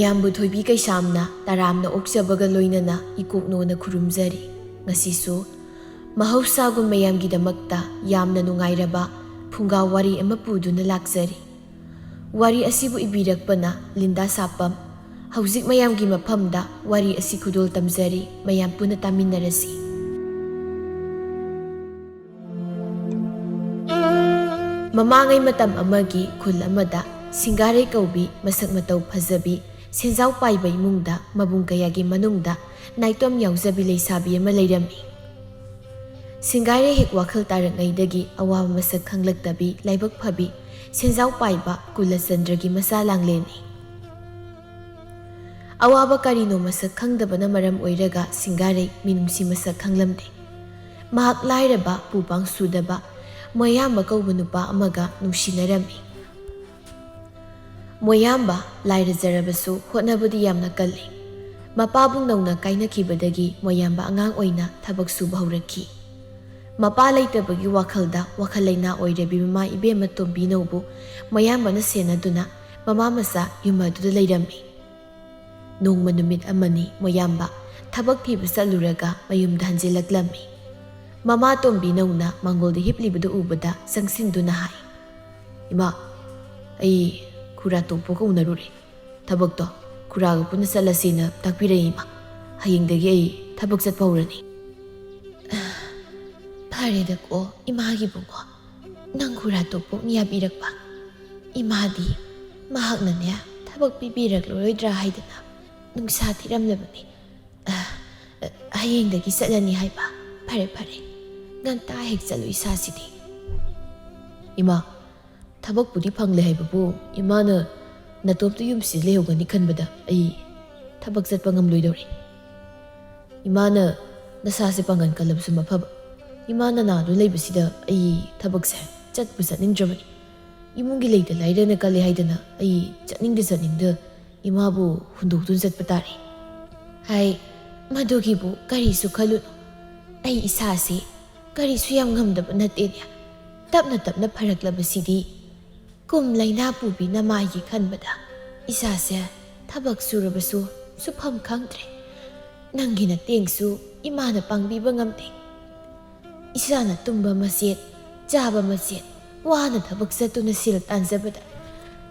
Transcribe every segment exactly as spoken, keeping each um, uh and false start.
ꯃꯌꯥꯝꯕꯨ ꯊꯣꯏꯕꯤ ꯀꯩꯁꯥꯝꯅ ꯇꯔꯥꯝꯅ ꯑꯣꯛꯆꯕꯒ ꯂꯣꯏꯅꯅ ꯏꯀꯣꯛꯅꯣꯅ ꯈꯨꯔꯨꯝꯖꯔꯤ꯫ ꯉꯁꯤꯁꯨ ꯃꯍꯧꯁꯥꯒꯨꯝ ꯃꯌꯥꯝꯒꯤꯗꯃꯛꯇ ꯌꯥꯝꯅ ꯅꯨꯡꯉꯥꯏꯔꯕ ꯐꯨꯡꯒꯥ ꯋꯥꯔꯤ ꯑꯃ ꯄꯨꯗꯨꯅ ꯂꯥꯛꯆꯔꯤ꯫ ꯋꯥꯔꯤ ꯑꯁꯤꯕꯨ ꯏꯕꯤꯔꯛꯄꯅ ꯂꯤꯟꯗꯥ ꯁꯥꯄꯝ꯫ ꯍꯧꯖꯤꯛ ꯃꯌꯥꯝꯒꯤ ꯃꯐꯝꯗ ꯋꯥꯔꯤ ꯑꯁꯤ ꯈꯨꯗꯣꯜ ꯇꯝꯖꯔꯤ, ꯃꯌꯥꯝ ꯄꯨꯟꯅ ꯇꯥꯃꯤꯟꯅꯔꯁꯤ꯫ ꯃꯃꯥꯡꯉꯩ ꯃꯇꯝ ꯑꯃꯒꯤ ꯈꯨꯜ ꯑꯃꯗ ꯁꯤꯡꯒꯥꯔꯩ ꯀꯧꯕꯤ ꯃꯁꯛ ꯃꯇꯧ ꯐꯖꯕꯤ ꯁꯦꯟꯖꯥꯎ ꯄꯥꯏꯕ ꯏꯃꯨꯡꯗ ꯃꯕꯨꯡ ꯀꯌꯥꯒꯤ ꯃꯅꯨꯡꯗ ꯅꯥꯏꯇꯣꯝ ꯌꯥꯎꯖꯕꯤ ꯂꯩꯁꯥꯕꯤ ꯑꯃ ꯂꯩꯔꯝꯃꯤ꯫ ꯁꯤꯡꯒꯥꯔꯩ ꯍꯦꯛ ꯋꯥꯈꯜ ꯇꯥꯔꯛꯉꯩꯗꯒꯤ ꯑꯋꯥꯕ ꯃꯁꯛ ꯈꯪꯂꯛꯇꯕꯤ ꯂꯥꯏꯕꯛ ꯐꯕꯤ ꯁꯦꯟꯖꯥꯎ ꯄꯥꯏꯕ ꯀꯨꯂꯆꯟꯗ꯭ꯔꯒꯤ ꯃꯆꯥ ꯂꯥꯡꯂꯦꯟꯅꯤ꯫ ꯑꯋꯥꯕ ꯀꯔꯤꯅꯣ ꯃꯁꯛ ꯈꯪꯗꯕꯅ ꯃꯔꯝ ꯑꯣꯏꯔꯒ ꯁꯤꯡꯒꯥꯔꯩ ꯃꯤꯅꯨꯡꯁꯤ ꯃꯁꯛ ꯈꯪꯂꯝꯗꯦ꯫ ꯃꯍꯥꯛ ꯂꯥꯏꯔꯕ, ꯄꯨꯄꯥꯡ ꯁꯨꯗꯕ ꯃꯣꯌꯥꯝꯕ ꯀꯧꯕ ꯅꯨꯄꯥ ꯑꯃꯒ ꯅꯨꯡꯁꯤꯅꯔꯝꯃꯤ꯫ ꯃꯣꯌꯥꯝꯕ ꯂꯥꯏꯔꯖꯔꯕꯁꯨ ꯍꯣꯠꯅꯕꯗꯤ ꯌꯥꯝꯅ ꯀꯜꯂꯤ꯫ ꯃꯄꯥꯕꯨꯡ ꯅꯧꯅ ꯀꯥꯏꯅꯈꯤꯕꯗꯒꯤ ꯃꯣꯌꯥꯝꯕ ꯑꯉꯥꯡ ꯑꯣꯏꯅ ꯊꯕꯛ ꯁꯨꯕ ꯍꯧꯔꯛꯈꯤ꯫ ꯃꯄꯥ ꯂꯩꯇꯕꯒꯤ ꯋꯥꯈꯜꯗ ꯋꯥꯈꯜ ꯂꯩꯅꯥ ꯑꯣꯏꯔꯕꯤ ꯃꯃꯥ ꯏꯕꯦꯝꯃ ꯇꯣꯝꯕꯤꯅꯧꯕꯨ ꯃꯣꯌꯥꯝꯕꯅ ꯁꯦꯟꯅꯗꯨꯅ ꯃꯃꯥ ꯃꯆꯥ ꯌꯨꯝ ꯑꯗꯨꯗ ꯂꯩꯔꯝꯃꯤ꯫ ꯅꯣꯡꯃ ꯅꯨꯃꯤꯠ ꯑꯃꯅꯤ ꯃꯣꯌꯥꯝꯕ ꯊꯕꯛ ꯊꯤꯕ ꯆꯠꯂꯨꯔꯒ ꯃꯌꯨꯝꯗ ꯍꯟꯖꯤꯜꯂꯛꯂꯝꯃꯤ꯫ ꯃꯃꯥ ꯇꯣꯝꯕꯤꯅꯧꯅ ꯃꯥꯡꯒꯣꯜꯗ ꯍꯤꯞꯂꯤꯕꯗꯨ ꯎꯕꯗ ꯆꯪꯁꯤꯟꯗꯨꯅ ꯍꯥꯏ, "ꯏꯃꯥ, ꯑꯩ ꯈꯨꯔꯥ ꯇꯣꯝꯄꯣꯛꯀ ꯎꯅꯔꯨꯔꯦ꯫ ꯊꯕꯛꯇꯣ ꯈꯨꯔꯥꯒ ꯄꯨꯟꯅ ꯆꯠꯂꯁꯦꯅ ꯇꯥꯛꯄꯤꯔꯛꯏ ꯏꯃꯥ꯫ ꯍꯌꯦꯡꯗꯒꯤ ꯑꯩ ꯊꯕꯛ ꯆꯠꯄ ꯍꯧꯔꯅꯤ꯫" "ꯐꯔꯦꯗꯀꯣ ꯏꯃꯥꯒꯤ ꯏꯕꯨꯡꯉꯣ, ꯅꯪ ꯈꯨꯔꯥ ꯇꯣꯝꯄꯣꯛꯅ ꯌꯥꯕꯤꯔꯛꯄ꯫ ꯏꯃꯥꯗꯤ ꯃꯍꯥꯛꯅꯅꯦ ꯊꯕꯛ ꯄꯤꯕꯤꯔꯛꯂꯔꯣꯏꯗ꯭ꯔꯥ ꯍꯥꯏꯗꯅ ꯅꯨꯡꯁꯥ ꯊꯤꯔꯝꯂꯕꯅꯤ꯫ ꯑ, ꯑ, ꯍꯌꯦꯡꯗꯒꯤ ꯆꯠꯂꯅꯤ ꯍꯥꯏꯕ꯫ ꯐꯔꯦ, ꯐꯔꯦ, ꯉꯟꯇꯥ ꯍꯦꯛ ꯆꯠꯂꯨ ꯏꯁꯥꯁꯤꯗꯤ꯫" "ꯏꯃꯥ, ꯊꯕꯛꯄꯨꯗꯤ ꯐꯪꯂꯦ ꯍꯥꯏꯕꯕꯨ ꯏꯃꯥꯅ ꯅꯇꯣꯝꯇ ꯌꯨꯝꯁꯤꯗ ꯂꯩꯍꯧꯒꯅꯤ ꯈꯟꯕꯗ ꯑꯩ ꯊꯕꯛ ꯆꯠꯄ ꯉꯝꯂꯣꯏꯗꯧꯔꯦ꯫ ꯏꯃꯥꯅ ꯅꯁꯥꯁꯦ ꯄꯥꯡꯒꯜ ꯀꯜꯂꯕꯁꯨ ꯃꯐꯕ, ꯏꯃꯥ ꯅꯅꯥꯗꯨ ꯂꯩꯕꯁꯤꯗ ꯑꯩ ꯊꯕꯛꯁꯦ ꯆꯠꯄꯨ ꯆꯠꯅꯤꯡꯗ꯭ꯔꯕꯅꯤ꯫ ꯏꯃꯨꯡꯒꯤ ꯂꯩꯇ ꯂꯥꯏꯔꯅ ꯀꯜꯂꯦ ꯍꯥꯏꯗꯅ ꯑꯩ ꯆꯠꯅꯤꯡꯗ ꯆꯠꯅꯤꯡꯗ ꯏꯃꯥꯕꯨ ꯍꯨꯟꯗꯣꯛꯇꯨꯅ ꯆꯠꯄ ꯇꯥꯔꯦ꯫" "ꯍꯥꯏ, ꯃꯗꯨꯒꯤꯕꯨ ꯀꯔꯤꯁꯨ ꯈꯜꯂꯨꯅꯨ꯫ ꯑꯩ ꯏꯁꯥꯁꯤ ꯀꯔꯤꯁꯨ ꯌꯥꯝ ꯉꯝꯗꯕ ꯅꯠꯇꯦꯅꯦ꯫ ꯇꯞꯅ ꯇꯞꯅ ꯐꯔꯛꯂꯕꯁꯤꯗꯤ꯫ ꯀꯨꯝ ꯂꯥꯏꯅꯥ ꯄꯨꯕꯤ ꯅꯃꯥꯏꯒꯤ ꯈꯟꯕꯗ ꯏꯁꯥꯁꯦ ꯊꯕꯛ ꯁꯨꯔꯕꯁꯨ ꯁꯨꯐꯝ ꯈꯪꯗ꯭ꯔꯦ꯫ ꯅꯪꯒꯤ ꯅꯇꯦꯡꯁꯨ ꯏꯃꯥꯅ ꯄꯥꯡꯕꯤꯕ ꯉꯝꯗꯦ꯫ ꯏꯁꯥꯅ ꯇꯨꯝꯕ ꯃꯆꯦꯠ, ꯆꯥꯕ ꯃꯆꯦꯠ, ꯋꯥꯅ ꯊꯕꯛ ꯆꯠꯇꯨꯅ ꯁꯦꯜ ꯇꯥꯟꯖꯕꯗ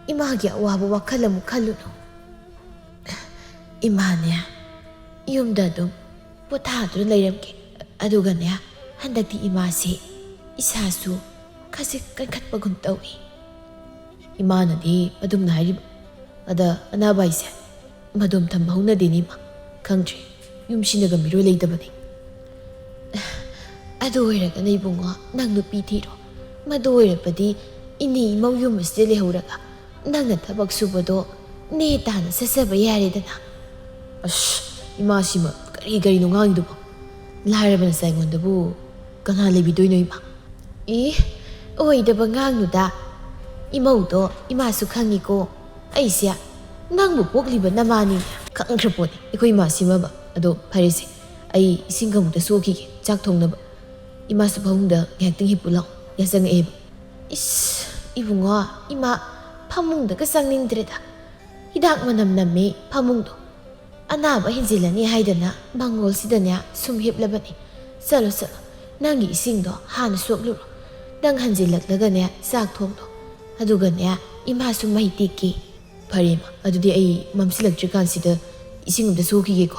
ꯏꯃꯥꯒꯤ ꯑꯋꯥꯕ ꯋꯥꯈꯜ ꯑꯃꯨꯛ ꯈꯜꯂꯨꯅꯨ꯫ ꯏꯃꯥꯅꯦ, ꯌꯨꯝꯗ ꯑꯗꯨꯝ ꯄꯣꯊꯥꯗꯨꯅ ꯂꯩꯔꯝꯒꯦ꯫ ꯑꯗꯨꯒꯅꯦ, ꯍꯟꯗꯛꯇꯤ ꯏꯃꯥꯁꯦ ꯏꯁꯥꯁꯨ ꯈꯖꯤꯛ ꯀꯟꯈꯠꯄꯒꯨꯝ ꯇꯧꯏ꯫ ꯏꯃꯥꯅꯗꯤ ꯑꯗꯨꯝꯅ ꯍꯥꯏꯔꯤꯕ꯫ ꯑꯗ ꯑꯅꯥꯕ ꯍꯥꯏꯁꯦ ꯃꯗꯣꯝ ꯊꯝꯕ ꯍꯧꯅꯗꯦꯅꯦ ꯏꯃꯥ꯫ ꯈꯪꯗ꯭ꯔꯦ, ꯌꯨꯝꯁꯤꯅꯒ ꯃꯤꯔꯣꯜ ꯂꯩꯇꯕꯅꯤ꯫ ꯑꯗꯨ ꯑꯣꯏꯔꯒꯅ ꯏꯕꯨꯡꯉꯣ, ꯅꯪ ꯅꯨꯄꯤ ꯊꯤꯔꯣ꯫ ꯃꯗꯨ ꯑꯣꯏꯔꯕꯗꯤ ꯏꯅꯦ ꯏꯃꯧ ꯌꯨꯝ ꯑꯁꯤꯗ ꯂꯩꯍꯧꯔꯒ ꯅꯪꯅ ꯊꯕꯛ ꯁꯨꯕꯗꯣ ꯅꯦ ꯇꯥꯅ ꯆꯠꯆꯕ ꯌꯥꯔꯦꯗꯅ꯫ ꯑꯁ, ꯏꯃꯥꯁꯤꯃ ꯀꯔꯤ ꯀꯔꯤꯅꯣ ꯉꯥꯡꯉꯤꯗꯨꯕꯣ? ꯂꯥꯏꯔꯕ ꯅꯆꯥ ꯑꯩꯉꯣꯟꯗꯕꯨ ꯀꯅꯥ ꯂꯩꯕꯤꯗꯣꯏꯅꯣ ꯏꯃꯥ? ꯑꯦ, ꯑꯣꯏꯗꯕ ꯉꯥꯡꯅꯨꯗ꯫ ꯏꯃꯧꯗꯣ ꯏꯃꯥꯁꯨ ꯈꯪꯉꯤꯀꯣ꯫ ꯑꯩꯁꯦ ꯅꯪꯕꯨ ꯄꯣꯛꯂꯤꯕ ꯅꯃꯥꯅꯤ꯫ ꯈꯪꯈ꯭ꯔ ꯄꯣꯠꯅꯤ ꯑꯩꯈꯣꯏ ꯏꯃꯥꯁꯤꯃꯕ꯫ ꯑꯗꯣ ꯐꯔꯦꯁꯦ, ꯑꯩ ꯏꯁꯤꯡ ꯈꯃꯨꯛꯇ ꯁꯣꯛꯈꯤꯒꯦ, ꯆꯥꯛ ꯊꯣꯡꯅꯕ꯫ ꯏꯃꯥꯁꯨ ꯐꯃꯨꯡꯗ ꯉꯥꯏꯍꯥꯛꯇꯪ ꯍꯤꯞꯄꯨ ꯂꯥꯎ, ꯌꯥꯆꯪꯉꯛꯑꯦꯕ꯫ ꯏꯁ, ꯏꯕꯨꯡꯉꯣ, ꯏꯃꯥ ꯐꯃꯨꯡꯗꯒ ꯆꯪꯅꯤꯡꯗ꯭ꯔꯦꯗ꯫ ꯍꯤꯗꯥꯛ ꯃꯅꯝ ꯅꯝꯃꯦ ꯐꯃꯨꯡꯗꯣ꯫ ꯑꯅꯥꯕ ꯍꯦꯟꯖꯤꯜꯂꯅꯤ ꯍꯥꯏꯗꯅ ꯃꯪꯒꯣꯜꯁꯤꯗꯅꯦ ꯁꯨꯝ ꯍꯤꯞꯂꯕꯅꯤ꯫ ꯆꯠꯂꯣ, ꯆꯠꯂꯣ, ꯅꯪꯒꯤ ꯏꯁꯤꯡꯗꯣ ꯍꯥꯟꯅ ꯁꯣꯛꯂꯨꯔꯣ꯫ ꯅꯪ ꯍꯟꯖꯤꯜꯂꯛꯂꯒꯅꯦ ꯆꯥꯛ ꯊꯣꯡꯗꯣ꯫ ꯑꯗꯨꯒꯅꯦ ꯏꯃꯥꯁꯨ ꯃꯩ ꯇꯦꯛꯀꯦ꯫ ꯐꯔꯦ ꯏꯃꯥ, ꯑꯗꯨꯗꯤ ꯑꯩ ꯃꯝꯁꯤꯜꯂꯛꯇ꯭ꯔꯤꯀꯥꯟꯁꯤꯗ ꯏꯁꯤꯡ ꯑꯝꯇ ꯁꯣꯛꯈꯤꯒꯦꯀꯣ꯫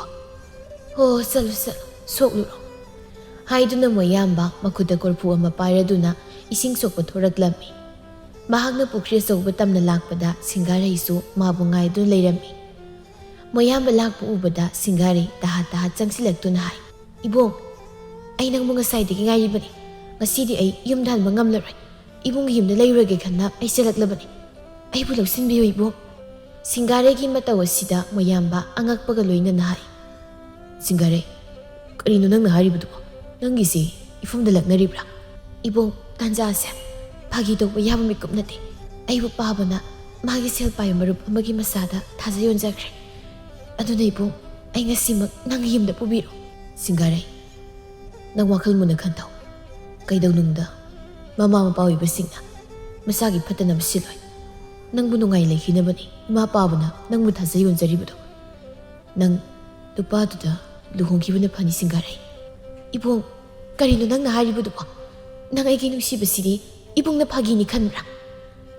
ꯍꯣ, ꯆꯠꯂꯣ, ꯆꯠꯂꯣ, ꯁꯣꯛꯂꯨꯔꯣ꯫ ꯍꯥꯏꯗꯨꯅ ꯃꯣꯌꯥꯝꯕ ꯃꯈꯨꯠꯇ ꯀꯣꯔꯐꯨ ꯑꯃ ꯄꯥꯏꯔꯗꯨꯅ ꯏꯁꯤꯡ ꯁꯣꯛꯄ ꯊꯣꯔꯛꯂꯝꯃꯤ꯫ ꯃꯍꯥꯛꯅ ꯄꯨꯈ꯭ꯔꯤ ꯑꯆꯧꯕ ꯇꯝꯅ ꯂꯥꯛꯄꯗ ꯁꯤꯡꯒꯥꯔꯩꯁꯨ ꯃꯥꯕꯨ ꯉꯥꯏꯗꯨꯅ ꯂꯩꯔꯝꯃꯤ꯫ ꯃꯣꯌꯥꯝꯕ ꯂꯥꯛꯄ ꯎꯕꯗ ꯁꯤꯡꯒꯥꯔꯩ ꯇꯍꯥ ꯇꯍꯥ ꯆꯪꯁꯤꯜꯂꯛꯇꯨꯅ ꯍꯥꯏ, "ꯏꯕꯣꯡ, ꯑꯩ ꯅꯪꯕꯨ ꯉꯁꯥꯏꯗꯒꯤ ꯉꯥꯏꯔꯤꯕꯅꯤ꯫ ꯉꯁꯤꯗꯤ ꯑꯩ ꯌꯨꯝꯗ ꯍꯟꯕ ꯉꯝꯂꯔꯣꯏ꯫ ꯏꯕꯨꯡꯒꯤ ꯌꯨꯝꯗ ꯂꯩꯔꯨꯔꯒꯦ ꯈꯟꯅ ꯑꯩ ꯆꯠꯂꯛꯂꯕꯅꯤ꯫ ꯑꯩꯕꯨ ꯂꯧꯁꯤꯟꯕꯤꯌꯨ ꯏꯕꯣꯡ꯫" ꯁꯤꯡꯒꯥꯔꯩꯒꯤ ꯃꯇꯧ ꯑꯁꯤꯗ ꯃꯣꯌꯥꯝꯕ ꯑꯉꯛꯄꯒ ꯂꯣꯏꯅꯅ ꯍꯥꯏ, "ꯁꯤꯡꯒꯥꯔꯩ, ꯀꯔꯤꯅꯣ ꯅꯪꯅ ꯍꯥꯏꯔꯤꯕꯗꯨꯕꯣ? ꯅꯪꯒꯤꯁꯤ ꯏꯐꯝꯗ ꯂꯛꯅꯔꯤꯕ꯭ꯔꯥ?" "ꯏꯕꯣꯡ, ꯇꯥꯟꯖꯥꯁꯦ ꯐꯥꯒꯤ ꯇꯧꯕ ꯌꯥꯕ ꯃꯤꯀꯨꯞ ꯅꯠꯇꯦ꯫ ꯑꯩꯕꯨ ꯄꯥꯕꯅ ꯃꯥꯒꯤ ꯁꯦꯜ ꯄꯥꯏꯕ ꯃꯔꯨꯞ ꯑꯃꯒꯤ ꯃꯆꯥꯗ ꯊꯥꯖ ꯌꯣꯟꯖꯈ꯭ꯔꯦ꯫ ꯑꯗꯨꯅ ꯏꯕꯣꯡ, ꯑꯩ ꯉꯁꯤꯃꯛ ꯅꯪꯒꯤ ꯌꯨꯝꯗ ꯄꯨꯕꯤꯔꯣ꯫" "ꯁꯤꯡꯒꯥꯔꯩ, ꯅꯪ ꯋꯥꯈꯜ ꯃꯨꯟꯅ ꯈꯟꯊꯧ꯫ ꯀꯩꯗꯧꯅꯨꯡꯗ ꯃꯃꯥ ꯃꯄꯥ ꯑꯣꯏꯕꯁꯤꯡꯅ ꯃꯆꯥꯒꯤ ꯐꯠꯇꯅꯕ ꯁꯤꯜꯂꯣꯏ꯫ ꯅꯪꯕꯨ ꯅꯨꯡꯉꯥꯏ ꯂꯩꯈꯤꯅꯕꯅꯤ ꯏꯃꯥ ꯄꯥꯕꯅ ꯅꯪꯕꯨ ꯊꯥꯖ ꯌꯣꯟꯖꯔꯤꯕꯗꯣ꯫ ꯅꯪ ꯅꯨꯄꯥꯗꯨꯗ ꯂꯨꯍꯣꯡꯈꯤꯕꯅ ꯐꯅꯤ, ꯁꯤꯡꯒꯥꯔꯩ꯫ ꯏꯕꯨꯡ, ꯀꯔꯤꯅꯣ ꯅꯪꯅ ꯍꯥꯏꯔꯤꯕꯗꯨꯕꯣ? ꯅꯪ ꯑꯩꯒꯤ ꯅꯨꯡꯁꯤꯕꯁꯤꯗꯤ ꯏꯕꯨꯡꯅ ꯐꯥꯒꯤꯅꯤ ꯈꯟꯕ꯭ꯔꯥ?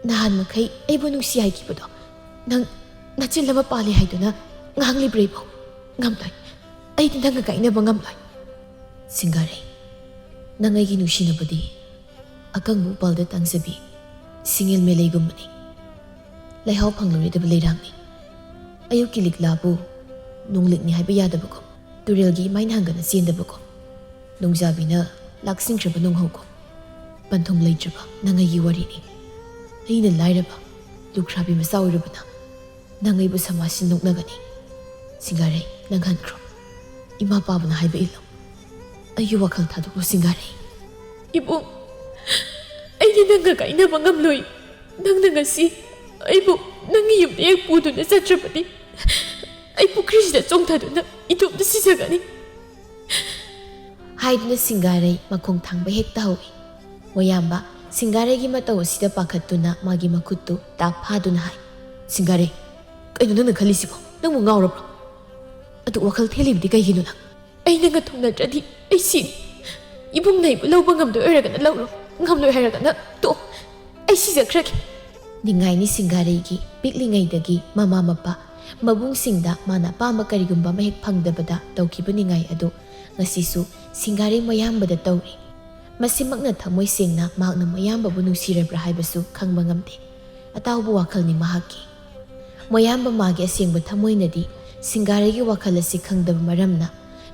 ꯅꯍꯥꯟ ꯃꯈꯩ ꯑꯩꯕꯨ ꯅꯨꯡꯁꯤ ꯍꯥꯏꯈꯤꯕꯗꯣ ꯅꯪ ꯅꯆꯤꯜ ꯑꯃ ꯄꯥꯜꯂꯦ ꯍꯥꯏꯗꯨꯅ ꯉꯥꯡꯂꯤꯕ꯭ꯔꯥ ꯏꯕꯨꯡ? ꯉꯝꯂꯣꯏ꯫ ꯑꯩꯗꯤ ꯅꯪꯒ ꯀꯥꯏꯅꯕ ꯉꯝꯂꯣꯏ꯫ ꯁꯤꯡꯒꯥꯔꯩ, ꯅꯪ ꯑꯩꯒꯤ ꯅꯨꯡꯁꯤꯅꯕꯗꯤ ꯑꯀꯪꯕ ꯎꯄꯥꯜꯗ ꯇꯥꯡꯖꯕꯤ ꯁꯤꯡꯉꯦꯜ ꯃꯦꯂꯩꯒꯨꯝꯕꯅꯤ꯫ ꯂꯩꯍꯥꯎ ꯐꯪꯂꯔꯣꯏꯗꯕ ꯂꯩꯔꯥꯡꯅꯤ꯫ ꯑꯌꯨꯛꯀꯤ ꯂꯤꯛꯂꯥꯕꯨ ꯅꯣꯡꯂꯤꯛꯅꯤ ꯍꯥꯏꯕ ꯌꯥꯗꯕꯒꯨꯝ, ꯇꯨꯔꯦꯜꯒꯤ ꯏꯃꯥꯏ ꯅꯍꯥꯡꯒꯅ ꯆꯦꯟꯗꯕꯒꯨꯝ, ꯅꯣꯡꯖꯥꯕꯤꯅ ꯂꯥꯛꯁꯤꯟꯈ꯭ꯔꯕ ꯅꯣꯡꯍꯧꯒꯨꯝ, ꯄꯟꯊꯨꯡ ꯂꯩꯇ꯭ꯔꯕ ꯅꯪ ꯑꯩꯒꯤ ꯋꯥꯔꯤꯅꯤ꯫ ꯑꯩꯅ ꯂꯥꯏꯔꯕ ꯂꯨꯈ꯭ꯔꯥꯕꯤ ꯃꯆꯥ ꯑꯣꯏꯔꯨꯕꯅ ꯅꯪ ꯑꯩꯕꯨ ꯁꯃꯥꯖꯁꯤꯟ ꯅꯣꯛꯅꯒꯅꯤ꯫ ꯁꯤꯡꯒꯥꯔꯩ, ꯅꯪ ꯍꯟꯈ꯭ꯔꯣ꯫ ꯏꯃꯥ ꯄꯥꯕꯅ ꯍꯥꯏꯕ ꯏꯜꯂꯨ꯫ ꯑꯩꯒꯤ ꯋꯥꯈꯜ ꯊꯥꯗꯣꯛꯂꯣ, ꯁꯤꯡꯒꯥꯔꯩ꯫ ꯏꯕꯨꯡ, ꯑꯩꯗꯤ ꯅꯪꯒ ꯀꯥꯏꯅꯕ ꯉꯝꯂꯣꯏ꯫ ꯅꯪꯅ ꯉꯁꯤ ꯑꯩꯕꯨ ꯅꯪꯒꯤ ꯌꯨꯝꯗ ꯍꯦꯛ ꯄꯨꯗꯨꯅ ꯆꯠꯇ꯭ꯔꯕꯗꯤ ꯑꯩ ꯄꯨꯈ꯭ꯔꯤꯁꯤꯗ ꯆꯣꯡꯊꯗꯨꯅ ꯏꯇꯣꯝꯇ ꯁꯤꯖꯒꯅꯤ꯫ ꯍꯥꯏꯗꯨꯅ ꯁꯤꯡꯒꯥꯔꯩ ꯃꯈꯣꯡ ꯊꯥꯡꯕ ꯍꯦꯛꯇ ꯍꯧꯏ꯫ ꯃꯣꯌꯥꯝꯕ ꯁꯤꯡꯒꯥꯔꯩꯒꯤ ꯃꯇꯧ ꯑꯁꯤꯗ ꯄꯥꯈꯠꯇꯨꯅ ꯃꯥꯒꯤ ꯃꯈꯨꯠꯇꯨ ꯇꯥꯞ ꯐꯥꯗꯨꯅ ꯍꯥꯏ, "ꯁꯤꯡꯒꯥꯔꯩ, ꯀꯩꯅꯣ ꯅꯪꯅ ꯈꯜꯂꯤꯁꯤꯕꯣ? ꯅꯪꯕꯨ ꯉꯥꯎꯔꯕ꯭ꯔꯣ? ꯑꯗꯨ ꯋꯥꯈꯜ ꯊꯦꯜꯂꯤꯕꯗꯤ ꯀꯩꯒꯤꯅꯣ ꯅꯪ?" "ꯑꯩ ꯅꯪꯒ ꯊꯨꯡꯅꯗ꯭ꯔꯗꯤ ꯑꯩ ꯁꯤꯅꯤ꯫ ꯏꯕꯨꯡꯅ ꯑꯩꯕꯨ ꯂꯧꯕ ꯉꯝꯗꯣꯏ ꯑꯣꯏꯔꯒꯅ ꯂꯧꯔꯣ, ꯉꯝꯂꯣꯏ ꯍꯥꯏꯔꯒꯅ ꯇꯣꯛꯑꯣ꯫ ꯑꯩ ꯁꯤꯖꯈ꯭ꯔꯒꯦ꯫" ꯅꯤꯡꯉꯥꯏꯅꯤ ꯁꯤꯡꯒꯥꯔꯩꯒꯤ ꯄꯤꯛꯂꯤꯉꯩꯗꯒꯤ ꯃꯃꯥ ꯃꯄꯥ ꯃꯕꯨꯡꯁꯤꯡꯗ ꯃꯥꯅ ꯑꯄꯥꯝꯕ ꯀꯔꯤꯒꯨꯝꯕ ꯑꯃ ꯍꯦꯛ ꯐꯪꯗꯕꯗ ꯇꯧꯈꯤꯕ ꯅꯤꯡꯉꯥꯏ ꯑꯗꯨ ꯉꯁꯤꯁꯨ ꯁꯤꯡꯒꯥꯔꯩ ꯃꯌꯥꯝꯕꯗ ꯇꯧꯔꯤ꯫ ꯃꯁꯤꯃꯛꯅ ꯊꯃꯣꯏ ꯁꯦꯡꯅ ꯃꯍꯥꯛꯅ ꯃꯌꯥꯝꯕꯕꯨ ꯅꯨꯡꯁꯤꯔꯕ꯭ꯔꯥ ꯍꯥꯏꯕꯁꯨ ꯈꯪꯕ ꯉꯝꯗꯦ꯫ ꯑꯇꯥꯎꯕ ꯋꯥꯈꯜꯅꯤ ꯃꯍꯥꯛꯀꯤ꯫ ꯃꯌꯥꯝꯕ ꯃꯥꯒꯤ ꯑꯁꯦꯡꯕ ꯊꯃꯣꯏꯅꯗꯤ ꯁꯤꯡꯒꯥꯔꯩꯒꯤ ꯋꯥꯈꯜ ꯑꯁꯤ ꯈꯪꯗꯕ ꯃꯔꯝꯅ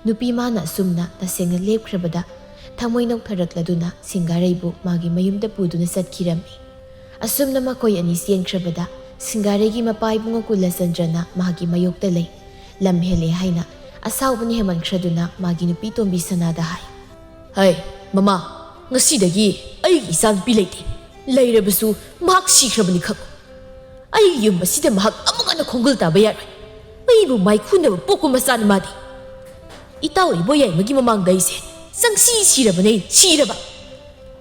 ꯅꯨꯄꯤ ꯃꯥꯅ ꯑꯁꯨꯝꯅ ꯇꯁꯦꯡꯅ ꯂꯦꯞꯈ꯭ꯔꯕꯗ ꯊꯃꯣꯏ ꯅꯧꯊꯔꯛꯂꯗꯨꯅ ꯁꯤꯡꯒꯥꯔꯩꯕꯨ ꯃꯥꯒꯤ ꯃꯌꯨꯝꯗ ꯄꯨꯗꯨꯅ ꯆꯠꯈꯤꯔꯝꯃꯤ꯫ ꯑꯁꯨꯝꯅ ꯃꯈꯣꯏ ꯑꯅꯤ ꯆꯦꯟꯈ꯭ꯔꯕꯗ ꯁꯤꯡꯒꯥꯔꯩꯒꯤ ꯃꯄꯥ ꯏꯕꯨꯡꯉꯣ ꯀꯨꯂꯆꯟꯗ꯭ꯔꯅ ꯃꯥꯒꯤ ꯃꯌꯣꯛꯇ ꯂꯩ꯫ ꯂꯝ ꯍꯦꯜꯂꯦ ꯍꯥꯏꯅ ꯑꯁꯥꯎꯕꯅ ꯍꯦꯟꯃꯟꯈ꯭ꯔꯗꯨꯅ ꯃꯥꯒꯤ ꯅꯨꯄꯤ ꯇꯣꯝꯕꯤ ꯁꯅꯥꯗ ꯍꯥꯏ, "ꯍꯩ, ꯃꯃꯥ, ꯉꯁꯤꯗꯒꯤ ꯑꯩꯒꯤ ꯏꯆꯥꯅꯨꯄꯤ ꯂꯩꯇꯦ꯫ ꯂꯩꯔꯕꯁꯨ ꯃꯍꯥꯛ ꯁꯤꯈ꯭ꯔꯕꯅꯤ ꯈꯪꯉꯨ꯫ ꯑꯩꯒꯤ ꯌꯨꯝ ꯑꯁꯤꯗ ꯃꯍꯥꯛ ꯑꯃꯨꯛ ꯍꯟꯅ ꯈꯣꯡꯒꯨꯜ ꯇꯥꯕ ꯌꯥꯔꯣꯏ꯫ ꯑꯩꯕꯨ ꯃꯥꯏꯈꯨꯅꯕ ꯄꯣꯛꯄ ꯃꯆꯥꯅꯤ ꯃꯥꯗꯤ꯫ ꯏꯇꯥꯎ ꯏꯕꯣꯌꯥꯏꯃꯒꯤ ꯃꯃꯥꯡꯗ ꯑꯩꯁꯦ ꯆꯪꯁꯤ ꯁꯤꯔꯕꯅꯦ, ꯁꯤꯔꯕ꯫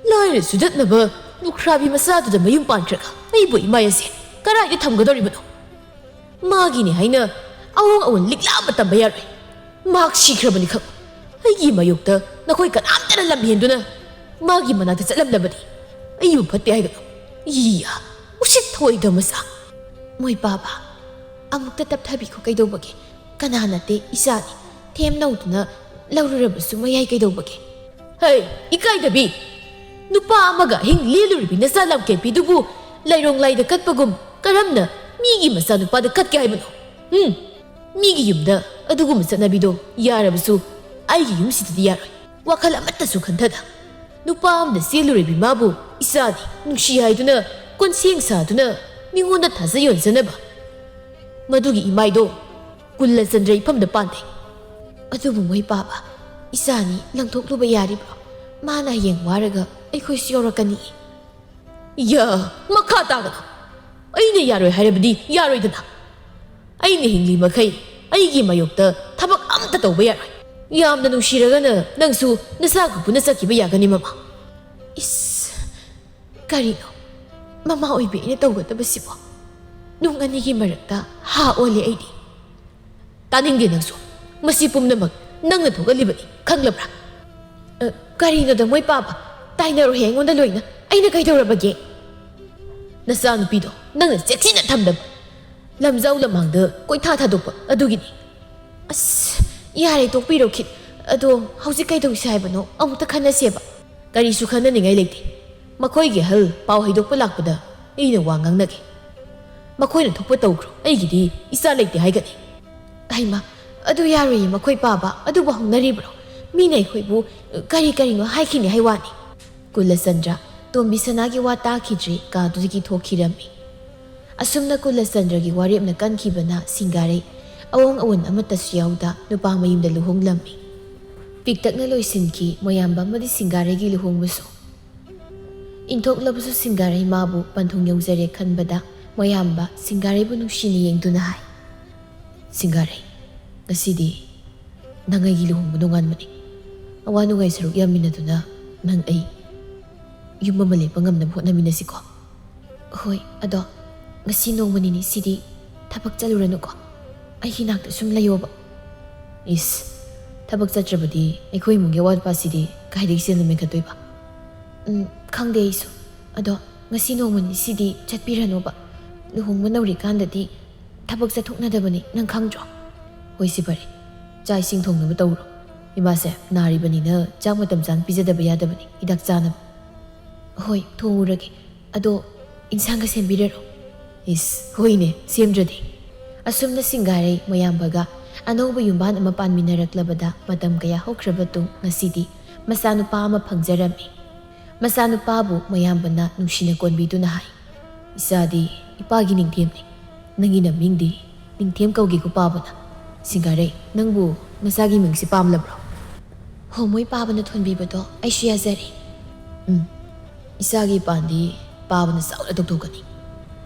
ꯂꯥꯏꯔ ꯆꯨꯗꯠꯅꯕ ꯂꯨꯈ꯭ꯔꯥꯕꯤ ꯃꯆꯥꯗꯨꯗ ꯃꯌꯨꯝ ꯄꯥꯟꯈ꯭ꯔꯒ ꯑꯩꯕꯨ ꯏꯃꯥꯏ ꯑꯁꯦ ꯀꯗꯥꯏꯗ ꯊꯝꯒꯗꯧꯔꯤꯕꯅꯣ? ꯃꯥꯒꯤꯅꯤ ꯍꯥꯏꯅ ꯑꯑꯣꯟ ꯑꯑꯣꯟ ꯂꯤꯛꯂꯥ ꯑꯃ ꯇꯝꯕ ꯌꯥꯔꯣꯏ꯫ ꯃꯍꯥꯛ ꯁꯤꯈ꯭ꯔꯕꯅꯤ ꯈꯪ꯫ ꯑꯩꯒꯤ ꯃꯥꯌꯣꯛꯇ ꯅꯈꯣꯏ ꯀꯅꯥꯝꯇꯅ ꯂꯝ ꯍꯦꯟꯗꯨꯅ ꯃꯥꯒꯤ ꯃꯅꯥꯛꯇ ꯆꯠꯂꯝꯂꯕꯗꯤ ꯑꯩꯕꯨ ꯐꯠꯇꯦ ꯍꯥꯏꯒꯅꯨ꯫ ꯏꯌꯥ, ꯎꯁꯤꯠ ꯊꯑꯣꯏꯗꯕ ꯃꯆꯥ꯫ ꯃꯣꯏ ꯄꯥꯕ, ꯑꯃꯨꯛꯇ ꯇꯞꯊꯕꯤꯈꯣ ꯀꯩꯗꯧꯕꯒꯦ? ꯀꯅꯥ ꯅꯠꯇꯦ ꯏꯆꯥꯅꯤ꯫ ꯊꯦꯝ ꯅꯧꯗꯨꯅ ꯂꯧꯔꯨꯔꯕꯁꯨ ꯃꯌꯥꯏ ꯀꯩꯗꯧꯕꯒꯦ? ꯍꯩ, ꯏꯀꯥꯏꯗꯕꯤ! ꯅꯨꯄꯥ ꯑꯃꯒ ꯑꯍꯤꯡ ꯂꯦꯜꯂꯨꯔꯤꯕꯤ ꯅꯆꯥ ꯂꯝꯀꯦꯠꯄꯤꯗꯨꯕꯨ ꯂꯩꯔꯣꯡ ꯂꯥꯏꯗ ꯀꯠꯄꯒꯨꯝ ꯀꯔꯝꯅ ꯃꯤꯒꯤ ꯃꯆꯥꯅꯨꯄꯥꯗ ꯀꯠꯀꯦ ꯍꯥꯏꯕꯅꯣ? ꯎꯝ, ꯃꯤꯒꯤ ꯌꯨꯝꯗ ꯑꯗꯨꯒꯨꯝꯕ ꯆꯠꯅꯕꯤꯗꯣ ꯌꯥꯔꯕꯁꯨ ꯑꯩꯒꯤ ꯌꯨꯝꯁꯤꯗꯗꯤ ꯌꯥꯔꯣꯏ꯫ ꯋꯥꯈꯜ ꯑꯃꯠꯇꯁꯨ ꯈꯟꯊꯗ꯫ ꯅꯨꯄꯥ ꯑꯃꯗ ꯆꯦꯜꯂꯨꯔꯤꯕꯤ ꯃꯥꯕꯨ ꯏꯆꯥꯅꯤ ꯅꯨꯡꯁꯤ ꯍꯥꯏꯗꯨꯅ ꯀꯣꯟꯁꯦꯡ ꯁꯥꯗꯨꯅ ꯃꯤꯉꯣꯟꯗ ꯊꯥꯖ ꯌꯣꯟꯖꯅꯕ꯫ ꯃꯗꯨꯒꯤ ꯏꯃꯥꯏꯗꯣ ꯀꯨꯜꯂꯆꯟꯗ꯭ꯔ ꯏꯐꯝꯗ ꯄꯥꯟꯗꯦ꯫ ꯑꯗꯨꯕꯨ ꯃꯣꯏ ꯄꯥꯕ, ꯏꯆꯥꯅꯤ ꯂꯪꯊꯣꯛꯂꯨꯕ ꯌꯥꯔꯤꯕ꯭ꯔꯣ? ꯃꯥꯅ ꯍꯌꯦꯡ ꯋꯥꯔꯒ ꯑꯩꯈꯣꯏꯁꯨ ꯌꯧꯔꯛꯀꯅꯤ꯫ ꯌꯥ, ꯃꯈꯥ ꯇꯥꯒꯅꯨ꯫ ꯑꯩꯅ ꯌꯥꯔꯣꯏ ꯍꯥꯏꯔꯕꯗꯤ ꯌꯥꯔꯣꯏꯗꯅ꯫ ꯑꯩꯅ ꯍꯤꯡꯂꯤ ꯃꯈꯩ ꯑꯩꯒꯤ ꯃꯥꯌꯣꯛꯇ ꯊꯕꯛ ꯑꯝꯇ ꯇꯧꯕ ꯌꯥꯔꯣꯏ꯫ ꯌꯥꯝꯅ ꯅꯨꯡꯁꯤꯔꯒꯅ ꯅꯪꯁꯨ ꯅꯆꯥꯒ ꯄꯨꯟꯅ ꯆꯠꯈꯤꯕ ꯌꯥꯒꯅꯤ, ꯃꯃꯥ꯫ ꯏꯁ, ꯀꯔꯤꯅꯣ ꯃꯃꯥ ꯑꯣꯏꯕꯤ ꯑꯩꯅ ꯇꯧꯒꯗꯕꯁꯤꯕꯣ? ꯅꯨꯡ ꯑꯅꯤꯒꯤ ꯃꯔꯛꯇ ꯍꯥ ꯑꯣꯜꯂꯦ ꯑꯩꯗꯤ꯫ ꯇꯥꯅꯤꯡꯗꯦ ꯅꯪꯁꯨ꯫ ꯃꯁꯤ ꯄꯨꯝꯅꯃꯛ ꯅꯪꯅ ꯊꯣꯛꯍꯜꯂꯤꯕꯅꯤ, ꯈꯪꯂꯕ꯭ꯔꯥ? ꯑ, ꯀꯔꯤꯅꯣꯗ ꯃꯣꯏ ꯄꯥꯕ? ꯇꯥꯏꯅꯔꯣꯍꯦ ꯑꯩꯉꯣꯟꯗ ꯂꯣꯏꯅ꯫ ꯑꯩꯅ ꯀꯩꯗꯧꯔꯕꯒꯦ? ꯅꯆꯥꯅꯨꯄꯤꯗꯣ ꯅꯪꯅ ꯆꯦꯛꯁꯤꯟꯅ ꯊꯝꯗꯕ, ꯂꯝꯖꯥꯎ ꯂꯝꯍꯥꯡꯗ ꯀꯣꯏꯊꯥ ꯊꯥꯗꯣꯛꯄ ꯑꯗꯨꯒꯤꯅꯤ꯫ ꯑꯁ, ꯌꯥꯔꯦ, ꯇꯣꯛꯄꯤꯔꯣ ꯈꯤꯠ꯫ ꯑꯗꯣ ꯍꯧꯖꯤꯛ ꯀꯩꯗꯧꯁꯦ ꯍꯥꯏꯕꯅꯣ? ꯑꯃꯨꯛꯇ ꯈꯟꯅꯁꯦꯕ꯫ ꯀꯔꯤꯁꯨ ꯈꯟꯅꯅꯤꯡꯉꯥꯏ ꯂꯩꯇꯦ꯫ ꯃꯈꯣꯏꯒꯤ ꯑꯍꯜ ꯄꯥꯎ ꯍꯩꯗꯣꯛꯄ ꯂꯥꯛꯄꯗ ꯑꯩꯅ ꯋꯥ ꯉꯥꯡꯅꯒꯦ꯫ ꯃꯈꯣꯏꯅ ꯊꯣꯛꯄ ꯇꯧꯈ꯭ꯔꯣ, ꯑꯩꯒꯤꯗꯤ ꯏꯆꯥ ꯂꯩꯇꯦ ꯍꯥꯏꯒꯅꯤ꯫ ꯍꯩꯃꯥ, ꯑꯗꯨ ꯌꯥꯔꯣꯏꯌꯦ ꯃꯈꯣꯏ ꯄꯥꯕ, ꯑꯗꯨꯕꯨ ꯍꯧꯅꯔꯤꯕ꯭ꯔꯣ? ꯃꯤꯅ ꯑꯩꯈꯣꯏꯕꯨ, ꯑ, ꯀꯔꯤ ꯀꯔꯤꯅꯣ ꯍꯥꯏꯈꯤꯅꯤ ꯍꯥꯏ ꯋꯥꯅꯤ꯫ ꯀꯨꯂꯆꯟꯗ꯭ꯔ ꯇꯣꯝꯕꯤ ꯁꯅꯥꯒꯤ ꯋꯥ ꯇꯥꯈꯤꯗ꯭ꯔꯤ ꯀꯥꯗꯨꯗꯒꯤ ꯊꯣꯛꯈꯤꯔꯝꯃꯤ꯫ ꯑꯁꯨꯝꯅ ꯀꯨꯂꯆꯟꯗ꯭ꯔꯒꯤ ꯋꯥꯔꯦꯞꯅ ꯀꯟꯈꯤꯕꯅ ꯁꯤꯡꯒꯥꯔꯩ ꯑꯑꯣꯡ ꯑꯑꯣꯟ ꯑꯃꯠꯇꯁꯨ ꯌꯥꯎꯗ ꯅꯨꯄꯥ ꯃꯌꯨꯝꯗ ꯂꯨꯍꯣꯡꯂꯝꯃꯤ꯫ ꯄꯤꯛꯇꯛꯅ ꯂꯣꯏꯁꯤꯟꯈꯤ ꯃꯣꯌꯥꯝꯕ ꯑꯃꯗꯤ ꯁꯤꯡꯒꯥꯔꯩꯒꯤ ꯂꯨꯍꯣꯡꯕꯁꯨ꯫ ꯏꯟꯊꯣꯛꯂꯕꯁꯨ ꯁꯤꯡꯒꯥꯔꯩ ꯃꯥꯕꯨ ꯄꯟꯊꯨꯡ ꯌꯧꯖꯔꯦ ꯈꯟꯕꯗ ꯃꯣꯌꯥꯝꯕ ꯁꯤꯡꯒꯥꯔꯩꯕꯨ ꯅꯨꯡꯁꯤꯅ ꯌꯦꯡꯗꯨꯅ ꯍꯥꯏ, "ꯁꯤꯡꯒꯥꯔꯩ, ꯉꯁꯤꯗꯤ ꯅꯪ ꯑꯩꯒꯤ ꯂꯨꯍꯣꯡꯕ ꯅꯣꯡꯉꯥꯟꯕꯅꯤ꯫ ꯑꯋꯥ ꯅꯨꯡꯉꯥꯏ ꯁꯔꯨꯛ ꯌꯥꯃꯤꯟꯅꯗꯨꯅ ꯅꯪ ꯑꯩ ꯌꯨꯝ ꯑꯃ ꯂꯦꯞꯄ ꯉꯝꯅꯕ ꯍꯣꯠꯅꯃꯤꯟꯅꯁꯤꯀꯣ?" "ꯍꯣꯏ, ꯑꯗꯣ ꯉꯁꯤ ꯅꯣꯡꯃ ꯅꯤꯅꯤ ꯁꯤꯗꯤ ꯊꯕꯛ ꯆꯠꯂꯨꯔꯅꯨꯀꯣ꯫ ꯑꯩꯒꯤ ꯅꯥꯛꯇ ꯁꯨꯝ ꯂꯩꯌꯣꯕ꯫ ꯏꯁ, ꯊꯕꯛ ꯆꯠꯇ꯭ꯔꯕꯗꯤ ꯑꯩꯈꯣꯏ ꯏꯃꯨꯡꯒꯤ ꯑꯋꯥꯠ ꯑꯄꯥꯁꯤꯗꯤ ꯀꯥꯏꯗꯒꯤ ꯁꯦꯜꯅ ꯃꯦꯟꯈꯠꯇꯣꯏꯕ? ꯎꯝ, ꯈꯪꯗꯦ ꯑꯩꯁꯨ꯫ ꯑꯗꯣ ꯉꯁꯤ ꯅꯣꯡꯃ ꯅꯤꯁꯤꯗꯤ ꯆꯠꯄꯤꯔꯅꯣꯕ꯫ ꯂꯨꯍꯣꯡꯕ ꯅꯧꯔꯤꯀꯥꯟꯗꯗꯤ ꯊꯕꯛ ꯆꯠꯊꯣꯛꯅꯗꯕꯅꯤ, ꯅꯪ ꯈꯪꯗ꯭ꯔꯣ? ꯍꯣꯏ, ꯁꯤ ꯐꯔꯦ꯫ ꯆꯥꯛ ꯏꯁꯤꯡ ꯊꯣꯡꯅꯕ ꯇꯧꯔꯣ꯫ ꯏꯃꯥꯁꯦ ꯅꯥꯔꯤꯕꯅꯤꯅ ꯆꯥꯛ ꯃꯇꯝ ꯆꯥꯅ ꯄꯤꯖꯗꯕ ꯌꯥꯗꯕꯅꯤ, ꯍꯤꯗꯥꯛ ꯆꯥꯅꯕ꯫ ꯍꯣꯏ, ꯊꯣꯡꯉꯨꯔꯒꯦ꯫ ꯑꯗꯣ ꯏꯟꯁꯥꯡꯒ ꯁꯦꯝꯕꯤꯔꯔꯣ꯫ ꯏꯁ, ꯍꯣꯏꯅꯦ, ꯁꯦꯝꯗ꯭ꯔꯗꯤ꯫ ꯑꯁꯨꯝꯅ ꯁꯤꯡꯒꯥꯔꯩ ꯃꯌꯥꯝꯕꯒ ꯑꯅꯧꯕ ꯌꯨꯝꯕꯥꯟ ꯑꯃ ꯄꯥꯟꯃꯤꯟꯅꯔꯛꯂꯕꯗ ꯃꯇꯝ ꯀꯌꯥ ꯍꯧꯈ꯭ꯔꯕ ꯇꯨꯡ ꯉꯁꯤꯗꯤ ꯃꯆꯥꯅꯨꯄꯥ ꯑꯃ ꯐꯪꯖꯔꯝꯃꯤ꯫ ꯃꯆꯥꯅꯨꯄꯥꯕꯨ ꯃꯌꯥꯝꯕꯅ ꯅꯨꯡꯁꯤꯅ ꯀꯣꯟꯕꯤꯗꯨꯅ ꯍꯥꯏ, "ꯏꯆꯥꯗꯤ ꯏꯄꯥꯒꯤ ꯅꯤꯡꯊꯦꯝꯅꯤ꯫ ꯅꯪꯒꯤ ꯅꯃꯤꯡꯗꯤ ꯅꯤꯡꯊꯦꯝ ꯀꯧꯒꯦꯀꯣ ꯄꯥꯕꯅ꯫ ꯁꯤꯡꯒꯥꯔꯩ, ꯅꯪꯕꯨ ꯅꯆꯥꯒꯤ ꯃꯤꯡꯁꯤ ꯄꯥꯝꯂꯕ꯭ꯔꯣ?" "ꯍꯣ, ꯃꯣꯏ ꯄꯥꯕꯅ ꯊꯣꯟꯕꯤꯕꯗꯣ ꯑꯩꯁꯨ ꯌꯥꯖꯔꯦ꯫" "ꯎꯝ, ꯏꯆꯥꯒꯤ ꯄꯥꯟꯗꯤ ꯄꯥꯕꯅ ꯆꯥꯎꯅ ꯇꯧꯊꯣꯛꯀꯅꯤ꯫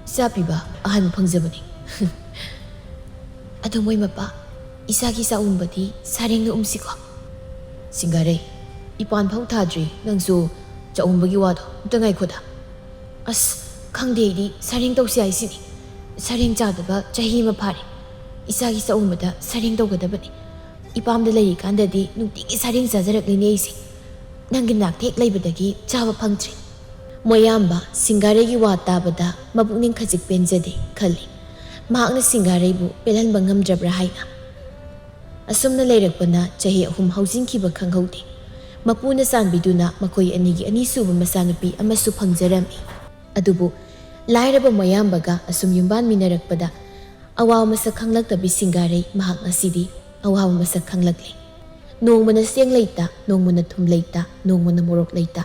ꯏꯆꯥ ꯄꯤꯕ ꯑꯍꯥꯟꯕ ꯐꯪꯖꯕꯅꯤ꯫" "ꯑꯗꯣ ꯃꯣꯏ ꯃꯄꯥ, ꯏꯆꯥꯒꯤ ꯆꯥꯛꯎꯝꯕꯗꯤ ꯁꯥꯔꯦꯡꯅ ꯎꯝꯁꯤꯀꯣ?" "ꯁꯤꯡꯒꯥꯔꯩ, ꯏꯄꯥꯟ ꯐꯥꯎ ꯊꯥꯗ꯭ꯔꯤ, ꯅꯪꯁꯨ ꯆꯥꯛꯎꯝꯕꯒꯤ ꯋꯥꯗꯣ ꯑꯝꯇ ꯉꯥꯏꯈꯣꯗ꯫" "ꯑꯁ, ꯈꯪꯗꯦ, ꯑꯩꯗꯤ ꯁꯥꯔꯦꯡ ꯇꯧꯁꯤ ꯍꯥꯏꯁꯤꯅꯤ꯫ ꯁꯥꯔꯦꯡ ꯆꯥꯗꯕ ꯆꯍꯤ ꯑꯃ ꯐꯥꯔꯦ꯫ ꯏꯆꯥꯒꯤ ꯆꯥꯛꯎꯝꯕꯗ ꯁꯥꯔꯦꯡ ꯇꯧꯒꯗꯕꯅꯤ꯫ ꯏꯄꯥꯝꯗ ꯂꯩꯔꯤꯀꯥꯟꯗꯗꯤ ꯅꯨꯡꯇꯤꯒꯤ ꯁꯥꯔꯦꯡ ꯆꯥꯖꯔꯛꯂꯤꯅꯦ ꯑꯩꯁꯦ꯫ ꯅꯪꯒꯤ ꯅꯥꯛꯇ ꯍꯦꯛ ꯂꯩꯕꯗꯒꯤ ꯆꯥꯕ ꯐꯪꯗ꯭ꯔꯦ꯫" ꯃꯣꯌꯥꯝꯕ ꯁꯤꯡꯒꯥꯔꯩꯒꯤ ꯋꯥ ꯇꯥꯕꯗ ꯃꯄꯨꯛꯅꯤꯡ ꯈꯖꯤꯛ ꯄꯦꯟꯖꯗꯦ ꯈꯜꯂꯤ꯫ ꯃꯍꯥꯛꯅ ꯁꯤꯡꯒꯥꯔꯩꯕꯨ ꯄꯦꯜꯍꯟꯕ ꯉꯝꯗ꯭ꯔꯕ꯭ꯔꯥ ꯍꯥꯏꯅ꯫ ꯑꯁꯨꯝꯅ ꯂꯩꯔꯛꯄꯅ ꯆꯍꯤ ꯑꯍꯨꯝ ꯍꯧꯖꯤꯟꯈꯤꯕ ꯈꯪꯍꯧꯗꯦ꯫ ꯃꯄꯨꯅ ꯆꯥꯟꯕꯤꯗꯨꯅ ꯃꯈꯣꯏ ꯑꯅꯤꯒꯤ ꯑꯅꯤꯁꯨꯕ ꯃꯆꯥꯅꯨꯄꯤ ꯑꯃꯁꯨ ꯐꯪꯖꯔꯝꯃꯤ꯫ ꯑꯗꯨꯕꯨ ꯂꯥꯏꯔꯕ ꯃꯌꯥꯝꯕꯒ ꯑꯁꯨꯝ ꯌꯨꯝꯕꯥꯟꯃꯤꯟꯅꯔꯛꯄꯗ ꯑꯋꯥꯕ ꯃꯁꯛ ꯈꯪꯂꯛꯇꯕꯤ ꯁꯤꯡꯒꯥꯔꯩ ꯃꯍꯥꯛ ꯉꯁꯤꯗꯤ ꯑꯋꯥꯕ ꯃꯁꯛ ꯈꯪꯂꯛꯂꯦ꯫ ꯅꯣꯡꯃꯅ ꯆꯦꯡ ꯂꯩꯇ, ꯅꯣꯡꯃꯅ ꯊꯨꯝ ꯂꯩꯇ, ꯅꯣꯡꯃꯅ ꯃꯣꯔꯣꯛ ꯂꯩꯇ,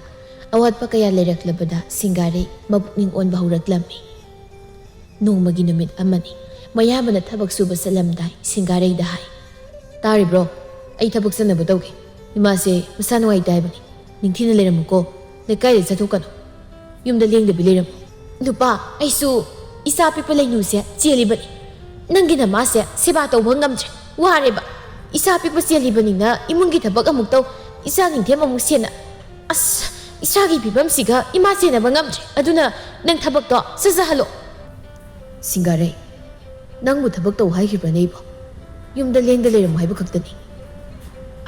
ꯑꯋꯥꯠꯄ ꯀꯌꯥ ꯂꯩꯔꯛꯂꯕꯗ ꯁꯤꯡꯒꯥꯔꯩ ꯃꯄꯨꯛꯅꯤꯡ ꯑꯣꯟꯕ ꯍꯧꯔꯛꯂꯝꯃꯤ꯫ ꯅꯣꯡꯃꯒꯤ ꯅꯨꯃꯤꯠ ꯑꯃꯅꯤ꯫ ꯃꯌꯥꯝꯕꯅ ꯊꯕꯛ ꯁꯨꯕ ꯆꯠꯂꯝꯗꯥꯏ ꯁꯤꯡꯒꯥꯔꯩꯗ ꯍꯥꯏ, "ꯇꯥꯔꯤꯕ꯭ꯔꯣ? ꯑꯩ ꯊꯕꯛ ꯆꯠꯅꯕ ꯇꯧꯒꯦ꯫ ꯏꯃꯥꯁꯦ ꯃꯁꯥ ꯅꯨꯡꯉꯥꯏꯇꯦ ꯍꯥꯏꯕꯅꯤ꯫ ꯅꯤꯡꯊꯤꯅ ꯂꯩꯔꯝꯃꯨꯀꯣ꯫ ꯂꯩꯀꯥꯏꯗ ꯆꯠꯊꯣꯛꯀꯅꯨ꯫ ꯌꯨꯝꯗ ꯂꯦꯡꯗꯕꯤ ꯂꯩꯔꯝꯃꯨ꯫" "ꯅꯨꯄꯥ, ꯑꯩꯁꯨ ꯏꯆꯥ ꯄꯤꯛꯄ ꯂꯩꯅꯨꯁꯦ ꯆꯦꯜꯂꯤꯕꯅꯤ꯫ ꯅꯪꯒꯤ ꯅꯃꯥꯁꯦ ꯁꯦꯕꯥ ꯇꯧꯕ ꯉꯝꯗ꯭ꯔꯦ꯫ ꯋꯥꯔꯦꯕ꯫ ꯏꯆꯥ ꯄꯤꯛꯄ ꯆꯦꯜꯂꯤꯕꯅꯤꯅ ꯏꯃꯨꯡꯒꯤ ꯊꯕꯛ ꯑꯃꯨꯛ ꯇꯧ, ꯏꯆꯥ ꯅꯤꯡꯊꯦꯝ ꯑꯃꯨꯛ ꯁꯦꯟꯅ꯫ ꯑꯁ, ꯏꯆꯥꯒꯤ ꯐꯤꯕꯝꯁꯤꯒ ꯏꯃꯥ ꯁꯦꯟꯅꯕ ꯉꯝꯗ꯭ꯔꯦ꯫ ꯑꯗꯨꯅ ꯅꯪ ꯊꯕꯛꯇꯣ ꯁꯠ ꯁꯠ ꯍꯜꯂꯣ꯫" ꯁꯤꯡꯒꯥꯔꯩ, ꯅꯪꯕꯨ ꯊꯕꯛ ꯇꯧ ꯍꯥꯏꯈꯤꯕ꯭ꯔꯅꯦ ꯑꯩꯕꯣ? ꯌꯨꯝꯗ ꯂꯦꯡꯗ ꯂꯩꯔꯝꯃꯨ ꯍꯥꯏꯕ ꯈꯛꯇꯅꯤ꯫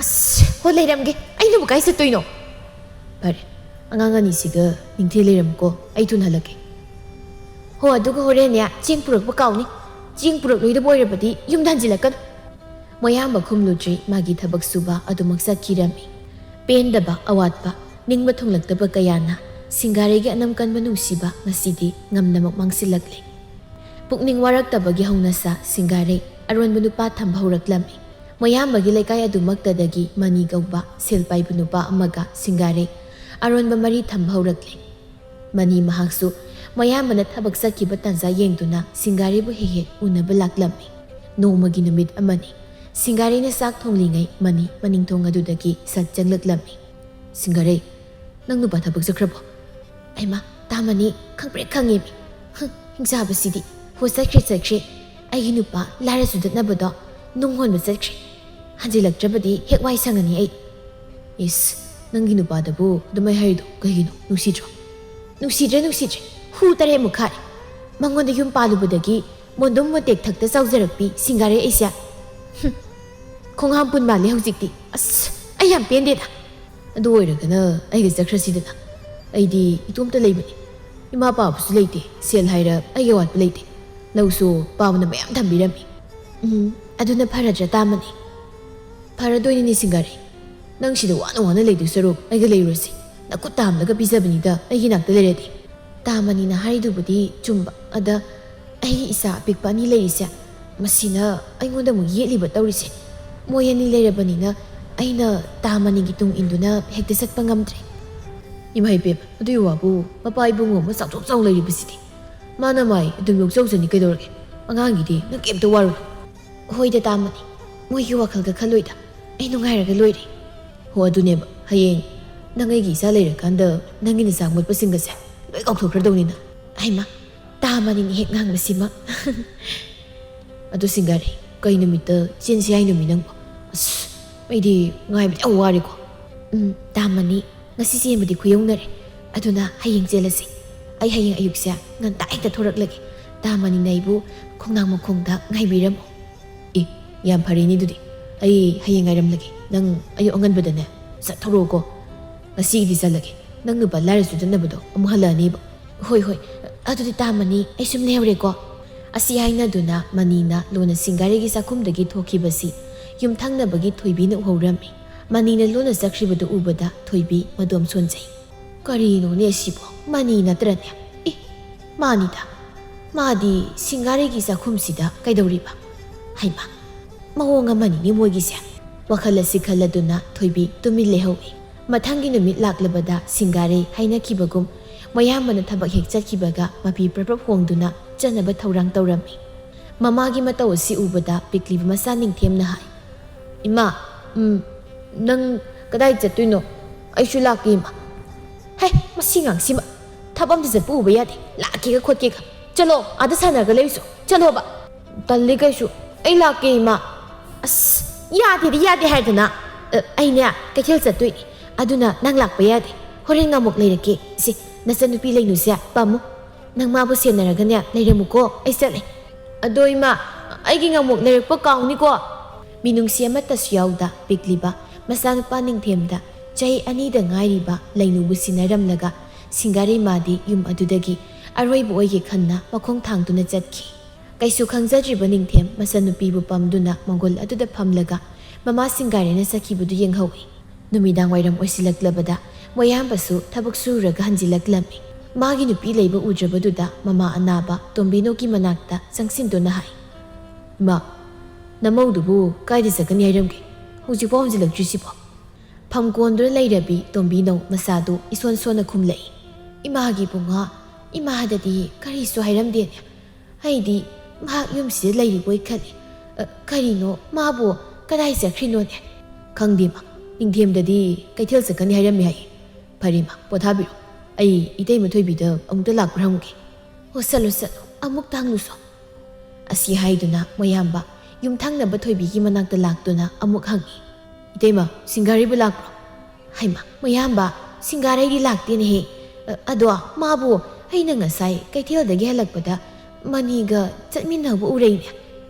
ꯑꯁ, ꯍꯣ, ꯂꯩꯔꯝꯒꯦ꯫ ꯑꯩꯅꯕꯨ ꯀꯥꯏ ꯆꯠꯇꯣꯏꯅꯣ? ꯐꯔꯦ, ꯑꯉꯥꯡ ꯑꯅꯤꯁꯤꯒ ꯅꯤꯡꯊꯦ ꯂꯩꯔꯝꯃꯨꯀꯣ, ꯑꯩ ꯊꯨꯅ ꯍꯜꯂꯛꯀꯦ꯫ ꯍꯣ, ꯑꯗꯨꯒ ꯍꯣꯔꯦꯟꯅꯦ, ꯆꯦꯡ ꯄꯨꯔꯛꯄ ꯀꯥꯎꯅꯤ꯫ ꯆꯦꯡ ꯄꯨꯔꯛꯂꯣꯏꯗꯕ ꯑꯣꯏꯔꯕꯗꯤ ꯌꯨꯝꯗ ꯍꯟꯖꯤꯜꯂꯛꯀꯅꯨ꯫ ꯃꯣꯌꯥꯝꯕ ꯈꯨꯝꯂꯨꯗ꯭ꯔꯤ, ꯃꯥꯒꯤ ꯊꯕꯛ ꯁꯨꯕ ꯑꯗꯨꯃꯛ ꯆꯠꯈꯤꯔꯝꯃꯤ꯫ ꯄꯦꯟꯗꯕ, ꯑꯋꯥꯠꯄ, ꯅꯤꯡꯕ ꯊꯨꯡꯂꯛꯇꯕ ꯀꯌꯥꯅ ꯁꯤꯡꯒꯥꯔꯩꯒꯤ ꯑꯅꯝ ꯀꯟꯕ ꯅꯨꯡꯁꯤꯕ ꯉꯁꯤꯗꯤ ꯉꯝꯅꯃꯛ ꯃꯥꯡꯁꯤꯜꯂꯛꯂꯦ꯫ ꯄꯨꯛꯅꯤꯡ ꯋꯥꯔꯛꯇꯕꯒꯤ ꯍꯧꯅꯁꯥ ꯁꯤꯡꯒꯥꯔꯩ ꯑꯔꯣꯟꯕ ꯅꯨꯄꯥ ꯊꯝꯕ ꯍꯧꯔꯛꯂꯝꯃꯤ꯫ ꯃꯣꯌꯥꯝꯕꯒꯤ ꯂꯩꯀꯥꯏ ꯑꯗꯨꯃꯛꯇꯗꯒꯤ ꯃꯅꯤ ꯀꯧꯕ ꯁꯦꯜ ꯄꯥꯏꯕ ꯅꯨꯄꯥ ꯑꯃꯒ ꯁꯤꯡꯒꯥꯔꯩ ꯑꯔꯣꯟꯕ ꯃꯔꯤ ꯊꯝꯕ ꯍꯧꯔꯛꯂꯦ꯫ ꯃꯅꯤ ꯃꯍꯥꯛꯁꯨ ꯃꯣꯌꯥꯝꯕꯅ ꯊꯕꯛ ꯆꯠꯈꯤꯕ ꯇꯥꯟꯖꯥ ꯌꯦꯡꯗꯨꯅ ꯁꯤꯡꯒꯥꯔꯩꯕꯨ ꯍꯦꯛ ꯍꯦꯛ ꯎꯅꯕ ꯂꯥꯛꯂꯝꯃꯤ꯫ ꯅꯣꯡꯃꯒꯤ ꯅꯨꯃꯤꯠ ꯑꯃꯅꯤ꯫ ꯁꯤꯡꯒꯥꯔꯩꯅ ꯆꯥꯛ ꯊꯣꯡꯂꯤꯉꯩ ꯃꯅꯤ ꯃꯅꯤꯡꯊꯣꯡ ꯑꯗꯨꯗꯒꯤ ꯁꯠ ꯆꯪꯂꯛꯂꯝꯃꯤ꯫ "ꯁꯤꯡꯒꯥꯔꯩ, ꯅꯪ ꯅꯨꯄꯥ ꯊꯕꯛ ꯆꯠꯈ꯭ꯔꯕꯣ?" "ꯑꯩꯃ, ꯇꯥꯃꯅꯤ ꯈꯪꯄ꯭ꯔꯦꯛ ꯈꯪꯉꯦꯃꯤ꯫ ꯍꯨꯝ, ꯍꯤꯡꯆꯥꯕꯁꯤꯗꯤ꯫ ꯍꯣ, ꯆꯠꯈ꯭ꯔꯦ, ꯆꯠꯈ꯭ꯔꯦ꯫ ꯑꯩꯒꯤ ꯅꯨꯄꯥ ꯂꯥꯏꯔ ꯆꯨꯗꯠꯅꯕꯗꯣ ꯅꯨꯡ ꯍꯣꯟꯕ ꯆꯠꯈ꯭ꯔꯦ꯫ ꯍꯟꯖꯤꯜꯂꯛꯇ꯭ꯔꯕꯗꯤ ꯍꯦꯛ ꯋꯥꯏ ꯁꯪꯉꯅꯤ ꯑꯩ꯫" "ꯏꯁ, ꯅꯪꯒꯤ ꯅꯨꯄꯥꯗꯕꯨ ꯑꯗꯨꯃꯥꯏ ꯍꯥꯏꯔꯤꯗꯣ ꯀꯩꯒꯤꯅꯣ? ꯅꯨꯡꯁꯤꯗ꯭ꯔꯣ?" "ꯅꯨꯡꯁꯤꯗ꯭ꯔꯦ, ꯅꯨꯡꯁꯤꯗ꯭ꯔꯦ꯫ ꯍꯨ ꯇꯔꯦꯠꯃꯨꯛ ꯈꯥꯔꯦ꯫ ꯃꯉꯣꯟꯗ ꯌꯨꯝ ꯄꯥꯜꯂꯨꯕꯗꯒꯤ ꯃꯣꯟꯗꯨꯝ ꯃꯣꯟꯇꯦꯛ ꯊꯛꯇ ꯆꯥꯎꯖꯔꯛꯄꯤ ꯁꯤꯡꯒꯥꯔꯩ ꯑꯩꯁꯦ꯫ ꯍꯨꯝ, ꯈꯣꯡꯍꯥꯝ ꯄꯨꯟ ꯃꯥꯜꯂꯦ ꯍꯧꯖꯤꯛꯇꯤ꯫ ꯑꯁ, ꯑꯩ ꯌꯥꯝ ꯄꯦꯟꯗꯦꯗ꯫ ꯑꯗꯨ ꯑꯣꯏꯔꯒꯅ ꯑꯩꯒ ꯆꯠꯈ꯭ꯔꯁꯤꯗꯅ꯫ ꯑꯩꯗꯤ ꯏꯇꯣꯝꯇ ꯂꯩꯕꯅꯤ꯫ ꯏꯃꯥ ꯄꯥꯕꯁꯨ ꯂꯩꯇꯦ, ꯁꯦꯜ ꯍꯥꯏꯔ ꯑꯩꯒꯤ ꯑꯋꯥꯠꯄ ꯂꯩꯇꯦ꯫ ꯂꯧꯁꯨ ꯄꯥꯕꯅ ꯃꯌꯥꯝ ꯊꯝꯕꯤꯔꯝꯃꯤ꯫" "ꯎꯝ, ꯑꯗꯨꯅ ꯐꯔꯗ꯭ꯔꯥ ꯇꯥꯃꯅꯤ?" "ꯐꯔꯗꯣꯏꯅꯤꯅꯦ ꯁꯤꯡꯒꯥꯔꯩ꯫ ꯅꯪ ꯁꯤꯗ ꯋꯥꯅ ꯋꯥꯅ ꯂꯩꯗꯣꯏ ꯁꯔꯨꯛ ꯑꯩꯒ ꯂꯩꯔꯨꯔꯁꯤ꯫ ꯅꯈꯨꯠꯇ ꯍꯥꯝꯂꯒ ꯄꯤꯖꯕꯅꯤꯗ ꯑꯩꯒꯤ ꯅꯥꯛꯇ ꯂꯩꯔꯗꯤ꯫" "ꯇꯥꯃꯅꯤꯅ ꯍꯥꯏꯔꯤꯗꯨꯕꯨꯗꯤ ꯆꯨꯝꯕ꯫ ꯑꯗ ꯑꯩꯒꯤ ꯏꯆꯥ ꯑꯄꯤꯛꯄ ꯑꯅꯤ ꯂꯩꯔꯤꯁꯦ, ꯃꯁꯤꯅ ꯑꯩꯉꯣꯟꯗ ꯑꯃꯨꯛ ꯌꯦꯠꯂꯤꯕ ꯇꯧꯔꯤꯁꯦ꯫ ꯃꯣꯏ ꯑꯅꯤ ꯂꯩꯔꯕꯅꯤꯅ ꯑꯩꯅ ꯇꯥꯃꯅꯤꯒꯤ ꯇꯨꯡ ꯏꯟꯗꯨꯅ ꯍꯦꯛꯇ ꯆꯠꯄ ꯉꯝꯗ꯭ꯔꯦ꯫" "ꯏꯃꯥ ꯏꯕꯦꯝꯃ, ꯑꯗꯨꯒꯤ ꯋꯥꯕꯨ ꯃꯄꯥ ꯏꯕꯨꯡꯉꯣ ꯑꯃ ꯆꯥꯎꯊꯣꯛ ꯆꯥꯎ ꯂꯩꯔꯤꯕꯁꯤꯗꯤ꯫ ꯃꯥꯅ ꯃꯥꯏ ꯑꯗꯨꯝ ꯌꯣꯛꯆꯧꯖꯅꯤ ꯀꯩꯗꯧꯔꯒꯦ? ꯑꯉꯥꯡꯒꯤꯗꯤ ꯅꯪ ꯀꯩꯝꯇ ꯋꯥꯔꯨꯅꯨ꯫" "ꯍꯣꯏꯗ ꯇꯥꯃꯅꯤ, ꯃꯣꯏꯒꯤ ꯋꯥꯈꯜꯒ ꯈꯜꯂꯣꯏꯗ꯫ ꯑꯩ ꯅꯨꯡꯉꯥꯏꯔꯒ ꯂꯣꯏꯔꯦ꯫" "ꯍꯣ, ꯑꯗꯨꯅꯦꯕ꯫ ꯍꯌꯦꯡ ꯅꯪ ꯑꯩꯒꯤ ꯏꯆꯥ ꯂꯩꯔꯀꯥꯟꯗ ꯅꯪꯒꯤ ꯅꯆꯥ ꯃꯣꯠꯄꯁꯤꯡꯒꯁꯦ ꯂꯣꯏ ꯀꯥꯎꯊꯣꯛꯈ꯭ꯔꯗꯧꯅꯤꯅ꯫" "ꯍꯩꯃꯥ, ꯇꯥꯃꯅꯤꯅ ꯍꯦꯛ ꯉꯥꯡꯕꯁꯤꯃ꯫" "ꯑꯗꯨ ꯁꯤꯡꯒꯥꯔꯩ, ꯀꯩ ꯅꯨꯃꯤꯠꯇ ꯆꯦꯟꯁꯤ ꯍꯥꯏꯅꯣꯃꯤ ꯅꯪꯕꯣ? ꯑꯁ, ꯑꯩꯗꯤ ꯉꯥꯏꯕꯗ ꯌꯥꯝ ꯋꯥꯔꯦꯀꯣ꯫" "ꯎꯝ, ꯇꯥꯃꯅꯤ, ꯉꯁꯤ ꯆꯦꯟꯕꯗꯤ ꯈꯨꯌꯧꯅꯔꯦ꯫ ꯑꯗꯨꯅ ꯍꯌꯦꯡ ꯆꯦꯜꯂꯁꯤ꯫ ꯑꯩ ꯍꯌꯦꯡ ꯑꯌꯨꯛꯁꯦ ꯉꯟꯇꯥ ꯍꯦꯛꯇ ꯊꯣꯔꯛꯂꯒꯦ꯫ ꯇꯥ ꯃꯅꯤꯅ ꯑꯩꯕꯨ ꯈꯣꯡꯅꯥꯡ ꯃꯈꯣꯡꯗ ꯉꯥꯏꯕꯤꯔꯝꯃꯣ꯫ ꯑꯦ, ꯌꯥꯝ ꯐꯔꯦꯅꯦ ꯑꯗꯨꯗꯤ꯫ ꯑꯩ ꯍꯌꯦꯡ ꯉꯥꯏꯔꯝꯂꯒꯦ꯫ ꯅꯪ ꯑꯌꯨꯛ ꯑꯉꯟꯕꯗꯅꯦ ꯆꯠꯊꯣꯔꯛꯎꯀꯣ꯫ ꯉꯁꯤꯒꯤꯗꯤ ꯆꯠꯂꯒꯦ꯫ ꯅꯪ ꯅꯨꯄꯥ ꯂꯥꯏꯔꯁꯨ ꯆꯠꯅꯕꯗꯣ ꯑꯃꯨꯛ ꯍꯜꯂꯛꯑꯅꯤꯕ꯫ ꯍꯣꯏ, ꯍꯣꯏ꯫ ꯑꯗꯨꯗꯤ ꯇꯥ ꯃꯅꯤ, ꯑꯩ ꯁꯨꯝ ꯂꯩꯍꯧꯔꯦꯀꯣ꯫ ꯑꯁꯤ ꯍꯥꯏꯅꯗꯨꯅ ꯃꯅꯤꯅ ꯂꯣꯟꯅ ꯁꯤꯡꯒꯥꯔꯩꯒꯤ ꯆꯥꯛꯈꯨꯝꯗꯒꯤ ꯊꯣꯛꯈꯤꯕꯁꯤ ꯌꯨꯝꯊꯪꯅꯕꯒꯤ ꯊꯣꯏꯕꯤꯅ ꯎꯍꯧꯔꯝꯃꯤ꯫ ꯃꯅꯤꯅ ꯂꯣꯟꯅ ꯆꯠꯈ꯭ꯔꯤꯕꯗꯨ ꯎꯕꯗ ꯊꯣꯏꯕꯤ ꯃꯗꯣꯝ ꯁꯣꯟꯖꯩ꯫ "ꯀꯔꯤꯅꯣꯅꯦ ꯑꯁꯤꯕꯣ? ꯃꯅꯤ ꯅꯠꯇ꯭ꯔꯅꯦ? ꯑꯦ, ꯃꯥꯅꯤꯗ꯫ ꯃꯥꯗꯤ ꯁꯤꯡꯒꯥꯔꯩꯒꯤ ꯆꯥꯛꯈꯨꯝꯁꯤꯗ ꯀꯩꯗꯧꯔꯤꯕ? ꯍꯩꯃꯥ, ꯃꯑꯣꯡ ꯑꯃꯅꯤꯅꯦ ꯃꯣꯏꯒꯤꯁꯦ"꯫ ꯋꯥꯈꯜ ꯑꯁꯤ ꯈꯜꯂꯗꯨꯅ ꯊꯣꯏꯕꯤ ꯇꯨꯃꯤꯟ ꯂꯩꯍꯧꯏ꯫ ꯃꯊꯪꯒꯤ ꯅꯨꯃꯤꯠ ꯂꯥꯛꯂꯕꯗ ꯁꯤꯡꯒꯥꯔꯩ ꯍꯥꯏꯅꯈꯤꯕꯒꯨꯝ ꯃꯌꯥꯝꯕꯅ ꯊꯕꯛ ꯍꯦꯛ ꯆꯠꯈꯤꯕꯒ ꯃꯄꯤ ꯄ꯭ꯔꯞ ꯄ꯭ꯔꯞ ꯍꯣꯡꯗꯨꯅ ꯆꯠꯅꯕ ꯊꯧꯔꯥꯡ ꯇꯧꯔꯝꯃꯤ꯫ ꯃꯃꯥꯒꯤ ꯃꯇꯧ ꯑꯁꯤ ꯎꯕꯗ ꯄꯤꯛꯂꯤꯕ ꯃꯆꯥ ꯅꯤꯡꯊꯦꯝꯅ ꯍꯥꯏ, "ꯏꯃꯥ, ꯎꯝ, ꯅꯪ ꯀꯗꯥꯏ ꯆꯠꯇꯣꯏꯅꯣ? ꯑꯩꯁꯨ ꯂꯥꯛꯀꯦ, ꯏꯃꯥ"꯫ "ꯍꯦ, ꯃꯁꯤ ꯉꯥꯡꯁꯤꯃ ꯊꯕꯛ ꯑꯝꯇ ꯆꯠꯄ ꯎꯕ ꯌꯥꯗꯦ꯫ ꯂꯥꯛꯀꯦꯒ ꯈꯣꯠꯀꯦꯒ꯫ ꯆꯠꯂꯣ, ꯑꯥꯗ ꯁꯥꯟꯅꯔꯒ ꯂꯩꯔꯨꯆꯣ꯫ ꯆꯠꯂꯣꯕ"꯫ "ꯇꯜꯂꯤ ꯀꯩꯁꯨ꯫ ꯑꯩ ꯂꯥꯛꯀꯦ, ꯏꯃꯥ"꯫ "ꯑꯁ, ꯌꯥꯗꯦꯗꯤ ꯌꯥꯗꯦ ꯍꯥꯏꯗꯅ꯫ ꯑ, ꯑꯩꯅꯦ ꯀꯩꯊꯦꯜ ꯆꯠꯇꯣꯏꯅꯦ꯫ ꯑꯗꯨꯅ ꯅꯪ ꯂꯥꯛꯄ ꯌꯥꯗꯦ꯫ ꯍꯣꯔꯦꯟ ꯑꯃꯨꯛ ꯂꯩꯔꯛꯀꯦ꯫ ꯁꯤ, ꯅꯆꯟꯅꯨꯄꯤ ꯂꯩꯅꯨꯁꯦ ꯄꯥꯝꯃꯨ꯫ ꯅꯪ ꯃꯥꯕꯨ ꯁꯦꯟꯅꯔꯒꯅꯦ ꯂꯩꯔꯝꯃꯨꯀꯣ꯫ ꯑꯩ ꯆꯠꯂꯦ"꯫ "ꯑꯗꯣ ꯏꯃꯥ, ꯑꯩꯒꯤ ꯉꯥꯃꯨꯛ ꯂꯩꯔꯛꯄ ꯀꯥꯎꯅꯤꯀꯣ"꯫ ꯃꯤꯅꯨꯡꯁꯤ ꯑꯃꯠꯇꯁꯨ ꯌꯥꯎꯗ ꯄꯤꯛꯂꯤꯕ ꯃꯆꯥꯅꯨꯄꯥ ꯅꯤꯡꯊꯦꯝꯗ ꯆꯍꯤ ꯑꯅꯤꯗ ꯉꯥꯏꯔꯤꯕ ꯂꯩꯅꯨꯕꯨ ꯁꯤꯟꯅꯔꯝꯂꯒ ꯁꯤꯡꯒꯥꯔꯩ ꯃꯥꯗꯤ ꯌꯨꯝ ꯑꯗꯨꯗꯒꯤ ꯑꯔꯣꯏꯕ ꯑꯣꯏꯒꯦ ꯈꯟꯅ ꯃꯈꯣꯡ ꯊꯥꯡꯗꯨꯅ ꯆꯠꯈꯤ꯫ ꯀꯩꯁꯨ ꯈꯪꯖꯗ꯭ꯔꯤꯕ ꯅꯤꯡꯊꯦꯝ ꯃꯆꯟꯅꯨꯄꯤꯕꯨ ꯄꯝꯗꯨꯅ ꯃꯪꯒꯣꯜ ꯑꯗꯨꯗ ꯐꯝꯂꯒ ꯃꯃꯥ ꯁꯤꯡꯒꯥꯔꯩꯅ ꯆꯠꯈꯤꯕꯗꯨ ꯌꯦꯡꯍꯧꯏ꯫ ꯅꯨꯃꯤꯗꯥꯡ ꯋꯥꯏꯔꯝ ꯑꯣꯏꯁꯤꯜꯂꯛꯂꯕꯗ ꯃꯣꯌꯥꯝꯕꯁꯨ ꯊꯕꯛ ꯁꯨꯔꯒ ꯍꯟꯖꯤꯜꯂꯛꯂꯝꯃꯤ꯫ ꯃꯥꯒꯤ ꯅꯨꯄꯤ ꯂꯩꯕ ꯎꯗ꯭ꯔꯕꯗꯨꯗ ꯃꯃꯥ ꯑꯅꯥꯕ ꯇꯣꯝꯕꯤꯅꯧꯒꯤ ꯃꯅꯥꯛꯇ ꯆꯪꯁꯤꯟꯗꯨꯅ ꯍꯥꯏ, "ꯏꯃꯥ, ꯅꯃꯧꯗꯨꯕꯨ ꯀꯥꯏꯗ ꯆꯠꯀꯅꯤ ꯍꯥꯏꯔꯝꯒꯦ? ꯍꯧꯖꯤꯛꯐꯥꯎ ꯍꯟꯖꯤꯜꯂꯛꯇ꯭ꯔꯤꯁꯤꯕꯣ?" ꯐꯝ ꯀꯣꯟꯗꯨꯅ ꯂꯩꯔꯕꯤ ꯇꯣꯝꯕꯤꯅꯧ ꯃꯆꯥꯗꯨ ꯏꯁꯣꯟ ꯁꯣꯟꯅ ꯈꯨꯝꯂꯛꯏ, "ꯏꯃꯥꯒꯤ ꯏꯕꯨꯡꯉꯣ, ꯏꯃꯥꯗꯗꯤ ꯀꯔꯤꯁꯨ ꯍꯥꯏꯔꯝꯗꯦꯅꯦ꯫ ꯑꯩꯗꯤ ꯃꯍꯥꯛ ꯌꯨꯝꯁꯤꯗ ꯂꯩꯔꯤꯕꯣꯏ ꯈꯜꯂꯤ꯫ ꯑ, ꯀꯔꯤꯅꯣ, ꯃꯥꯕꯨ ꯀꯗꯥꯏ ꯆꯠꯈ꯭ꯔꯤꯅꯣꯅꯦ?" "ꯈꯪꯗꯦ ꯃꯥ, ꯅꯤꯡꯊꯦꯝꯗꯗꯤ ꯀꯩꯊꯦꯜ ꯆꯠꯀꯅꯤ ꯍꯥꯏꯔꯝꯃꯤ ꯍꯥꯏ꯫ ꯐꯔꯦ ꯃꯥ, ꯄꯣꯊꯥꯕꯤꯔꯣ꯫ ꯑꯩ ꯏꯇꯩꯃ ꯊꯣꯏꯕꯤꯗ ꯑꯃꯨꯛꯇ ꯂꯥꯛꯄ꯭ꯔꯥ ꯍꯪꯉꯨꯒꯦ"꯫ "ꯑꯣ, ꯆꯠꯂꯣ, ꯆꯠꯂꯣ, ꯑꯃꯨꯛꯇ ꯍꯪꯂꯨꯆꯣ"꯫ ꯑꯁꯤ ꯍꯥꯏꯗꯨꯅ ꯃꯣꯌꯥꯝꯕ ꯌꯨꯝꯊꯪꯅꯕ ꯊꯣꯏꯕꯤꯒꯤ ꯃꯅꯥꯛꯇ ꯂꯥꯛꯇꯨꯅ ꯑꯃꯨꯛ ꯍꯪꯉꯤ, "ꯏꯇꯩꯃ, ꯁꯤꯡꯒꯥꯔꯩꯕꯨ ꯂꯥꯛꯄ꯭ꯔꯣ?" "ꯍꯩꯃꯥ, ꯃꯣꯌꯥꯝꯕ, ꯁꯤꯡꯒꯥꯔꯩꯗꯤ ꯂꯥꯛꯇꯦꯅꯦꯍꯦ꯫ ꯑ, ꯑꯗꯣ ꯃꯥꯕꯨ ꯑꯩꯅ ꯉꯁꯥꯏ ꯀꯩꯊꯦꯜꯗꯒꯤ ꯍꯜꯂꯛꯄꯗ ꯃꯅꯤꯒ ꯆꯠꯃꯤꯟꯅꯕ ꯎꯔꯩꯅꯦ꯫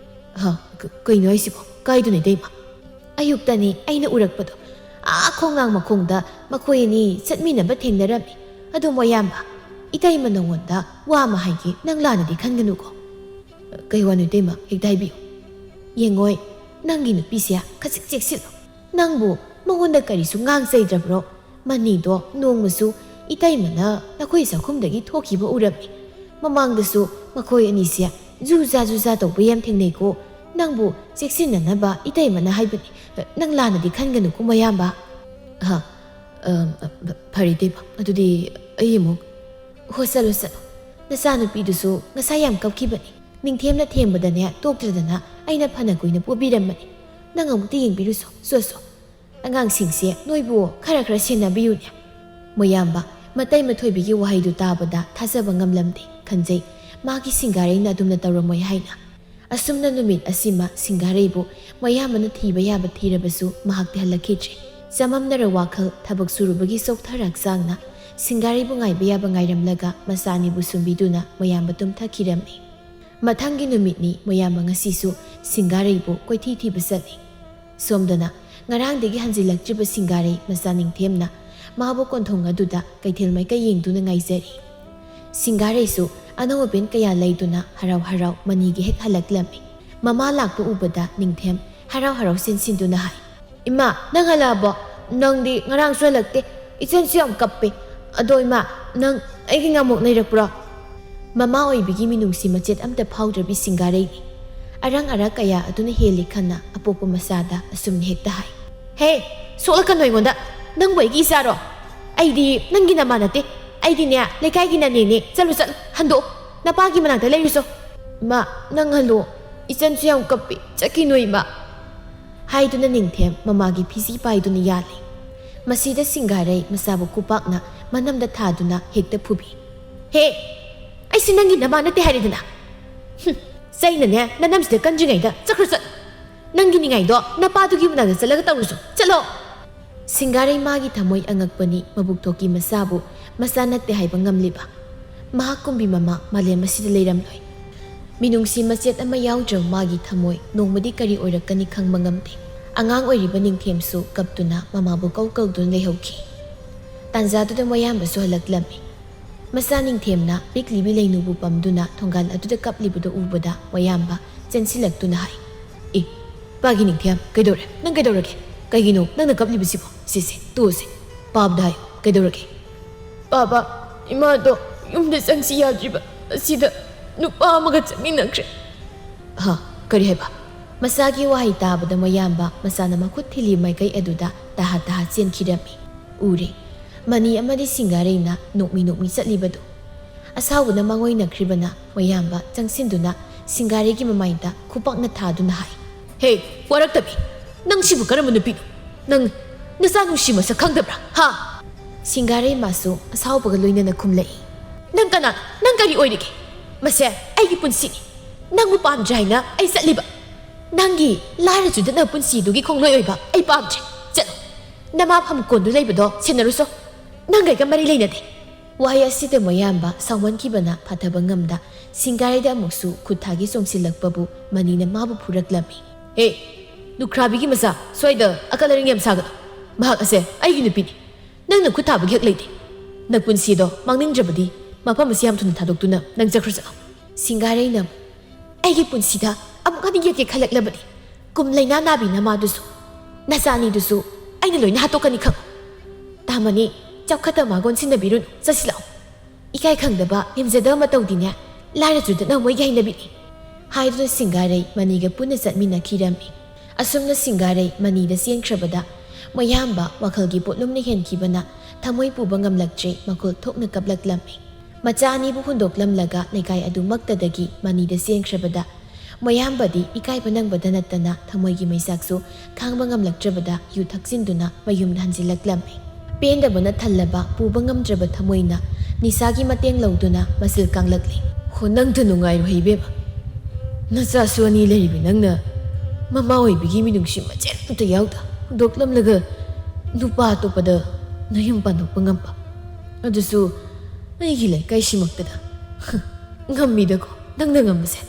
ꯍꯥ? ꯀ-, ꯀꯩꯅꯣ ꯍꯥꯏꯁꯤꯕꯣ? ꯀꯥꯏꯗꯅꯣ ꯏꯇꯩꯃ? ꯑꯌꯨꯛꯇꯅꯤ ꯑꯩꯅ ꯎꯔꯛꯄꯗꯣ꯫ ꯑꯥ ꯈꯣꯡꯅꯥꯡ ꯃꯈꯣꯡꯗ ꯃꯈꯣꯏ ꯑꯅꯤ ꯆꯠꯃꯤꯟꯅꯕ ꯊꯦꯡꯅꯔꯝꯃꯤ꯫ ꯑꯗꯣ ꯃꯣꯌꯥꯝꯕ, ꯏꯇꯩꯃ ꯅꯉꯣꯟꯗ ꯋꯥ ꯑꯃ ꯍꯥꯏꯒꯦ, ꯅꯪ ꯂꯥꯟꯅꯗꯤ ꯈꯟꯒꯅꯨꯀꯣ꯫ ꯀꯩ ꯋꯥꯅꯣ ꯏꯇꯩꯃ? ꯍꯦꯛꯇ ꯍꯥꯏꯕꯤꯌꯨ꯫ ꯌꯦꯡꯉꯣꯏ, ꯅꯪꯒꯤ ꯅꯨꯄꯤꯁꯦ ꯈꯖꯤꯛ ꯆꯦꯛꯁꯤꯜꯂꯨ꯫ ꯅꯪꯕꯨ ꯃꯉꯣꯟꯗ ꯀꯔꯤꯁꯨ ꯉꯥꯡꯖꯩꯗ꯭ꯔꯕ꯭ꯔꯣ? ꯃꯅꯤꯗꯣ ꯅꯣꯡꯃꯁꯨ ꯏꯇꯩꯃꯅ ꯅꯈꯣꯏ ꯆꯥꯛꯈꯨꯝꯗꯒꯤ ꯊꯣꯛꯈꯤꯕ ꯎꯔꯝꯃꯤ꯫ ꯃꯃꯥꯡꯗꯁꯨ ꯃꯈꯣꯏ ꯑꯅꯤꯁꯦ ꯖꯨꯖꯥ ꯖꯨꯖꯥ ꯇꯧꯕ ꯌꯥꯝ ꯊꯦꯡꯅꯩꯀꯣ꯫ ꯅꯪꯕꯨ ꯆꯦꯛꯁꯤꯟꯅꯅꯕ ꯏꯇꯩꯃꯅ ꯍꯥꯏꯕꯅꯤ꯫ ꯅꯪ ꯂꯥꯟꯅꯗꯤ ꯈꯟꯒꯅꯨꯀꯣ ꯃꯌꯥꯝꯕ꯫ ꯑꯍ, ꯑꯝ, ꯐꯔꯦ ꯏꯇꯩꯃ, ꯑꯗꯨꯗꯤ ꯑꯩ ꯑꯃꯨꯛ꯫ ꯍꯣ, ꯆꯠꯂꯣ, ꯆꯠꯂꯣ꯫ ꯅꯆꯥꯅꯨꯄꯤꯗꯨꯁꯨ ꯉꯁꯥꯏ ꯌꯥꯝ ꯀꯞꯈꯤꯕꯅꯤ꯫ ꯅꯤꯡꯊꯦꯝꯅ ꯊꯦꯝꯕꯗꯅꯦ ꯇꯣꯛꯇ꯭ꯔꯗꯅ ꯑꯩꯅ ꯐꯅ ꯀꯨꯏꯅ ꯄꯣꯕꯤꯔꯝꯕꯅꯤ꯫ ꯅꯪ ꯑꯃꯨꯛꯇ ꯌꯦꯡꯕꯤꯔꯨꯁꯣ, ꯆꯣ, ꯆꯣ꯫ ꯑꯉꯥꯡꯁꯤꯡꯁꯦ ꯅꯣꯏꯕꯨ ꯈꯔ ꯈꯔ ꯁꯦꯟꯅꯕꯤꯌꯨꯅꯦ꯫ ꯃꯣꯌꯥꯝꯕ, ꯃꯇꯩ ꯃꯊꯣꯏꯕꯤꯒꯤ ꯋꯥꯍꯩꯗꯨ ꯇꯥꯕꯗ ꯊꯥꯖꯕ ꯉꯝꯂꯝꯗꯦ ꯈꯟꯖꯩ꯫ ꯃꯥꯒꯤ ꯁꯤꯡꯒꯥꯔꯩꯅ ꯑꯗꯨꯝꯅ ꯇꯧꯔꯝꯃꯣꯏ ꯍꯥꯏꯅ꯫ ꯑꯁꯨꯝꯅ ꯅꯨꯃꯤꯠ ꯑꯁꯤꯃ ꯁꯤꯡꯒꯥꯔꯩꯕꯨ ꯃꯌꯥꯝꯕꯅ ꯊꯤꯕ ꯌꯥꯕ ꯊꯤꯔꯕꯁꯨ ꯃꯍꯥꯛꯇꯤ ꯍꯜꯂꯛꯈꯤꯗ꯭ꯔꯦ꯫ ꯆꯃꯝꯅꯔ ꯋꯥꯈꯜ, ꯊꯕꯛ ꯁꯨꯔꯨꯕꯒꯤ ꯆꯣꯛꯊꯔ ꯍꯛꯆꯥꯡꯅ ꯁꯤꯡꯒꯥꯔꯩꯕꯨ ꯉꯥꯏꯕ ꯌꯥꯕ ꯉꯥꯏꯔꯝꯂꯒ ꯃꯆꯥ ꯑꯅꯤꯕꯨ ꯁꯨꯝꯕꯤꯗꯨꯅ ꯃꯌꯥꯝꯕ ꯇꯨꯝꯊꯈꯤꯔꯝꯃꯤ꯫ ꯃꯊꯪꯒꯤ ꯅꯨꯃꯤꯠꯅꯤ ꯃꯌꯥꯝꯕ ꯉꯁꯤꯁꯨ ꯁꯤꯡꯒꯥꯔꯩꯕꯨ ꯀꯣꯏꯊꯤ ꯊꯤꯕ ꯆꯠꯂꯤ꯫ ꯁꯣꯝꯗꯅ ꯉꯔꯥꯡꯗꯒꯤ ꯍꯟꯖꯤꯜꯂꯛꯇ꯭ꯔꯤꯕ ꯁꯤꯡꯒꯥꯔꯩ ꯃꯆꯥ ꯅꯤꯡꯊꯦꯝꯅ ꯃꯥꯕꯨ ꯀꯣꯟꯊꯣꯡ ꯑꯗꯨꯗ ꯀꯩꯊꯦꯜ ꯃꯥꯏꯀꯩ ꯌꯦꯡꯗꯨꯅ ꯉꯥꯏꯖꯔꯤ꯫ ꯁꯤꯡꯒꯥꯔꯩꯁꯨ ꯑꯅꯧ ꯑꯄꯦꯟ ꯀꯌꯥ ꯂꯩꯗꯨꯅ ꯍꯔꯥꯎ ꯍꯔꯥꯎ ꯃꯅꯤꯒꯤ ꯍꯦꯛ ꯍꯜꯂꯛꯂꯝꯃꯤ꯫ ꯃꯃꯥ ꯂꯥꯛꯄ ꯎꯕꯗ ꯅꯤꯡꯊꯦꯝ ꯍꯔꯥꯎ ꯍꯔꯥꯎ ꯆꯦꯟꯁꯤꯟꯗꯨꯅ ꯍꯥꯏ, "ꯏꯃꯥ, ꯅꯪ ꯍꯜꯂꯛꯑꯕꯣ? ꯅꯪꯗꯤ ꯉꯔꯥꯡꯁꯨ ꯍꯜꯂꯛꯇꯦ꯫ ꯏꯆꯟꯁꯨ ꯌꯥꯝ ꯀꯞꯄꯦ꯫ ꯑꯗꯣ ꯏꯃꯥ, ꯅꯪ ꯑꯩꯒꯤ ꯉꯥꯃꯣꯛ ꯂꯩꯔꯛꯄ꯭ꯔꯣ?" ꯃꯃꯥ ꯑꯣꯏꯕꯤꯒꯤ ꯃꯤꯅꯨꯡꯁꯤ ꯃꯆꯦꯠ ꯑꯝꯇ ꯐꯥꯎꯗ꯭ꯔꯕꯤ ꯁꯤꯡꯒꯥꯔꯩꯅꯤ꯫ ꯑꯔꯪ ꯑꯔꯥꯛ ꯀꯌꯥ ꯑꯗꯨꯅ ꯍꯦꯜꯂꯤ ꯈꯟꯅ ꯑꯄꯣꯛꯄ ꯃꯆꯥꯗ ꯑꯁꯨꯝꯅ ꯍꯦꯛꯇ ꯍꯥꯏ꯫ "ꯍꯦ, ꯁꯣꯛꯂꯛꯀꯅꯨ ꯑꯩꯉꯣꯟꯗ꯫ ꯅꯪꯕꯨ ꯑꯩꯒꯤ ꯏꯆꯥꯔꯣ? ꯑꯩꯗꯤ ꯅꯪꯒꯤ ꯅꯃꯥ ꯅꯠꯇꯦ꯫ ꯑꯩꯗꯤꯅꯦ, ꯂꯩꯀꯥꯏꯒꯤ ꯅꯅꯦꯅꯦ꯫ ꯆꯠꯂꯨ, ꯆꯠꯂꯨ, ꯍꯟꯗꯣꯛꯑꯣ꯫ ꯅꯄꯥꯒꯤ ꯃꯅꯥꯛꯇ ꯂꯩꯔꯨꯆꯣ꯫" "ꯏꯃꯥ, ꯅꯪ ꯍꯜꯂꯣ꯫ ꯏꯆꯟꯁꯨ ꯌꯥꯝ ꯀꯞꯄꯤ꯫ ꯆꯠꯈꯤꯅꯨ ꯏꯃꯥ꯫" ꯍꯥꯏꯗꯨꯅ ꯅꯤꯡꯊꯦꯝ ꯃꯃꯥꯒꯤ ꯐꯤꯖꯤ ꯄꯥꯏꯗꯨꯅ ꯌꯥꯜꯂꯤ꯫ ꯃꯁꯤꯗ ꯁꯤꯡꯒꯥꯔꯩ ꯃꯆꯥꯕꯨ ꯈꯨꯄꯥꯛꯅ ꯃꯅꯝꯗ ꯊꯥꯗꯨꯅ ꯍꯦꯛꯇ ꯐꯨꯕꯤ꯫ "ꯍꯦ, ꯑꯩꯁꯤ ꯅꯪꯒꯤ ꯅꯃꯥ ꯅꯠꯇꯦ ꯍꯥꯏꯔꯦꯗꯅ꯫ ꯍꯨꯝ, ꯆꯩꯅꯅꯦ ꯅꯅꯝꯁꯤꯗ ꯀꯟꯗ꯭ꯔꯤꯉꯩꯗ ꯆꯠꯈ꯭ꯔꯣ ꯆꯠ꯫ ꯅꯪꯒꯤ ꯅꯤꯡꯉꯥꯏꯗꯣ ꯅꯄꯥꯗꯨꯒꯤ ꯃꯅꯥꯛꯇ ꯆꯠꯂꯒ ꯇꯧꯔꯨꯆꯣ꯫ ꯆꯠꯂꯣ!" ꯁꯤꯡꯒꯥꯔꯩ ꯃꯥꯒꯤ ꯊꯃꯣꯏ ꯑꯉꯛꯄꯅꯤ, ꯃꯕꯨꯛ ꯊꯣꯛꯀꯤ ꯃꯆꯥꯕꯨ ꯃꯆꯥ ꯅꯠꯇꯦ ꯍꯥꯏꯕ ꯉꯝꯂꯤꯕ꯫ ꯃꯍꯥꯛꯀꯨꯝꯕꯤ ꯃꯃꯥ ꯃꯥꯂꯦꯝ ꯑꯁꯤꯗ ꯂꯩꯔꯝꯂꯣꯏ꯫ ꯃꯤꯅꯨꯡꯁꯤ ꯃꯆꯦꯠ ꯑꯃ ꯌꯥꯎꯗ꯭ꯔꯕ ꯃꯥꯒꯤ ꯊꯃꯣꯏ ꯅꯣꯡꯃꯗꯤ ꯀꯔꯤ ꯑꯣꯏꯔꯛꯀꯅꯤ ꯈꯪꯕ ꯉꯝꯗꯦ꯫ ꯑꯉꯥꯡ ꯑꯣꯏꯔꯤꯕ ꯅꯤꯡꯊꯦꯝꯁꯨ ꯀꯞꯇꯨꯅ ꯃꯃꯥꯕꯨ ꯀꯧ ꯀꯧꯗꯨꯅ ꯂꯩꯍꯧꯈꯤ꯫ ꯇꯥꯟꯖꯥꯗꯨꯗ ꯃꯣꯌꯥꯝꯕꯁꯨ ꯍꯜꯂꯛꯂꯝꯃꯤ꯫ ꯃꯆꯥ ꯅꯤꯡꯊꯦꯝꯅ ꯄꯤꯛꯂꯤꯕꯤ ꯂꯩꯅꯨꯕꯨ ꯄꯝꯗꯨꯅ ꯊꯣꯡꯒꯥꯜ ꯑꯗꯨꯗ ꯀꯞꯂꯤꯕꯗꯨ ꯎꯕꯗ ꯃꯣꯌꯥꯝꯕ ꯆꯦꯟꯁꯤꯜꯂꯛꯇꯨꯅ ꯍꯥꯏ, "ꯑꯦ, ꯄꯥꯒꯤ ꯅꯤꯡꯊꯦꯝ, ꯀꯩꯗꯧꯔꯦ? ꯅꯪ ꯀꯩꯗꯧꯔꯒꯦ? ꯀꯩꯒꯤꯅꯣ ꯅꯪꯅ ꯀꯞꯂꯤꯕꯁꯤꯕꯣ? ꯁꯤꯁꯦ, ꯇꯣꯛꯑꯁꯦ꯫ ꯄꯥꯕꯗ ꯍꯥꯏꯌꯨ, ꯀꯩꯗꯧꯔꯒꯦ?" "ꯄꯥꯕ, ꯏꯃꯥꯗꯣ ꯌꯨꯝꯗ ꯆꯪꯁꯤ ꯌꯥꯗ꯭ꯔꯤꯕ ꯑꯁꯤꯗ ꯅꯨꯄꯥ ꯑꯃꯒ ꯆꯠꯃꯤꯟꯅꯈ꯭ꯔꯦ꯫" "ꯍꯥ? ꯀꯔꯤ ꯍꯥꯏꯕ?" ꯃꯆꯥꯒꯤ ꯋꯥꯍꯩ ꯇꯥꯕꯗ ꯃꯣꯌꯥꯝꯕ ꯃꯆꯥꯅ ꯃꯈꯨꯠ ꯊꯤꯜꯂꯤ ꯃꯥꯏꯀꯩ ꯑꯗꯨꯗ ꯇꯍꯥ ꯇꯍꯥ ꯆꯦꯟꯈꯤꯔꯝꯃꯤ꯫ ꯎꯔꯦ꯫ ꯃꯅꯤ ꯑꯃꯗꯤ ꯁꯤꯡꯒꯥꯔꯩꯅ ꯅꯣꯛꯃꯤ ꯅꯣꯛꯃꯤ ꯆꯠꯂꯤꯕꯗꯨ꯫ ꯑꯁꯥꯎꯕꯅ ꯃꯥꯡꯑꯣꯏꯅꯈ꯭ꯔꯤꯕꯅ ꯃꯣꯌꯥꯝꯕ ꯆꯪꯁꯤꯟꯗꯨꯅ ꯁꯤꯡꯒꯥꯔꯩꯒꯤ ꯃꯃꯥꯏꯗ ꯈꯨꯄꯥꯛꯅ ꯊꯥꯗꯨꯅ ꯍꯥꯏ, "ꯍꯦ, ꯋꯥꯔꯛꯇꯕꯤ! ꯅꯪ ꯁꯤꯕꯨ ꯀꯔꯝꯕ ꯅꯨꯄꯤꯅꯣ? ꯅꯪ ꯅꯆꯥ ꯅꯨꯡꯁꯤ ꯃꯁꯛ ꯈꯪꯗꯕ꯭ꯔꯥ? ꯍꯥ?" ꯁꯤꯡꯒꯥꯔꯩ ꯃꯥꯁꯨ ꯑꯁꯥꯎꯕꯒ ꯂꯣꯏꯅꯅ ꯈꯨꯝꯂꯛꯏ, "ꯅꯪ ꯀꯅꯥꯅꯣ? ꯅꯪ ꯀꯔꯤ ꯑꯣꯏꯔꯤꯒꯦ? ꯃꯁꯦ ꯑꯩꯒꯤ ꯄꯨꯟꯁꯤꯅꯤ꯫ ꯅꯪꯕꯨ ꯄꯥꯝꯗ꯭ꯔꯦ ꯍꯥꯏꯅ ꯑꯩ ꯆꯠꯂꯤꯕ? ꯅꯪꯒꯤ ꯂꯥꯏꯔ ꯆꯨꯗꯠꯅꯕ ꯄꯨꯟꯁꯤꯗꯨꯒꯤ ꯈꯣꯡꯂꯣꯏ ꯑꯣꯏꯕ ꯑꯩ ꯄꯥꯝꯗ꯭ꯔꯦ꯫ ꯆꯠꯂꯣ꯫ ꯅꯃꯥ ꯐꯝ ꯀꯣꯟꯗꯨ ꯂꯩꯕꯗꯣ ꯁꯦꯟꯅꯔꯨꯆꯣ꯫ ꯅꯪꯒ ꯑꯩꯒ ꯃꯔꯤ ꯂꯩꯅꯗꯦ꯫" ꯋꯥꯍꯩ ꯑꯁꯤꯗ ꯃꯣꯌꯥꯝꯕ ꯁꯥꯎꯃꯟꯈꯤꯕꯅ ꯐꯥꯊꯕ ꯉꯝꯗ ꯁꯤꯡꯒꯥꯔꯩꯗ ꯑꯃꯨꯛꯁꯨ ꯈꯨꯠ ꯊꯥꯒꯤ ꯆꯣꯡꯁꯤꯜꯂꯛꯄꯕꯨ ꯃꯅꯤꯅ ꯃꯥꯕꯨ ꯐꯨꯔꯛꯂꯝꯃꯤ꯫ "ꯍꯦ, ꯂꯨꯈ꯭ꯔꯥꯕꯤꯒꯤ ꯃꯆꯥ, ꯁ꯭ꯋꯥꯏꯗ ꯑꯀꯜ ꯑꯔꯤꯡ ꯌꯥꯝ ꯁꯥꯒꯅꯨ꯫ ꯃꯍꯥꯛ ꯑꯁꯦ ꯑꯩꯒꯤ ꯅꯨꯄꯤꯅꯤ꯫ ꯅꯪꯅ ꯈꯨꯠ ꯊꯥꯕꯒꯤ ꯍꯛ ꯂꯩꯇꯦ꯫ ꯅꯄꯨꯟꯁꯤꯗꯣ ꯃꯥꯡꯅꯤꯡꯗ꯭ꯔꯕꯗꯤ ꯃꯐꯝ ꯑꯁꯤ ꯌꯥꯝ ꯊꯨꯅ ꯊꯥꯗꯣꯛꯇꯨꯅ ꯅꯪ ꯆꯠꯈ꯭ꯔꯣ ꯆꯠꯂꯣ꯫" ꯁꯤꯡꯒꯥꯔꯩꯅ, "ꯑꯩꯒꯤ ꯄꯨꯟꯁꯤꯗ ꯑꯃꯨꯛ ꯍꯟꯅ ꯌꯦꯠꯀꯦ ꯈꯜꯂꯛꯂꯕꯗꯤ ꯀꯨꯝ ꯂꯩꯅꯥ ꯅꯥꯕꯤ ꯅꯃꯥꯗꯨꯁꯨ, ꯅꯆꯥ ꯑꯅꯤꯗꯨꯁꯨ ꯑꯩꯅ ꯂꯣꯏꯅ ꯍꯥꯠꯇꯣꯛꯀꯅꯤ ꯈꯪꯉꯨ꯫ ꯇꯥꯃꯅꯤ, ꯆꯥꯎꯈꯠꯇ ꯃꯥꯒꯣꯟ ꯁꯤꯟꯅꯕꯤꯔꯨꯅꯨ, ꯆꯠꯁꯤꯜꯂꯛꯑꯣ꯫ ꯏꯀꯥꯏ ꯈꯪꯗꯕ, ꯂꯦꯝꯖꯗꯕ ꯃꯇꯧꯗꯤꯅꯦ, ꯂꯥꯏꯔ ꯆꯨꯗꯠꯅ ꯃꯣꯏꯒꯤ ꯍꯩꯅꯕꯤꯅꯤ꯫" ꯍꯥꯏꯗꯨꯅ ꯁꯤꯡꯒꯥꯔꯩ ꯃꯅꯤꯒ ꯄꯨꯟꯅ ꯆꯠꯃꯤꯟꯅꯈꯤꯔꯝꯃꯤ꯫ ꯑꯁꯨꯝꯅ ꯁꯤꯡꯒꯥꯔꯩ ꯃꯅꯤꯗ ꯆꯦꯟꯈ꯭ꯔꯕꯗ ꯃꯣꯌꯥꯝꯕ ꯋꯥꯈꯜꯒꯤ ꯄꯣꯠꯂꯨꯝꯅ ꯍꯦꯟꯈꯤꯕꯅ ꯊꯃꯣꯏ ꯄꯨꯕ ꯉꯝꯂꯛꯇ꯭ꯔꯦ, ꯃꯈꯨꯜ ꯊꯣꯛꯅ ꯀꯞꯂꯛꯂꯝꯃꯤ꯫ ꯃꯆꯥ ꯑꯅꯤꯕꯨ ꯍꯨꯟꯗꯣꯛꯂꯝꯂꯒ ꯂꯩꯀꯥꯏ ꯑꯗꯨꯃꯛꯇꯗꯒꯤ ꯃꯅꯤꯗ ꯆꯦꯟꯈ꯭ꯔꯕꯗ ꯃꯣꯌꯥꯝꯕꯗꯤ ꯏꯀꯥꯏꯕ ꯅꯪꯕꯗ ꯅꯠꯇꯅ ꯊꯃꯣꯏꯒꯤ ꯃꯩꯆꯥꯛꯁꯨ ꯈꯥꯡꯕ ꯉꯝꯂꯛꯇ꯭ꯔꯕꯗ ꯌꯨ ꯊꯛꯆꯤꯟꯗꯨꯅ ꯃꯌꯨꯝꯗ ꯍꯟꯖꯤꯜꯂꯛꯂꯝꯃꯤ꯫ ꯄꯦꯟꯗꯕꯅ ꯊꯜꯂꯕ ꯄꯨꯕ ꯉꯝꯗ꯭ꯔꯕ ꯊꯃꯣꯏꯅ ꯅꯤꯁꯥꯒꯤ ꯃꯇꯦꯡ ꯂꯧꯗꯨꯅ ꯃꯆꯤꯜ ꯀꯥꯡꯂꯛꯂꯤ꯫ "ꯍꯣ, ꯅꯪꯗ ꯅꯨꯡꯉꯥꯏꯔꯣꯏ ꯏꯕꯦꯝꯃ꯫ ꯅꯆꯥꯁꯨ ꯑꯅꯤ ꯂꯩꯔꯤꯕꯤ ꯅꯪꯅ ꯃꯃꯥ ꯑꯣꯏꯕꯤꯒꯤ ꯃꯤꯅꯨꯡꯁꯤ ꯃꯆꯦꯠ ꯑꯃꯠꯇ ꯌꯥꯎꯗ ꯍꯨꯟꯗꯣꯛꯂꯝꯂꯒ ꯅꯨꯄꯥ ꯑꯇꯣꯞꯄꯗ ꯅꯌꯨꯝ ꯄꯥꯟꯊꯣꯛꯄ ꯉꯝꯕ, ꯑꯗꯨꯁꯨ ꯑꯩꯒꯤ ꯂꯩꯀꯥꯏꯁꯤꯃꯛꯇꯗ꯫ ꯉꯝꯃꯤꯗꯀꯣ꯫ ꯅꯪꯅ ꯉꯝꯕꯁꯦ꯫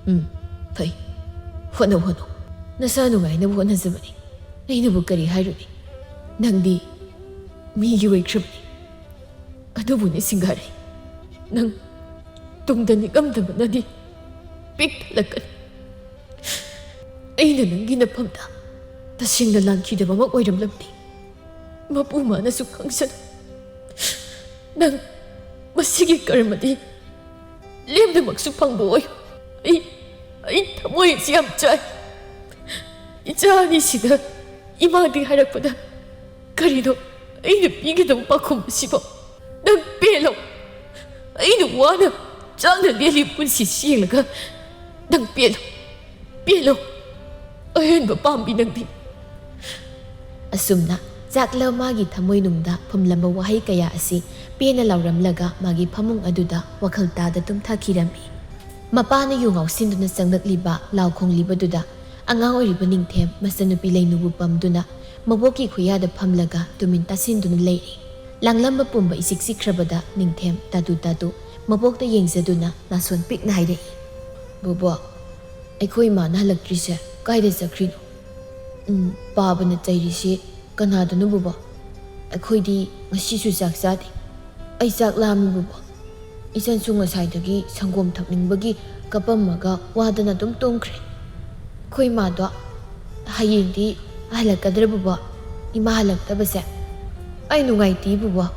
ꯎꯝ, ꯐꯩ꯫ ꯍꯣꯠꯅꯧ, ꯍꯣꯠꯅꯧ꯫ ꯅꯁꯥ ꯅꯨꯡꯉꯥꯏꯅꯕ ꯍꯣꯠꯅꯖꯕꯅꯤ꯫ ꯑꯩꯅꯕꯨ ꯀꯔꯤ ꯍꯥꯏꯔꯨꯅꯤ? ꯅꯪꯗꯤ ꯃꯤꯒꯤ ꯑꯣꯏꯈ꯭ꯔꯕꯅꯤ꯫ ꯑꯗꯨꯕꯨꯅꯤ ꯁꯤꯡꯒꯥꯔꯩ, ꯅꯪ ꯇꯨꯡꯗ ꯅꯤꯡꯉꯝꯗꯕꯅꯗꯤ ꯄꯤꯛ ꯊꯜꯂꯛꯀꯅꯤ꯫ ꯑꯩꯅ ꯅꯪꯒꯤ ꯅꯐꯝꯗ ꯇꯁꯦꯡꯅ ꯂꯥꯟꯈꯤꯗꯕꯃꯛ ꯑꯣꯏꯔꯝꯂꯕꯗꯤ, ꯃꯄꯨ ꯃꯥꯅꯁꯨ ꯈꯪꯁꯅꯨ꯫ ꯅꯪ ꯃꯁꯤꯒꯤ ꯀꯔꯃꯗꯤ ꯂꯦꯝꯅꯃꯛꯁꯨ ꯐꯪꯕ ꯑꯣꯏ꯫ ꯑꯩ, ꯑꯩ ꯊꯃꯣꯏ ꯑꯁꯤ ꯌꯥꯝ ꯆꯥꯏ꯫ ꯏꯆꯥ ꯑꯅꯤꯁꯤꯗ ꯏꯃꯥꯗꯤ ꯍꯥꯏꯔꯛꯄꯗ ꯀꯔꯤꯅꯣ ꯑꯩꯅ ꯄꯤꯒꯗꯕ ꯄꯥꯎꯈꯨꯝ ꯑꯁꯤꯕꯣ? ꯅꯪ ꯄꯦꯜꯂꯣ꯫ ꯑꯩꯅ ꯋꯥꯅ ꯆꯥꯅ ꯂꯦꯜꯂꯤ ꯄꯨꯟꯁꯤꯁꯤ ꯌꯦꯡꯂꯒ ꯅꯪ ꯄꯦꯜꯂꯣ, ꯄꯦꯜꯂꯣ꯫ ꯑꯍꯦꯟꯕ ꯄꯥꯝꯕꯤ ꯅꯪꯗꯤ꯫ ꯑꯁꯨꯝꯅ ꯆꯥꯛꯂ ꯃꯥꯒꯤ ꯊꯃꯣꯏꯅꯨꯡꯗ ꯐꯨꯝꯂꯝꯕ ꯋꯥꯍꯩ ꯀꯌꯥ ꯑꯁꯤ ꯄꯦꯟꯅ ꯂꯥꯎꯔꯝꯂꯒ ꯃꯥꯒꯤ ꯐꯃꯨꯡ ꯑꯗꯨꯗ ꯋꯥꯈꯜ ꯇꯥꯗ ꯇꯨꯝꯊꯈꯤꯔꯝꯃꯤ꯫ ꯃꯄꯥꯅ ꯌꯨ ꯉꯥꯎꯁꯤꯟꯗꯨꯅ ꯆꯪꯂꯛꯂꯤꯕ ꯂꯥꯎ ꯈꯣꯡꯂꯤꯕꯗꯨꯗ ꯑꯉꯥꯡ ꯑꯣꯏꯔꯤꯕ ꯅꯤꯡꯊꯦꯝ ꯃꯆꯟꯅꯨꯄꯤ ꯂꯩꯅꯨꯕꯨ ꯄꯝꯗꯨꯅ ꯃꯕꯣꯛꯀꯤ ꯈꯨꯌꯥꯗ ꯐꯝꯂꯒ ꯇꯨꯃꯤꯟ ꯇꯥꯁꯤꯟꯗꯨꯅ ꯂꯩꯔꯤ꯫ ꯂꯥꯡꯂꯝꯕ ꯄꯨꯝꯕ ꯏꯆꯤꯛ ꯆꯤꯛꯈ꯭ꯔꯕꯗ ꯅꯤꯡꯊꯦꯝ ꯇꯥꯇꯨ ꯇꯥꯇꯨ ꯃꯕꯣꯛꯇ ꯌꯦꯡꯖꯗꯨꯅ ꯅꯥꯁꯣꯟ ꯄꯤꯛꯅ ꯍꯥꯏꯔꯛꯏ, "ꯕꯣꯕꯣꯛ, ꯑꯩꯈꯣꯏ ꯏꯃꯥꯅ ꯍꯜꯂꯛꯇ꯭ꯔꯤꯁꯦ ꯀꯥꯏꯗ ꯆꯠꯈ꯭ꯔꯤꯅꯣ?" "ꯎꯝ, ꯄꯥꯕꯅ ꯆꯩꯔꯤꯁꯤ ꯀꯅꯥꯗꯅꯣ ꯕꯣꯕꯣꯛ? ꯑꯩꯈꯣꯏꯗꯤ ꯉꯁꯤꯁꯨ ꯆꯥꯛ ꯆꯥꯗꯦ꯫ ꯑꯩ ꯆꯥꯛ ꯂꯥꯝꯃꯤ ꯕꯣꯕꯣꯛ꯫ ꯏꯆꯟꯁꯨ ꯉꯁꯥꯏꯗꯒꯤ ꯁꯪꯒꯣꯝ ꯊꯛꯅꯤꯡꯕꯒꯤ ꯀꯞꯄꯝꯃꯒ ꯋꯥꯗꯅ ꯑꯗꯨꯝ ꯇꯨꯝꯈ꯭ꯔꯦ꯫ ꯑꯩꯈꯣꯏ ꯏꯃꯥꯗꯣ ꯍꯌꯦꯡꯗꯤ ꯍꯜꯂꯛꯀꯗ꯭ꯔꯥ ꯕꯣꯕꯣꯛ? ꯏꯃꯥ ꯍꯜꯂꯛꯇꯕꯁꯦ ꯑꯩ ꯅꯨꯡꯉꯥꯏꯇꯦ ꯕꯣꯕꯣꯛ꯫"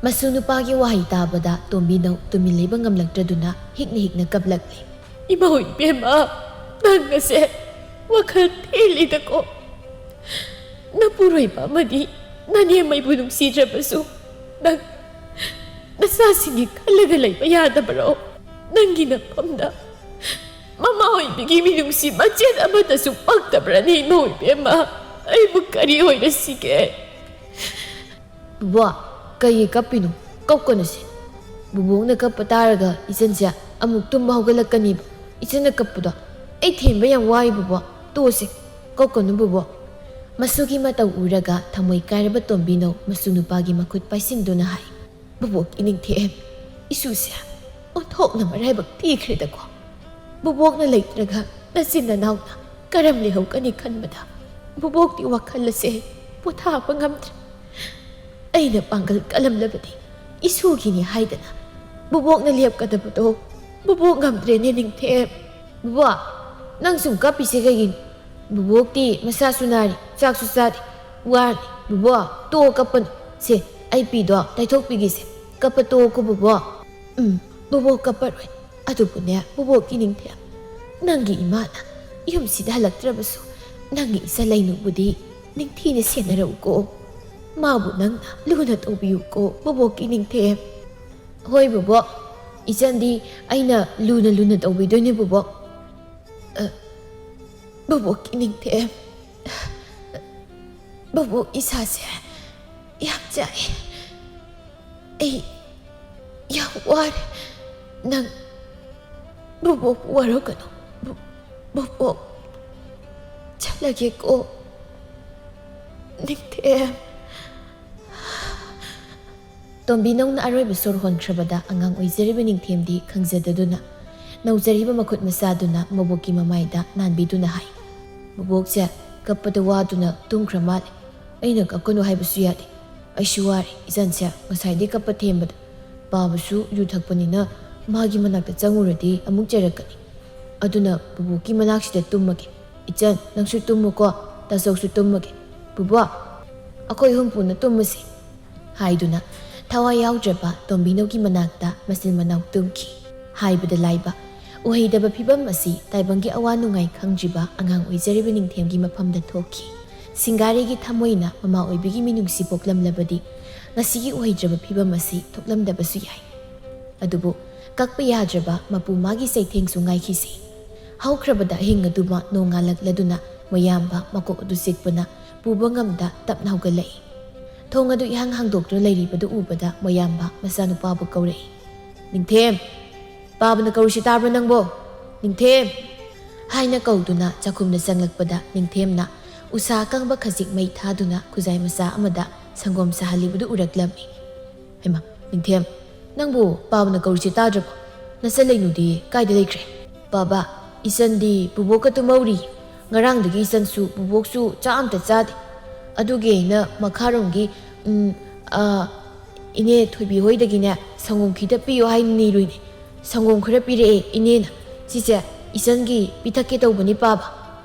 ꯃꯁꯨ ꯅꯨꯄꯥꯒꯤ ꯋꯥꯍꯩ ꯇꯥꯕꯗ ꯇꯣꯝꯕꯤꯅꯧ ꯇꯨꯃꯤꯟ ꯂꯩꯕ ꯉꯝꯂꯛꯇ꯭ꯔꯗꯨꯅ ꯍꯤꯛꯅ ꯍꯤꯛꯅ ꯀꯞꯂꯛꯂꯦ꯫ "ꯏꯃꯥ ꯏꯕꯦꯝꯃ, ꯅꯪ ꯑꯁꯦ ꯋꯥꯈꯜ ꯊꯦꯜꯂꯤꯗꯀꯣ꯫ ꯅꯄꯨꯔꯣꯏꯕ ꯑꯃꯗꯤ ꯅꯅꯦꯝꯃꯩꯕꯨ ꯅꯨꯡꯁꯤꯗ꯭ꯔꯕꯁꯨ ꯅꯪ ꯅꯆꯥꯁꯤꯡꯒꯤ ꯈꯜꯂꯒ ꯂꯩꯕ ꯌꯥꯗꯕꯔꯣ? ꯅꯪꯒꯤ ꯅꯐꯝꯗ ꯃꯃꯥ ꯑꯣꯏꯕꯒꯤ ꯃꯤꯅꯨꯡꯁꯤ ꯃꯆꯦꯠ ꯑꯃꯠꯇꯁꯨ ꯄꯛꯇꯕ꯭ꯔꯅꯦ ꯏꯃꯥ ꯏꯕꯦꯝꯃ? ꯑꯩꯕꯨ ꯀꯔꯤ ꯑꯣꯏꯔꯁꯤꯒꯦ?" "ꯕꯣꯕꯣꯛ, ꯀꯩꯒꯤ ꯀꯞꯄꯤꯅꯣ? ꯀꯞꯀꯅꯨꯁꯦ꯫ ꯕꯣꯕꯣꯛꯅ ꯀꯞꯄ ꯇꯥꯔꯒ ꯏꯆꯟꯁꯦ ꯑꯃꯨꯛ ꯇꯨꯝꯕ ꯍꯧꯒꯠꯂꯛꯀꯅꯤꯕ꯫ ꯏꯆꯟꯅ ꯀꯞꯄꯗꯣ ꯑꯩ ꯊꯦꯝꯕ ꯌꯥꯝ ꯋꯥꯏ ꯕꯣꯕꯣꯛ꯫ ꯇꯣꯛꯑꯁꯦ, ꯀꯞꯀꯅꯨ ꯕꯣꯕꯣꯛ꯫" ꯃꯁꯨꯒꯤ ꯃꯇꯧ ꯎꯔꯒ ꯊꯃꯣꯏ ꯀꯥꯏꯔꯕ ꯇꯣꯝꯕꯤꯅꯧ ꯃꯁꯨ ꯅꯨꯄꯥꯒꯤ ꯃꯈꯨꯠ ꯄꯥꯏꯁꯤꯟꯗꯨꯅ ꯍꯥꯏ, "ꯕꯣꯕꯣꯛ ꯏꯅꯤꯡꯊꯦꯝ, ꯏꯁꯨꯁꯦ ꯑꯣꯟꯊꯣꯛꯅ ꯃꯔꯥꯏꯕꯛ ꯊꯤꯈ꯭ꯔꯦꯗꯀꯣ꯫ ꯕꯨꯕꯣꯛꯅ ꯂꯩꯇ꯭ꯔꯒ ꯅꯆꯤꯟ ꯅꯅꯥꯎꯅ ꯀꯔꯝ ꯂꯩꯍꯧꯒꯅꯤ ꯈꯟꯕꯗ ꯕꯨꯕꯣꯛꯇꯤ ꯋꯥꯈꯜ ꯑꯁꯦ ꯄꯣꯊꯥꯕ ꯉꯝꯗ꯭ꯔꯦ꯫ ꯑꯩꯅ ꯄꯥꯡꯒꯜ ꯀꯜꯂꯝꯂꯕꯗꯤ ꯏꯁꯨꯒꯤꯅꯤ ꯍꯥꯏꯗꯅ ꯕꯨꯕꯣꯛꯅ ꯂꯦꯞꯀꯗꯕꯗꯣ ꯕꯨꯕꯣꯛ ꯉꯝꯗ꯭ꯔꯦꯅꯦ ꯅꯤꯡꯊꯦꯝ꯫ ꯕꯨꯕꯣꯛ, ꯅꯪ ꯁꯨꯝ ꯀꯞꯄꯤꯁꯦ ꯀꯩꯒꯤꯅꯣ? ꯕꯨꯕꯣꯛꯇꯤ ꯃꯁꯥꯁꯨ ꯅꯥꯔꯤ, ꯆꯥꯛꯁꯨ ꯆꯥꯗꯦ, ꯋꯥꯔꯅꯤ꯫ ꯕꯨꯕꯣꯛ, ꯇꯣꯛꯑꯣ ꯀꯞꯄꯅꯨ꯫ ꯁꯦ, ꯑꯩ ꯄꯤꯗꯣ ꯇꯩꯊꯣꯛꯄꯤꯒꯦꯁꯦ꯫ ꯀꯞꯄ ꯇꯣꯛꯑꯣꯀꯣ ꯕꯨꯕꯣꯛ꯫ ꯎꯝ, ꯕꯨꯕꯣꯛ ꯀꯞꯄꯔꯣꯏ꯫ ꯑꯗꯨꯕꯨꯅꯦ, ꯕꯨꯕꯣꯛꯀꯤ ꯅꯤꯡꯊꯦꯝ, ꯅꯪꯒꯤ ꯏꯃꯥꯅ ꯌꯨꯝꯁꯤꯗ ꯍꯜꯂꯛꯇ꯭ꯔꯕꯁꯨ ꯅꯪꯒꯤ ꯏꯆꯥ ꯂꯩꯅꯨꯕꯨꯗꯤ ꯅꯤꯡꯊꯤꯅ ꯁꯦꯟꯅꯔꯛꯎꯀꯣ꯫ ꯃꯥꯕꯨ ꯅꯪꯅ ꯂꯨꯅ ꯇꯧꯕꯤꯌꯨꯀꯣ, ꯕꯨꯕꯣꯛꯀꯤ ꯅꯤꯡꯊꯦꯝ꯫ ꯍꯣꯏ ꯕꯨꯕꯣꯛ, ꯏꯆꯟꯗꯤ ꯑꯩꯅ ꯂꯨꯅ ꯂꯨꯅ ꯇꯧꯕꯤꯗꯣꯏꯅꯦ ꯕꯨꯕꯣꯛ꯫ ꯑ, ꯕꯨꯕꯣꯛꯀꯤ ꯅꯤꯡꯊꯦꯝ, ꯕꯨꯕꯣꯛ ꯏꯁꯥꯁꯦ ꯌꯥꯝ ꯆꯥꯛꯑꯦ꯫ ꯑꯩ ꯌꯥꯝ ꯋꯥꯔꯦ꯫ ꯅꯪ ꯕꯨꯕꯣꯛꯄꯨ ꯋꯥꯔꯧꯒꯅꯨ꯫ ꯕꯨ-, ꯕꯨꯕꯣꯛ ꯆꯠꯂꯒꯦꯀꯣ꯫ ꯅꯤꯡꯊꯦꯝ꯫ ꯇꯣꯝꯕꯤꯅꯧꯅ ꯑꯔꯣꯏꯕ ꯁꯣꯔ ꯍꯣꯟꯈ꯭ꯔꯕꯗ ꯑꯉꯥꯡ ꯑꯣꯏꯖꯔꯤꯕ ꯅꯤꯡꯊꯦꯝꯗꯤ ꯈꯪꯖꯗꯗꯨꯅ ꯅꯧꯖꯔꯤꯕ ꯃꯈꯨꯠ ꯃꯁꯥꯗꯨꯅ ꯃꯕꯣꯛꯀꯤ ꯃꯃꯥꯏꯗ ꯅꯥꯟꯕꯤꯗꯨꯅ ꯍꯥꯏ, "ꯕꯨꯕꯣꯛꯁꯦ ꯀꯞꯄꯗ ꯋꯥꯗꯨꯅ ꯇꯨꯝꯈ꯭ꯔ ꯃꯥꯜꯂꯦ꯫ ꯑꯩꯅ ꯀꯞꯀꯅꯨ ꯍꯥꯏꯕꯁꯨ ꯌꯥꯗꯦ꯫ ꯑꯩꯁꯨ ꯋꯥꯔꯦ ꯏꯆꯟꯁꯦ, ꯉꯁꯥꯏꯗꯤ ꯀꯞꯄ ꯊꯦꯝꯕꯗ꯫ ꯄꯥꯕꯁꯨ ꯌꯨ ꯊꯛꯄꯅꯤꯅ ꯃꯥꯒꯤ ꯃꯅꯥꯛꯇ ꯆꯪꯉꯨꯔꯗꯤ ꯑꯃꯨꯛ ꯆꯩꯔꯛꯀꯅꯤ꯫ ꯑꯗꯨꯅ ꯕꯨꯕꯣꯛꯀꯤ ꯃꯅꯥꯛꯁꯤꯗ ꯇꯨꯝꯃꯒꯦ꯫ ꯏꯆꯟ, ꯅꯪꯁꯨ ꯇꯨꯝꯃꯨꯀꯣ, ꯇꯥꯆꯧꯁꯨ ꯇꯨꯝꯃꯒꯦ꯫ ꯕꯨꯕꯣꯛ, ꯑꯩꯈꯣꯏ ꯑꯍꯨꯝ ꯄꯨꯟꯅ ꯇꯨꯝꯃꯁꯤ" ꯍꯥꯏꯗꯨꯅ ꯊꯋꯥꯏ ꯌꯥꯎꯗ꯭ꯔꯕ ꯇꯣꯝꯕꯤꯅꯧꯒꯤ ꯃꯅꯥꯛꯇ ꯃꯆꯤꯟ ꯃꯅꯥꯎ ꯇꯨꯝꯈꯤ꯫ ꯍꯥꯏꯕꯗ ꯂꯥꯏꯕ, ꯎꯍꯩꯗꯕ ꯐꯤꯕꯝ ꯑꯁꯤ ꯇꯥꯏꯕꯪꯒꯤ ꯑꯋꯥ ꯅꯨꯡꯉꯥꯏ ꯈꯪꯗ꯭ꯔꯤꯕ ꯑꯉꯥꯡ ꯑꯣꯏꯖꯔꯤꯕ ꯅꯤꯡꯊꯦꯝꯒꯤ ꯃꯐꯝꯗ ꯊꯣꯛꯈꯤ꯫ ꯁꯤꯡꯒꯥꯔꯩꯒꯤ ꯊꯃꯣꯏꯅ ꯃꯃꯥ ꯑꯣꯏꯕꯤꯒꯤ ꯃꯤꯅꯨꯡꯁꯤ ꯄꯣꯛꯂꯝꯂꯕꯗꯤ ꯉꯁꯤꯒꯤ ꯎꯍꯩꯗ꯭ꯔꯕ ꯐꯤꯕꯝ ꯑꯁꯤ ꯊꯣꯛꯂꯝꯗꯕꯁꯨ ꯌꯥꯏ꯫ ꯑꯗꯨꯕꯨ ꯀꯛꯄ ꯌꯥꯗ꯭ꯔꯕ ꯃꯄꯨ ꯃꯥꯒꯤ ꯆꯩꯊꯦꯡꯁꯨ ꯉꯥꯏꯈꯤꯁꯤ꯫ ꯍꯧꯈ꯭ꯔꯕꯗ ꯑꯍꯤꯡ ꯑꯗꯨꯃ ꯅꯣꯡꯉꯥꯜꯂꯛꯂꯗꯨꯅ ꯃꯌꯥꯝꯕ ꯃꯀꯣꯛ ꯑꯗꯨ ꯆꯤꯛꯄꯅ ꯄꯨꯕ ꯉꯝꯗ ꯇꯞꯅ ꯍꯧꯒꯠꯂꯛꯏ꯫ ꯊꯣꯡ ꯑꯗꯨ ꯏꯍꯥꯡ ꯍꯥꯡꯗꯣꯛꯇꯨꯅ ꯂꯩꯔꯤꯕꯗꯨ ꯎꯕꯗ ꯃꯌꯥꯝꯕ ꯃꯆꯥꯅꯨꯄꯥꯕꯨ ꯀꯧꯔꯛꯏ꯫ "ꯅꯤꯡꯊꯦꯝ! ꯄꯥꯕꯅ ꯀꯧꯔꯤꯁꯤ ꯇꯥꯕ꯭ꯔꯥ ꯅꯪꯕꯣ? ꯅꯤꯡꯊꯦꯝ!" ꯍꯥꯏꯅ ꯀꯧꯗꯨꯅ ꯆꯥꯛꯈꯨꯝꯗ ꯆꯪꯂꯛꯄꯗ ꯅꯤꯡꯊꯦꯝꯅ ꯎꯁꯥ ꯑꯀꯪꯕ ꯈꯖꯤꯛ ꯃꯩ ꯊꯥꯗꯨꯅ ꯈꯨꯖꯥꯏ ꯃꯆꯥ ꯑꯃꯗ ꯁꯪꯒꯣꯝ ꯁꯥꯍꯜꯂꯤꯕꯗꯨ ꯎꯔꯛꯂꯝꯃꯤ꯫ "ꯍꯩꯃꯥ, ꯅꯤꯡꯊꯦꯝ, ꯅꯪꯕꯨ ꯄꯥꯕꯅ ꯀꯧꯔꯤꯁꯤ ꯇꯥꯗ꯭ꯔꯕꯣ? "ꯅꯆꯟ ꯂꯩꯅꯨꯗꯤ ꯀꯥꯏꯗ ꯂꯩꯈ꯭ꯔꯦ?" "ꯄꯥꯕ, ꯏꯆꯟꯗꯤ ꯕꯨꯕꯣꯛꯀ ꯇꯨꯝꯍꯧꯔꯤ꯫ ꯉꯔꯥꯡꯗꯒꯤ ꯏꯆꯟꯁꯨ ꯕꯨꯕꯣꯛꯁꯨ ꯆꯥꯛ ꯑꯝꯇ ꯆꯥꯗꯦ꯫ ꯑꯗꯨꯒꯤ ꯑꯩꯅ ꯃꯈꯥꯔꯣꯝꯒꯤ, ꯎꯝ, ꯑ, ꯏꯅꯦ ꯊꯣꯏꯕꯤ ꯍꯣꯏꯗꯒꯤꯅꯦ ꯁꯪꯒꯣꯝ ꯈꯤꯇ ꯄꯤꯌꯣ ꯍꯥꯏꯅ ꯅꯤꯔꯨꯏꯅꯦ꯫ ꯁꯪꯒꯣꯝ ꯈꯔ ꯄꯤꯔꯛꯑꯦ ꯏꯅꯦꯅ꯫ ꯁꯤꯁꯦ ꯏꯆꯟꯒꯤ ꯄꯤꯊꯛꯀꯦ ꯇꯧꯕꯅꯤ ꯄꯥꯕ꯫"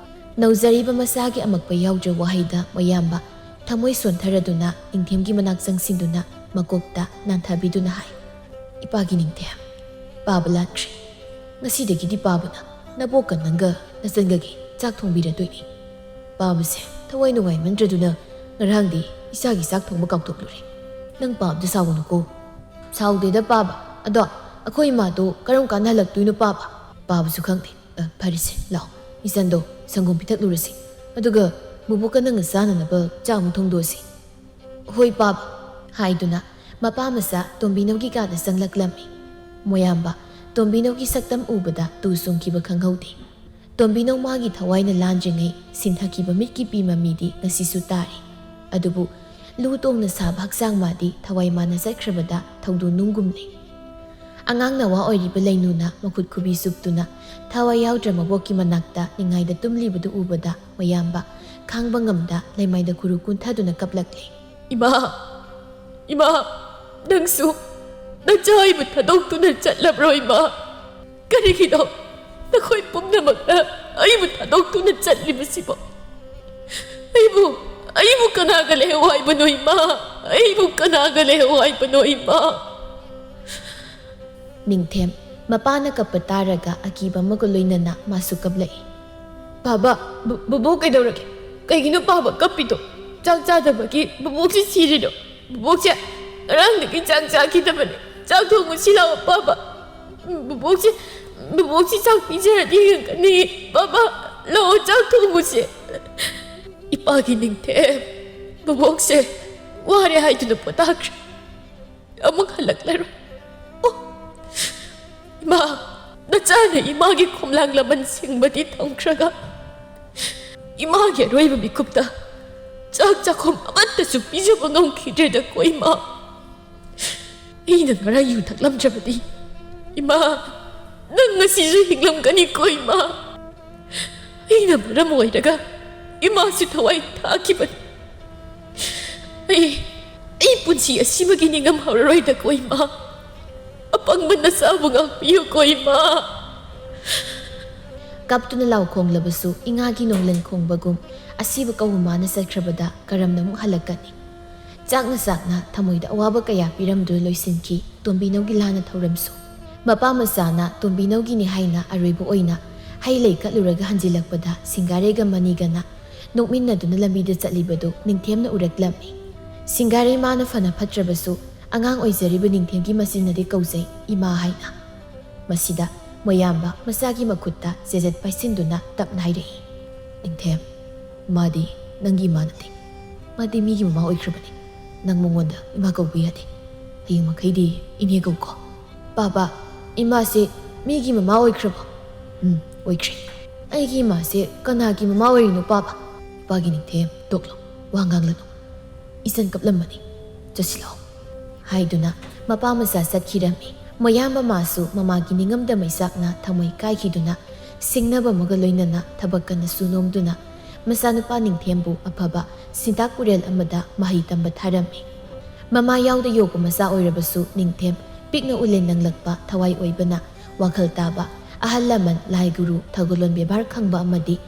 ꯅꯧꯖꯔꯤꯕ ꯃꯆꯥꯒꯤ ꯑꯃꯛꯄ ꯌꯥꯎꯗ꯭ꯔ ꯋꯥꯍꯩꯗ ꯃꯌꯥꯝꯕ ꯊꯃꯣꯏ ꯁꯣꯟꯊꯔꯗꯨꯅ ꯅꯤꯡꯊꯦꯝꯒꯤ ꯃꯅꯥꯛ ꯆꯪꯁꯤꯟꯗꯨꯅ ꯃꯀꯣꯛꯇ ꯅꯥꯟꯊꯕꯤꯗꯨꯅ ꯍꯥꯏ, "ꯏꯄꯥꯒꯤ ꯅꯤꯡꯊꯦꯝ, ꯄꯥꯕ ꯂꯥꯛꯈ꯭ꯔꯦ꯫ ꯉꯁꯤꯗꯒꯤꯗꯤ ꯄꯥꯕꯅ ꯅꯕꯣꯛꯀ ꯅꯪꯒ ꯅꯆꯟꯒꯒꯤ ꯆꯥꯛ ꯊꯣꯡꯕꯤꯔꯗꯣꯏꯅꯤ꯫ ꯄꯥꯕꯁꯦ ꯊꯋꯥꯏ ꯅꯨꯡꯉꯥꯏꯃꯟꯗ꯭ꯔꯗꯨꯅ ꯉꯔꯥꯡꯗꯤ ꯏꯆꯥꯒꯤ ꯆꯥꯛ ꯊꯣꯡꯕ ꯀꯥꯎꯊꯣꯛꯂꯨꯔꯦ꯫ ꯅꯪ ꯄꯥꯕꯗ ꯁꯥꯎꯒꯅꯨꯀꯣ꯫" "ꯁꯥꯎꯗꯦꯗ ꯄꯥꯕ꯫ ꯑꯗꯣ ꯑꯩꯈꯣꯏ ꯏꯃꯥꯗꯣ ꯀꯔꯝ ꯀꯥꯟꯗ ꯍꯜꯂꯛꯇꯣꯏꯅꯣ ꯄꯥꯕ?" "ꯄꯥꯕꯁꯨ ꯈꯪꯗꯦ꯫ ꯑ, ꯐꯔꯦꯁꯦ, ꯂꯥꯛꯑꯣ, ꯏꯆꯟꯗꯣ ꯁꯪꯒꯣꯝ ꯄꯤꯊꯛꯂꯨꯔꯁꯤ꯫ ꯑꯗꯨꯒ ꯕꯨꯕꯣꯛꯀ ꯅꯪꯒ ꯆꯥꯅꯅꯕ ꯆꯥꯛ ꯑꯃꯨꯛ ꯊꯣꯡꯗꯣꯛꯑꯁꯤ꯫" "ꯍꯣꯏ ꯄꯥꯕ꯫" ꯍꯥꯏꯗꯨꯅ ꯃꯄꯥ ꯃꯆꯥ ꯇꯣꯝꯕꯤꯅꯧꯒꯤ ꯀꯥꯗ ꯆꯪꯂꯛꯂꯝꯃꯤ꯫ ꯃꯣꯌꯥꯝꯕ ꯇꯣꯝꯕꯤꯅꯧꯒꯤ ꯁꯛꯇꯝ ꯎꯕꯗ ꯇꯨ ꯆꯨꯡꯈꯤꯕ ꯈꯪꯍꯧꯗꯦ꯫ ꯇꯣꯝꯕꯤꯅꯧ ꯃꯥꯒꯤ ꯊꯋꯥꯏꯅ ꯂꯥꯟꯗ꯭ꯔꯤꯉꯩ ꯁꯤꯟꯊꯈꯤꯕ ꯃꯤꯠꯀꯤ ꯄꯤ ꯃꯃꯤꯗꯤ ꯉꯁꯤꯁꯨ ꯇꯥꯔꯤ꯫ ꯑꯗꯨꯕꯨ ꯂꯨ ꯇꯣꯡꯅ ꯁꯥꯕ ꯍꯛꯆꯥꯡ ꯃꯥꯗꯤ ꯊꯋꯥꯏ ꯃꯥꯅ ꯆꯠꯈ꯭ꯔꯕꯗ ꯊꯧꯗꯣ ꯅꯨꯡꯒꯨꯝꯂꯦ꯫ ꯑꯉꯥꯡ ꯅꯋꯥ ꯑꯣꯏꯔꯤꯕ ꯂꯩꯅꯨꯅ ꯃꯈꯨꯠ ꯈꯨꯕꯤ ꯆꯨꯞꯇꯨꯅ ꯊꯋꯥꯏ ꯌꯥꯎꯗ꯭ꯔ ꯃꯕꯣꯛꯀꯤ ꯃꯅꯥꯛꯇ ꯅꯤꯡꯉꯥꯏꯗ ꯇꯨꯝꯂꯤꯕꯗꯨ ꯎꯕꯗ ꯃꯌꯥꯝꯕ ꯈꯥꯡꯕ ꯉꯝꯗ ꯂꯩꯃꯥꯏꯗ ꯈꯨꯔꯨ ꯀꯨꯟꯊꯗꯨꯅ ꯀꯞꯂꯛꯂꯦ꯫ "ꯏꯃꯥ, ꯏꯃꯥ, ꯅꯪꯁꯨ ꯅꯆꯥ ꯑꯩꯕꯨ ꯊꯥꯗꯣꯛꯇꯨꯅ ꯆꯠꯂꯕ꯭ꯔꯣ ꯏꯃꯥ? ꯀꯔꯤꯒꯤꯅꯣ ꯅꯈꯣꯏ ꯄꯨꯝꯅꯃꯛꯅ ꯑꯩꯕꯨ ꯊꯥꯗꯣꯛꯇꯨꯅ ꯆꯠꯂꯤꯕꯁꯤꯕꯣ? ꯑꯩꯕꯨ, ꯑꯩꯕꯨ ꯀꯅꯥꯒ ꯂꯩꯍꯧ ꯍꯥꯏꯕꯅꯣ ꯏꯃꯥ? ꯑꯩꯕꯨ ꯀꯅꯥꯒ ꯂꯩꯍꯧ ꯍꯥꯏꯕꯅꯣ ꯏꯃꯥ?" ꯅꯤꯡꯊꯦꯝ ꯃꯄꯥꯅ ꯀꯞꯄ ꯇꯥꯔꯒ ꯑꯀꯤꯕ ꯑꯃꯒ ꯂꯣꯏꯅꯅ ꯃꯥꯁꯨ ꯀꯞꯂꯛꯏ꯫ "ꯕꯥꯕꯥ, ꯕꯨ-, ꯕꯨꯕꯣꯛ ꯀꯩꯗꯧꯔꯒꯦ? ꯀꯩꯒꯤꯅꯣ ꯕꯥꯕꯥ ꯀꯞꯄꯤꯗꯣ? ꯆꯥꯛ ꯆꯥꯗꯕꯒꯤ ꯕꯨꯕꯣꯛꯁꯦ ꯁꯤꯔꯤꯔꯣ? ꯕꯨꯕꯣꯛꯁꯦ ꯉꯔꯥꯡꯗꯒꯤ ꯆꯥꯛ ꯆꯥꯈꯤꯗꯕꯅꯦ꯫ ꯆꯥꯛ ꯊꯣꯡꯉꯨꯁꯤ ꯂꯥꯛꯑꯣ ꯕꯥꯕꯥ꯫ ꯕꯨꯕꯣꯛꯁꯦ, ꯕꯨꯕꯣꯛꯁꯦ ꯆꯥꯛ ꯄꯤꯖꯔꯗꯤ ꯍꯤꯡꯉꯛꯀꯅꯤ꯫ ꯕꯥꯕꯥ, ꯂꯥꯛꯑꯣ ꯆꯥꯛ ꯊꯣꯡꯉꯨꯁꯦ꯫" ꯏꯄꯥꯒꯤ ꯅꯤꯡꯊꯦꯝ, ꯕꯨꯕꯣꯛꯁꯦ ꯋꯥꯔꯦ ꯍꯥꯏꯗꯨꯅ ꯄꯣꯊꯥꯈ꯭ꯔꯦ꯫ ꯑꯃꯨꯛ ꯍꯜꯂꯛꯂꯔꯣꯏ꯫ ꯑꯣ, ꯏꯃꯥ, ꯅꯆꯥꯅ ꯏꯃꯥꯒꯤ ꯈꯣꯝꯂꯥꯡ ꯂꯃꯟ ꯁꯤꯡꯕꯗꯤ ꯊꯝꯈ꯭ꯔꯒ ꯏꯃꯥꯒꯤ ꯑꯔꯣꯏꯕ ꯃꯤꯀꯨꯞꯇ ꯆꯥꯛ ꯆꯥꯛꯈꯨꯝ ꯑꯃꯠꯇꯁꯨ ꯄꯤꯖꯕ ꯉꯝꯈꯤꯗ꯭ꯔꯦꯗꯀꯣ ꯏꯃꯥ꯫ ꯑꯩꯅ ꯉꯔꯥꯡ ꯌꯨ ꯊꯛꯂꯝꯗ꯭ꯔꯕꯗꯤ ꯏꯃꯥ, ꯅꯪ ꯉꯁꯤꯁꯨ ꯍꯤꯡꯂꯝꯒꯅꯤꯀꯣ ꯏꯃꯥ꯫ ꯑꯩꯅ ꯃꯔꯝ ꯑꯣꯏꯔꯒ ꯏꯃꯥꯁꯤ ꯊꯋꯥꯏ ꯊꯥꯈꯤꯕꯅꯤ꯫ ꯑꯩ ꯑꯩ ꯄꯨꯟꯁꯤ ꯑꯁꯤꯃꯒꯤ ꯅꯤꯡꯉꯝꯍꯧꯔꯔꯣꯏꯗꯀꯣ ꯏꯃꯥ꯫ ꯑꯄꯪꯕ ꯅꯆꯥꯕꯨ ꯉꯥꯛꯄꯤꯌꯨꯀꯣ ꯏꯃꯥ꯫ ꯀꯞꯇꯨꯅ ꯂꯥꯎ ꯈꯣꯡꯂꯕꯁꯨ ꯏꯉꯥꯒꯤ ꯅꯣꯡꯂꯟ ꯈꯣꯡꯕꯒꯨꯝ ꯑꯁꯤꯕ ꯀꯧꯕ ꯃꯥꯅ ꯆꯠꯈ꯭ꯔꯕꯗ ꯀꯔꯝꯅ ꯑꯃꯨꯛ ꯍꯜꯂꯛꯀꯅꯤ? ꯆꯥꯛꯅ ꯆꯥꯛꯅ ꯊꯃꯣꯏꯗ ꯑꯋꯥꯕ ꯀꯌꯥ ꯄꯤꯔꯝꯗꯨꯅ ꯂꯣꯏꯁꯤꯟꯈꯤ ꯇꯣꯝꯕꯤꯅꯧꯒꯤ ꯂꯥꯟꯅ ꯊꯧꯔꯝꯁꯨ꯫ ꯃꯄꯥ ꯃꯆꯥꯅ ꯇꯣꯝꯕꯤꯅꯧꯒꯤꯅꯤ ꯍꯥꯏꯅ ꯑꯔꯣꯏꯕ ꯑꯣꯏꯅ ꯍꯩ ꯂꯩ ꯀꯠꯂꯨꯔꯒ ꯍꯟꯖꯤꯜꯂꯛꯄꯗ ꯁꯤꯡꯒꯥꯔꯩꯒ ꯃꯅꯤꯒꯅ ꯅꯣꯛꯃꯤꯟꯅꯗꯨꯅ ꯂꯝꯕꯤꯗ ꯆꯠꯂꯤꯕꯗꯨ ꯅꯤꯡꯊꯦꯝꯅ ꯎꯔꯛꯂꯝꯃꯤ꯫ ꯁꯤꯡꯒꯥꯔꯩ ꯃꯥꯅ ꯐꯅ ꯐꯠꯇ꯭ꯔꯕꯁꯨ ꯑꯉꯥꯡ ꯑꯣꯏꯖꯔꯤꯕ ꯅꯤꯡꯊꯦꯝꯒꯤ ꯃꯆꯤꯟꯅꯗꯤ ꯀꯧꯖꯩ ꯏꯃꯥ ꯍꯥꯏꯅ꯫ ꯃꯁꯤꯗ ꯃꯣꯌꯥꯝꯕ ꯃꯆꯥꯒꯤ ꯃꯈꯨꯠꯇ ꯆꯦꯖꯠ ꯄꯥꯏꯁꯤꯟꯗꯨꯅ ꯇꯞꯅ ꯍꯥꯏꯔꯛꯏ, "ꯅꯤꯡꯊꯦꯝ, ꯃꯥꯗꯤ ꯅꯪꯒꯤ ꯏꯃꯥ ꯅꯠꯇꯦ꯫ ꯃꯥꯗꯤ ꯃꯤꯒꯤ ꯃꯃꯥ ꯑꯣꯏꯈ꯭ꯔꯕꯅꯤ꯫ ꯅꯪ ꯃꯉꯣꯟꯗ ꯏꯃꯥ ꯀꯧꯕ ꯌꯥꯗꯦ꯫ ꯍꯌꯦꯡ ꯃꯈꯩꯗꯤ ꯏꯅꯦ ꯀꯧꯀꯣ꯫" "ꯄꯥꯕ, ꯏꯃꯥꯁꯦ ꯃꯤꯒꯤ ꯃꯃꯥ ꯑꯣꯏꯈ꯭ꯔꯕꯣ?" "ꯎꯝ, ꯑꯣꯏꯈ꯭ꯔꯦ꯫" "ꯑꯩꯒꯤ ꯏꯃꯥꯁꯦ ꯀꯅꯥꯒꯤ ꯃꯃꯥ ꯑꯣꯏꯔꯤꯅꯣ ꯄꯥꯕ?" "ꯏꯄꯥꯒꯤ ꯅꯤꯡꯊꯦꯝ, ꯇꯣꯛꯂꯣ, ꯋꯥ ꯉꯥꯡꯂꯅꯨ꯫ ꯏꯆꯟ ꯀꯞꯂꯝꯃꯅꯤ꯫ ꯆꯠꯁꯤꯜꯂꯣ꯫" ꯍꯥꯏꯗꯨꯅ ꯃꯄꯥ ꯃꯆꯥ ꯆꯠꯈꯤꯔꯝꯃꯤ꯫ ꯃꯌꯥꯝꯕ ꯃꯥꯁꯨ ꯃꯃꯥꯒꯤ ꯅꯤꯡꯉꯝꯗ ꯃꯩꯆꯥꯛꯅ ꯊꯃꯣꯏ ꯀꯥꯏꯈꯤꯗꯨꯅ ꯁꯤꯡꯅꯕ ꯑꯃꯒ ꯂꯣꯏꯅꯅ ꯊꯕꯛ ꯀꯟꯅ ꯁꯨ ꯅꯣꯝꯗꯨꯅ ꯃꯆꯥꯅꯨꯄꯥ ꯅꯤꯡꯊꯦꯝꯕꯨ ꯑꯐꯕ ꯁꯤꯟꯇꯥꯛ ꯄꯨꯔꯦꯜ ꯑꯃꯗ ꯃꯍꯩ ꯇꯝꯕ ꯊꯥꯔꯝꯃꯤ꯫ ꯃꯃꯥ ꯌꯥꯎꯗ ꯌꯣꯛꯄ ꯃꯆꯥ ꯑꯣꯏꯔꯕꯁꯨ ꯅꯤꯡꯊꯦꯝ ꯄꯤꯛꯅ ꯎꯂꯦꯟ ꯅꯪꯂꯛꯄ ꯊꯋꯥꯏ ꯑꯣꯏꯕꯅ ꯋꯥꯈꯜ ꯇꯥꯕ, ꯑꯍꯜ ꯂꯃꯟ, ꯂꯥꯏ ꯒꯨꯔꯨ, ꯊꯧꯒꯜꯂꯣꯟ ꯕꯦꯕꯥꯔ ꯈꯪꯕ ꯑꯃꯗꯤ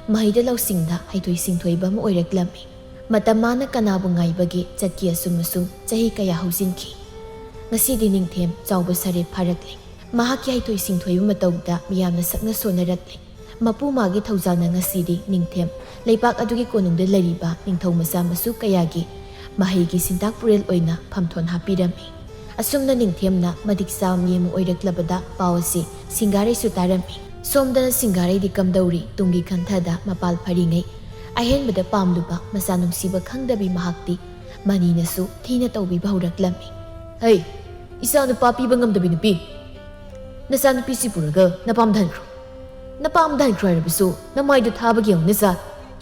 ꯃꯍꯩꯗ ꯂꯧꯁꯤꯡꯗ ꯍꯩꯊꯣꯏ ꯁꯤꯡꯊꯣꯏꯕ ꯑꯃ ꯑꯣꯏꯔꯛꯂꯝꯃꯤ꯫ ꯃꯇꯝ ꯃꯥꯅ ꯀꯅꯥꯕꯨ ꯉꯥꯏꯕꯒꯦ ꯆꯠꯀꯦ ꯑꯁꯨꯝ ꯑꯁꯨꯝ ꯆꯍꯤ ꯀꯌꯥ ꯍꯧꯖꯤꯟꯈꯤ꯫ ꯉꯁꯤꯗꯤ ꯅꯤꯡꯊꯦꯝ ꯆꯥꯎꯕ ꯁꯥꯔꯦ ꯐꯥꯔꯛꯂꯦ꯫ ꯃꯍꯥꯛꯀꯤ ꯍꯩꯊꯣꯏ ꯁꯤꯡꯊꯣꯏꯕ ꯃꯇꯧꯗ ꯃꯤꯌꯥꯝꯅ ꯁꯛꯅ ꯁꯣꯟꯅꯔꯛꯂꯦ꯫ ꯃꯄꯨ ꯃꯥꯒꯤ ꯊꯧꯖꯥꯜꯅ ꯉꯁꯤꯗꯤ ꯅꯤꯡꯊꯦꯝ ꯂꯩꯕꯥꯛ ꯑꯗꯨꯒꯤ ꯀꯣꯅꯨꯡꯗ ꯂꯩꯔꯤꯕ ꯅꯤꯡꯊꯧ ꯃꯆꯥ ꯃꯁꯨ ꯀꯌꯥꯒꯤ ꯃꯍꯩꯒꯤ ꯁꯤꯟꯇꯥꯛ ꯄꯨꯔꯦꯜ ꯑꯣꯏꯅ ꯐꯝꯊꯣꯟ ꯍꯥꯞꯄꯤꯔꯝꯃꯤ꯫ ꯑꯁꯨꯝꯅ ꯅꯤꯡꯊꯦꯝꯅ ꯃꯇꯤꯛ ꯆꯥꯕ ꯃꯤ ꯑꯃ ꯑꯣꯏꯔꯛꯂꯕꯗ ꯄꯥꯎ ꯑꯁꯤ ꯁꯤꯡꯒꯥꯔꯩꯁꯨ ꯇꯥꯔꯝꯃꯤ꯫ ꯁꯣꯝꯗꯅ ꯁꯤꯡꯒꯥꯔꯩꯗꯤ ꯀꯝꯗꯧꯔꯤ? ꯇꯨꯡꯒꯤ ꯈꯟꯊꯗ ꯃꯄꯥꯜ ꯐꯔꯤꯉꯩ ꯑꯍꯦꯟꯕꯗ ꯄꯥꯝꯂꯨꯕ ꯃꯆꯥ ꯅꯨꯡꯁꯤꯕ ꯈꯪꯗꯕꯤ ꯃꯍꯥꯛꯇꯤ ꯃꯅꯤꯅꯁꯨ ꯊꯤꯅ ꯇꯧꯕꯤꯕ ꯍꯧꯔꯛꯂꯝꯃꯤ꯫ "ꯍꯩ, ꯏꯆꯥ ꯅꯨꯄꯥ ꯄꯤꯕ ꯉꯝꯗꯕꯤ ꯅꯨꯄꯤ! ꯅꯆꯥ ꯅꯨꯄꯤꯁꯤ ꯄꯨꯔꯒ ꯅꯄꯥꯝꯗ ꯍꯟꯈ꯭ꯔꯣ꯫ ꯅꯄꯥꯝꯗ ꯍꯟꯈ꯭ꯔꯣ ꯍꯥꯏꯔꯕꯁꯨ ꯅꯃꯥꯏꯗꯨ ꯊꯥꯕꯒꯤ ꯍꯧꯅꯁꯥ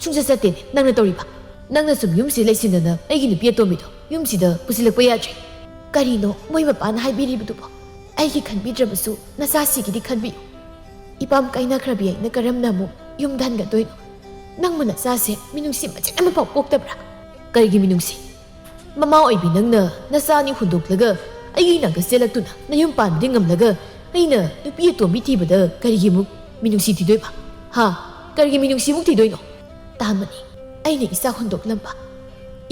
ꯁꯨꯡꯆꯠ ꯆꯠꯇꯦꯅꯦ ꯅꯪꯅ ꯇꯧꯔꯤꯕ꯫ ꯅꯪꯅ ꯁꯨꯝ ꯌꯨꯝꯁꯤꯗ ꯂꯩꯁꯤꯟꯗꯅ ꯑꯩꯒꯤ ꯅꯨꯄꯤ ꯑꯇꯣꯝꯕꯤꯗꯣ ꯌꯨꯝꯁꯤꯗ ꯄꯨꯁꯤꯜꯂꯛꯄ ꯌꯥꯗ꯭ꯔꯦ꯫" "ꯀꯔꯤꯅꯣ ꯃꯣꯏ ꯃꯄꯥꯅ ꯍꯥꯏꯕꯤꯔꯤꯕꯗꯨꯕꯣ? ꯑꯩꯒꯤ ꯈꯟꯕꯤꯗ꯭ꯔꯕꯁꯨ ꯅꯆꯥꯁꯤꯒꯤꯗꯤ ꯈꯟꯕꯤꯌꯨ꯫ ꯏꯄꯥꯝ ꯀꯥꯏꯅꯈ꯭ꯔꯕꯤ ꯑꯩꯅ ꯀꯔꯝꯅ ꯑꯃꯨꯛ ꯌꯨꯝꯗ ꯍꯟꯒꯗꯣꯏꯅꯣ? ꯅꯪꯕꯨ ꯅꯆꯥꯁꯦ ꯃꯤꯅꯨꯡꯁꯤ ꯃꯆꯦꯠ ꯑꯃꯐꯥꯎ ꯄꯣꯛꯇꯕ꯭ꯔꯥ? ꯀꯔꯤꯒꯤ ꯃꯤꯅꯨꯡꯁꯤ? ꯃꯃꯥ ꯑꯣꯏꯕꯤ ꯅꯪꯅ ꯅꯆꯥ ꯑꯅꯤ ꯍꯨꯟꯗꯣꯛꯂꯒ ꯑꯩꯒꯤ ꯏꯅꯥꯛꯇ ꯆꯦꯜꯂꯛꯇꯨꯅ ꯅꯌꯨꯝ ꯄꯥꯟꯕꯗꯤ ꯉꯝꯂꯒ ꯑꯩꯅ ꯅꯨꯄꯤ ꯑꯇꯣꯝꯕꯤ ꯊꯤꯕꯗ ꯀꯔꯤꯒꯤ ꯑꯃꯨꯛ ꯃꯤꯅꯨꯡꯁꯤ ꯊꯤꯗꯣꯏꯕ? ꯍꯥ? ꯀꯔꯤꯒꯤ ꯃꯤꯅꯨꯡꯁꯤꯃꯨꯛ ꯊꯤꯗꯣꯏꯅꯣ? ꯇꯥꯃꯅꯤ, ꯑꯩꯅ ꯏꯆꯥ ꯍꯨꯟꯗꯣꯛꯂꯝꯕ,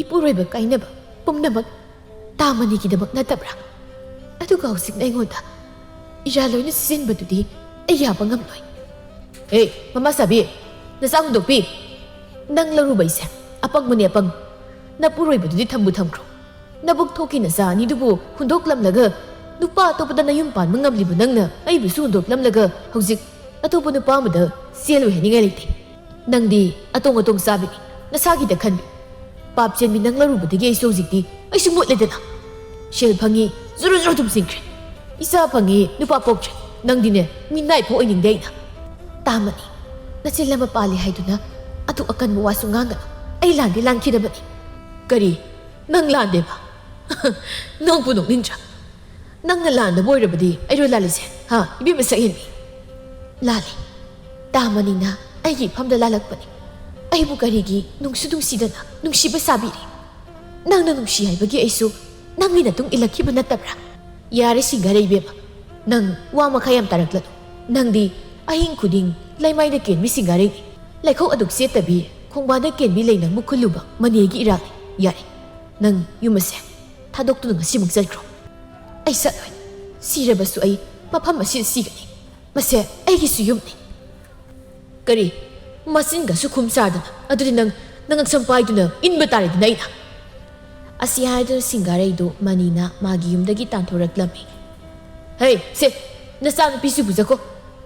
ꯏꯄꯨꯔꯣꯏꯕ ꯀꯥꯏꯅꯕ ꯄꯨꯝꯅꯃꯛ ꯇꯥꯃꯅꯤꯒꯤꯗꯃꯛ ꯅꯠꯇꯕ꯭ꯔꯥ? ꯑꯗꯨꯒ ꯍꯧꯖꯤꯛꯅ ꯑꯩꯉꯣꯟꯗ ꯏꯔꯥꯜ ꯂꯣꯏꯅ ꯁꯤꯖꯤꯟꯕꯗꯨꯗꯤ ꯑꯩ ꯌꯥꯕ ꯉꯝꯂꯣꯏ꯫ ꯑꯦ, ꯃꯃꯥ ꯁꯥꯕꯤ, ꯅꯆꯥ ꯍꯨꯟꯗꯣꯛꯄꯤ, ꯅꯪ ꯂꯧꯔꯨꯕꯩꯁꯦ ꯑꯄꯪꯕꯅꯦ, ꯑꯄꯪ꯫ ꯅꯄꯨꯔꯣꯏꯕꯗꯨꯗꯤ ꯊꯝꯕꯨ ꯊꯝꯈ꯭ꯔꯣ꯫ ꯅꯕꯨꯛ ꯊꯣꯛꯈꯤ ꯅꯆꯥ ꯑꯅꯤꯗꯨꯕꯨ ꯍꯨꯟꯗꯣꯛꯂꯝꯂꯒ ꯅꯨꯄꯥ ꯑꯇꯣꯞꯄꯗ ꯅꯌꯨꯝ ꯄꯥꯟꯕ ꯉꯝꯂꯤꯕ ꯅꯪꯅ ꯑꯩꯕꯨꯁꯨ ꯍꯨꯟꯗꯣꯛꯂꯝꯂꯒ ꯍꯧꯖꯤꯛ ꯑꯇꯣꯞꯄ ꯅꯨꯄꯥ ꯑꯃꯗ ꯆꯦꯜꯂꯨ ꯍꯥꯏꯅꯤꯡꯉꯥꯏ ꯂꯩꯇꯦ꯫ ꯅꯪꯗꯤ ꯑꯇꯣꯡ ꯑꯇꯣꯡ ꯆꯥꯕꯤꯅꯤ, ꯅꯁꯥꯒꯤꯗ ꯈꯟꯕꯤ꯫ ꯄꯥꯞ ꯆꯦꯟꯕꯤ ꯅꯪ ꯂꯧꯔꯨꯕꯗꯒꯤ ꯑꯩꯁꯨ ꯍꯧꯖꯤꯛꯇꯤ ꯑꯩꯁꯨ ꯃꯨꯠꯂꯦꯗꯅ꯫ ꯁꯦꯜ ꯐꯪꯉꯤ, ꯖꯨꯔꯨ ꯖꯨꯔꯨ ꯇꯨꯝꯁꯤꯟꯈ꯭ꯔꯦ꯫ ꯏꯆꯥ ꯐꯪꯉꯤ, ꯅꯨꯄꯥ ꯄꯣꯛꯇ꯭ꯔꯦ꯫ ꯅꯪꯗꯤꯅꯦ, ꯃꯤꯅꯥꯏꯐꯥꯎ ꯑꯣꯏꯅꯤꯡꯗꯦ ꯑꯩꯅ꯫ ꯇꯥꯃꯅꯤ, ꯅꯆꯤꯜ ꯑꯃ ꯄꯥꯜꯂꯤ ꯍꯥꯏꯗꯨꯅ ꯑꯗꯨ ꯑꯀꯟꯕ ꯋꯥꯁꯨ ꯉꯥꯡꯒꯅꯨ꯫ ꯑꯩ ꯂꯥꯟꯗꯤ ꯂꯥꯟꯈꯤꯗꯕꯅꯤ꯫ ꯀꯔꯤ? ꯅꯪ ꯂꯥꯟꯗꯦꯕ? ꯅꯣꯛꯄꯨ ꯅꯣꯛꯅꯤꯡꯗ꯭ꯔꯥ? ꯅꯪꯅ ꯂꯥꯟꯗꯕ ꯑꯣꯏꯔꯕꯗꯤ ꯑꯩꯔꯣ ꯂꯥꯜꯂꯤꯁꯦ? ꯍꯥ, ꯏꯕꯦꯝꯃ ꯁꯛꯍꯦꯟꯕꯤ? ꯂꯥꯜꯂꯤ꯫ ꯇꯥꯃꯅꯤꯅ ꯑꯩꯒꯤ ꯏꯐꯝꯗ ꯂꯥꯜꯂꯛꯄꯅꯤ꯫ ꯑꯩꯕꯨ ꯀꯔꯤꯒꯤ ꯅꯨꯡꯁꯨ ꯅꯨꯡꯁꯤꯗꯅ ꯅꯨꯡꯁꯤꯕ ꯁꯥꯕꯤꯔꯤ? ꯅꯪꯅ ꯅꯨꯡꯁꯤ ꯍꯥꯏꯕꯒꯤ ꯑꯩꯁꯨ ꯅꯪꯒꯤ ꯅꯇꯨꯡ ꯏꯜꯂꯛꯈꯤꯕ ꯅꯠꯇꯕ꯭ꯔꯥ? ꯌꯥꯔꯦ ꯁꯤꯡꯒꯥꯔꯩ ꯏꯕꯦꯝꯃ, ꯅꯪ ꯋꯥ ꯃꯈꯥ ꯌꯥꯝ ꯇꯥꯔꯛꯂꯅꯨ꯫ ꯅꯪꯗꯤ ꯑꯍꯤꯡ ꯈꯨꯗꯤꯡ ꯂꯩꯃꯥꯏꯗ ꯀꯦꯟꯕꯤ ꯁꯤꯡꯒꯥꯔꯩꯅꯤ꯫ ꯂꯩꯈꯣꯛ ꯑꯗꯨꯛ ꯆꯦꯠꯇꯕꯤ, ꯈꯣꯡꯕꯥꯟꯗ ꯀꯦꯟꯕꯤ ꯂꯩꯅꯥꯡꯕꯨ ꯈꯨꯜꯂꯨꯕ ꯃꯅꯦꯒꯤ ꯏꯔꯥꯜꯅꯤ꯫ ꯌꯥꯔꯦ, ꯅꯪ ꯌꯨꯝ ꯑꯁꯦ ꯊꯥꯗꯣꯛꯇꯨꯅ ꯉꯁꯤꯃꯛ ꯆꯠꯈ꯭ꯔꯣ꯫ ꯑꯩ ꯆꯠꯂꯣꯏ꯫ ꯁꯤꯔꯕꯁꯨ ꯑꯩ ꯃꯐꯝ ꯑꯁꯤꯗ ꯁꯤꯒꯅꯤ꯫ ꯃꯁꯦ ꯑꯩꯒꯤꯁꯨ ꯌꯨꯝꯅꯤ꯫ ꯀꯔꯤ? ꯃꯆꯤꯟꯒꯁꯨ ꯈꯨꯝ ꯆꯥꯗꯅ꯫ ꯑꯗꯨꯗꯤ ꯅꯪ ꯅꯉꯛꯁꯝ ꯄꯥꯏꯗꯨꯅ ꯏꯟꯕ ꯇꯥꯔꯦꯗꯅ ꯑꯩꯅ꯫ ꯑꯁꯤ ꯍꯥꯏꯗꯨꯅ ꯁꯤꯡꯒꯥꯔꯩꯗꯨ ꯃꯅꯤꯅ ꯃꯥꯒꯤ ꯌꯨꯝꯗꯒꯤ ꯇꯥꯟꯊꯣꯔꯛꯂꯝꯃꯤ꯫ "ꯍꯩ, ꯁꯦ, ꯅꯆꯥꯅꯨꯄꯤꯁꯨ ꯄꯨꯖꯈꯣ꯫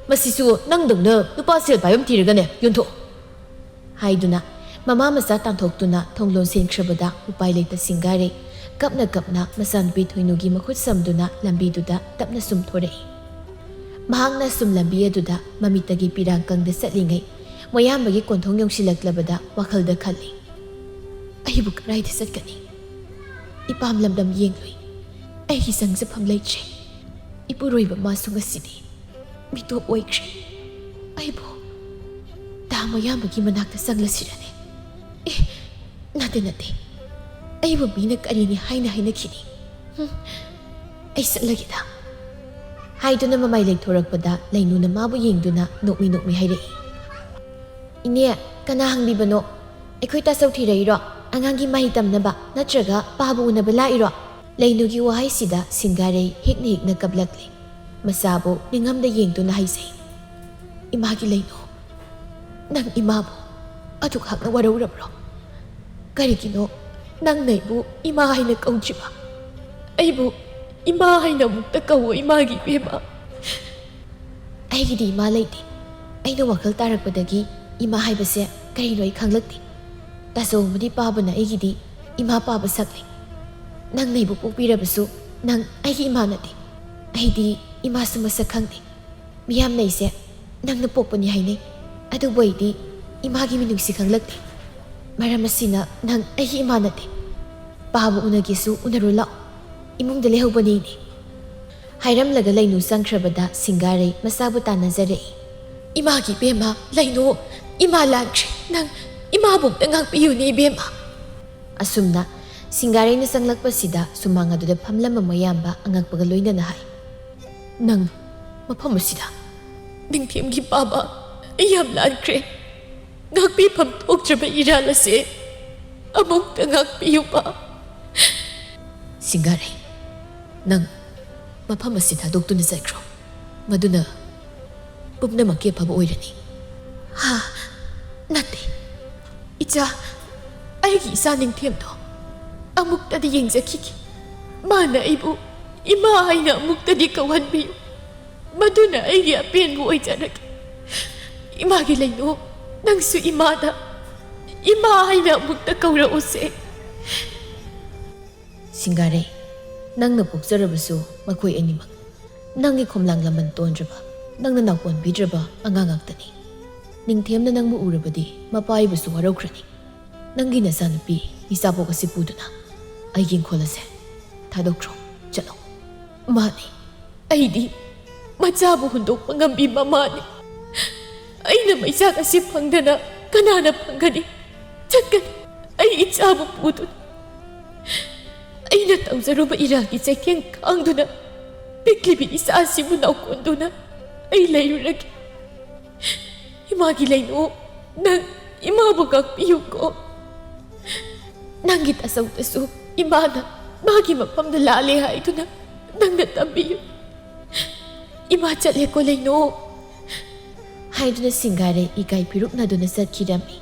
ꯃꯁꯤꯁꯨ ꯅꯪꯗꯧꯅ ꯅꯨꯄꯥ ꯁꯦꯜ ꯄꯥꯏꯕ ꯑꯃ ꯊꯤꯔꯒꯅꯦ ꯌꯣꯟꯊꯣꯛꯑꯣ," ꯍꯥꯏꯗꯨꯅ ꯃꯃꯥ ꯃꯆꯥ ꯇꯥꯟꯊꯣꯛꯇꯨꯅ ꯊꯣꯡ ꯂꯣꯟꯁꯤꯟꯈ꯭ꯔꯕꯗ ꯎꯄꯥꯏ ꯂꯩꯇ ꯁꯤꯡꯒꯥꯔꯩ ꯀꯞꯅ ꯀꯞꯅ ꯃꯆꯥꯅꯨꯄꯤ ꯊꯣꯏꯅꯨꯒꯤ ꯃꯈꯨꯠ ꯁꯝꯗꯨꯅ ꯂꯝꯕꯤꯗꯨꯗ ꯇꯞꯅ ꯁꯨꯝ ꯊꯣꯔꯛꯏ꯫ ꯃꯍꯥꯛꯅ ꯁꯨꯝ ꯂꯝꯕꯤ ꯑꯗꯨꯗ ꯃꯃꯤꯠꯇꯒꯤ ꯄꯤꯔꯥꯡ ꯀꯪꯗ ꯆꯠꯂꯤꯉꯩ ꯃꯌꯥꯝꯕꯒꯤ ꯀꯣꯟꯊꯣꯡ ꯌꯧꯁꯤꯜꯂꯛꯂꯕꯗ ꯋꯥꯈꯜꯗ ꯈꯜꯂꯤ, "ꯑꯩꯕꯨ ꯀꯗꯥꯏꯗ ꯆꯠꯀꯅꯤ? ꯏꯄꯥꯝ ꯂꯝꯗꯝ ꯌꯦꯡꯂꯨꯏ꯫ ꯑꯩꯒꯤ ꯆꯪꯖꯐꯝ ꯂꯩꯇ꯭ꯔꯦ꯫ ꯏꯄꯨꯔꯣꯏꯕ ꯃꯥꯁꯨ ꯉꯁꯤꯗꯤ ꯃꯤꯇꯣꯞ ꯑꯣꯏꯈ꯭ꯔꯦ꯫ ꯑꯩꯕꯨ ꯇꯥ ꯃꯌꯥꯝꯕꯒꯤ ꯃꯅꯥꯛꯇ ꯆꯪꯂꯁꯤꯔꯅꯦ? ꯑꯦ, ꯅꯠꯇꯦ, ꯅꯠꯇꯦ꯫ ꯑꯩꯕꯨ ꯃꯤꯅ ꯀꯔꯤꯅꯤ ꯍꯥꯏꯅ ꯍꯥꯏꯅꯈꯤꯅꯤ? ꯍꯨꯝ, ꯑꯩ ꯆꯠꯂꯒꯦꯗ꯫ ꯍꯥꯏꯗꯨꯅ ꯃꯃꯥꯏ ꯂꯩꯊꯣꯔꯛꯄꯗ ꯂꯩꯅꯨꯅ ꯃꯥꯕꯨ ꯌꯦꯡꯗꯨꯅ ꯅꯣꯛꯃꯤ ꯅꯣꯛꯃꯤ ꯍꯥꯏꯔꯛꯏ, "ꯏꯅꯦ, ꯀꯅꯥ ꯍꯪꯕꯤꯕꯅꯣ? ꯑꯩꯈꯣꯏ ꯇꯥꯆꯧ ꯊꯤꯔꯛꯏꯔꯣ? ꯑꯉꯥꯡꯒꯤ ꯃꯍꯩ ꯇꯝꯅꯕ ꯅꯠꯇ꯭ꯔꯒ ꯄꯥꯕ ꯎꯅꯕ ꯂꯥꯛꯏꯔꯣ?" ꯂꯩꯅꯨꯒꯤ ꯋꯥꯍꯩꯁꯤꯗ ꯁꯤꯡꯒꯥꯔꯩ ꯍꯤꯛꯅ ꯍꯤꯛꯅ ꯀꯞꯂꯛꯂꯤ꯫ ꯃꯆꯥꯕꯨ ꯅꯤꯡꯉꯝꯗ ꯌꯦꯡꯗꯨꯅ ꯍꯥꯏꯖꯩ, "ꯏꯃꯥꯒꯤ ꯂꯩꯅꯨ, ꯅꯪ ꯏꯃꯥꯕꯨ ꯑꯗꯨꯛ ꯍꯛꯅ ꯋꯥꯔꯧꯔꯕ꯭ꯔꯣ? ꯀꯔꯤꯒꯤꯅꯣ ꯅꯪꯅ ꯑꯩꯕꯨ ꯏꯃꯥ ꯍꯥꯏꯅ ꯀꯧꯗ꯭ꯔꯤꯕ? ꯑꯩꯕꯨ ꯏꯃꯥ ꯍꯥꯏꯅ ꯑꯃꯨꯛꯇ ꯀꯧꯋꯣ, ꯏꯃꯥꯒꯤ ꯏꯕꯦꯝꯃ꯫" ꯑꯩꯒꯤꯗꯤ ꯏꯃꯥ ꯂꯩꯇꯦ꯫ ꯑꯩꯅ ꯋꯥꯈꯜ ꯇꯥꯔꯛꯄꯗꯒꯤ ꯏꯃꯥ ꯍꯥꯏꯕꯁꯦ ꯀꯔꯤꯅꯣ ꯑꯩ ꯈꯪꯂꯛꯇꯦ꯫ ꯇꯥꯆꯧ ꯑꯃꯗꯤ ꯄꯥꯕꯅ ꯑꯩꯒꯤꯗꯤ ꯏꯃꯥ ꯄꯥꯕ ꯁꯛꯂꯤ꯫ ꯅꯪꯅ ꯑꯩꯕꯨ ꯄꯣꯛꯄꯤꯔꯕꯁꯨ ꯅꯪ ꯑꯩꯒꯤ ꯏꯃꯥ ꯅꯠꯇꯦ꯫ ꯑꯩꯗꯤ ꯏꯃꯥꯁꯨ ꯃꯁꯛ ꯈꯪꯗꯦ꯫ ꯃꯤꯌꯥꯝꯅ ꯑꯩꯁꯦ ꯅꯪꯅ ꯄꯣꯛꯄꯅꯤ ꯍꯥꯏꯅꯩ꯫ ꯑꯗꯨꯕꯨ ꯑꯩꯗꯤ ꯏꯃꯥꯒꯤ ꯃꯤꯅꯨꯡꯁꯤ ꯈꯪꯂꯛꯇꯦ꯫ ꯃꯔꯝ ꯑꯁꯤꯅ ꯅꯪ ꯑꯩꯒꯤ ꯏꯃꯥ ꯅꯠꯇꯦ꯫ ꯄꯥꯕ ꯎꯅꯒꯦꯁꯨ ꯎꯅꯔꯨ ꯂꯥꯛꯑꯣ꯫ ꯏꯃꯨꯡꯗ ꯂꯩꯍꯧꯕꯅꯤ ꯏꯅꯦ꯫ ꯍꯥꯏꯔꯝꯂꯒ ꯂꯩꯅꯨ ꯆꯪꯈ꯭ꯔꯕꯗ ꯁꯤꯡꯒꯥꯔꯩ ꯃꯆꯥꯕꯨ ꯇꯥꯟꯅꯖꯔꯛꯏ꯫ "ꯏꯃꯥꯒꯤ ꯏꯕꯦꯝꯃ, ꯂꯩꯅꯨ, ꯏꯃꯥ ꯂꯥꯟꯈ꯭ꯔꯦ꯫ ꯅꯪ ꯏꯃꯥꯕꯨ ꯑꯝꯇ ꯉꯥꯛꯄꯤꯌꯨꯅꯦ ꯏꯕꯦꯝꯃ꯫" ꯑꯁꯨꯝꯅ ꯁꯤꯡꯒꯥꯔꯩꯅ ꯆꯪꯂꯛꯄꯁꯤꯗ ꯁꯨꯃꯥꯡ ꯑꯗꯨꯗ ꯐꯝꯂꯝꯕ ꯃꯌꯥꯝꯕ ꯑꯉꯛꯄꯒ ꯂꯣꯏꯅꯅ ꯍꯥꯏ, "ꯅꯪ ꯃꯐꯝ ꯑꯁꯤꯗ?" "ꯅꯤꯡꯊꯦꯝꯒꯤ ꯄꯥꯕ, ꯑꯩ ꯌꯥꯝ ꯂꯥꯟꯈ꯭ꯔꯦ꯫ ꯉꯥꯛꯄꯤꯐꯝ ꯊꯣꯛꯇ꯭ꯔꯕ ꯏꯔꯥꯜ ꯑꯁꯦ ꯑꯃꯨꯛꯇ ꯉꯥꯛꯄꯤꯌꯨꯕ꯫" "ꯁꯤꯡꯒꯥꯔꯩ, ꯅꯪ ꯃꯐꯝ ꯑꯁꯤ ꯊꯥꯗꯣꯛꯇꯨꯅ ꯆꯠꯈ꯭ꯔꯣ꯫ ꯃꯗꯨꯅ ꯄꯨꯝꯅꯃꯛꯀꯤ ꯑꯐꯕ ꯑꯣꯏꯔꯅꯤ꯫" "ꯍꯥ? ꯅꯠꯇꯦ꯫ ꯏꯆꯥ, ꯑꯩꯒꯤ ꯏꯆꯥ ꯅꯤꯡꯊꯦꯝꯗꯣ ꯑꯃꯨꯛꯇꯗꯤ ꯌꯦꯡꯖꯈꯤꯒꯦ꯫ ꯃꯥꯅ ꯑꯩꯕꯨ ꯏꯃꯥ ꯍꯥꯏꯅ ꯑꯃꯨꯛꯇꯗꯤ ꯀꯧꯍꯟꯕꯤꯌꯨ꯫ ꯃꯗꯨꯅ ꯑꯩꯒꯤ ꯑꯄꯦꯟꯕ ꯑꯣꯏꯖꯔꯒꯦ꯫ ꯏꯃꯥꯒꯤ ꯂꯩꯅꯨ, ꯅꯪꯁꯨ ꯏꯃꯥꯗ ꯏꯃꯥ ꯍꯥꯏꯅ ꯑꯃꯨꯛꯇ ꯀꯧꯔꯛꯎꯁꯦ꯫" "ꯁꯤꯡꯒꯥꯔꯩ, ꯅꯪꯅ ꯄꯣꯛꯆꯔꯕꯁꯨ ꯃꯈꯣꯏ ꯑꯅꯤꯃꯛ ꯅꯪꯒꯤ ꯈꯣꯝꯂꯥꯡ ꯂꯃꯟ ꯇꯣꯟꯗ꯭ꯔꯕ, ꯅꯪꯅ ꯅꯥꯎꯄꯣꯟꯕꯤꯗ꯭ꯔꯕ ꯑꯉꯥꯡ ꯉꯥꯛꯇꯅꯤ꯫ ꯅꯤꯡꯊꯦꯝꯅ ꯅꯪꯕꯨ ꯎꯔꯕꯗꯤ ꯃꯄꯥ ꯑꯣꯏꯕꯁꯨ ꯋꯥꯔꯧꯈ꯭ꯔꯅꯤ꯫ ꯅꯪꯒꯤ ꯅꯆꯥꯅꯨꯄꯤ ꯏꯆꯥꯄꯣꯛ ꯑꯁꯤ ꯄꯨꯗꯨꯅ ꯑꯩꯒꯤ ꯏꯪꯈꯣꯜ ꯑꯁꯦ ꯊꯥꯗꯣꯛꯈ꯭ꯔꯣ, ꯆꯠꯂꯣ꯫" "ꯃꯥꯅꯤ, ꯑꯩꯗꯤ ꯃꯆꯥꯕꯨ ꯍꯨꯟꯗꯣꯛꯄ ꯉꯝꯕꯤ ꯃꯃꯥꯅꯤ꯫ ꯑꯩꯅ ꯃꯩꯆꯥꯛ ꯑꯁꯤ ꯐꯪꯗꯅ ꯀꯅꯥꯅ ꯐꯪꯒꯅꯤ? ꯆꯠꯀꯅꯤ꯫ ꯑꯩ ꯏꯆꯥꯕꯨ ꯄꯨꯗꯨꯅ, ꯑꯩꯅ ꯇꯧꯖꯔꯨꯕ ꯏꯔꯥꯒꯤ ꯆꯩꯊꯦꯡ ꯈꯥꯡꯗꯨꯅ, ꯄꯤꯛꯂꯤꯕꯤ ꯏꯆꯥ ꯑꯁꯤꯕꯨ ꯅꯥꯎꯀꯣꯟꯗꯨꯅ ꯑꯩ ꯂꯩꯔꯨꯔꯒꯦ꯫ ꯏꯃꯥꯒꯤ ꯂꯩꯅꯨ, ꯅꯪ ꯏꯃꯥꯕꯨ ꯉꯥꯛꯄꯤꯌꯨꯀꯣ꯫ ꯅꯪꯒꯤ ꯇꯥꯆꯧꯗꯁꯨ ꯏꯃꯥꯅ ꯃꯥꯒꯤ ꯃꯐꯝꯗ ꯂꯥꯜꯂꯦ ꯍꯥꯏꯗꯨꯅ ꯅꯪꯅ ꯇꯝꯕꯤꯌꯨ꯫ "ꯏꯃꯥ ꯆꯠꯂꯦꯀꯣ ꯂꯩꯅꯨ" ꯍꯥꯏꯗꯨꯅ ꯁꯤꯡꯒꯥꯔꯩ ꯏꯀꯥꯏ ꯐꯤꯔꯨꯛꯅꯗꯨꯅ ꯆꯠꯈꯤꯔꯝꯃꯤ꯫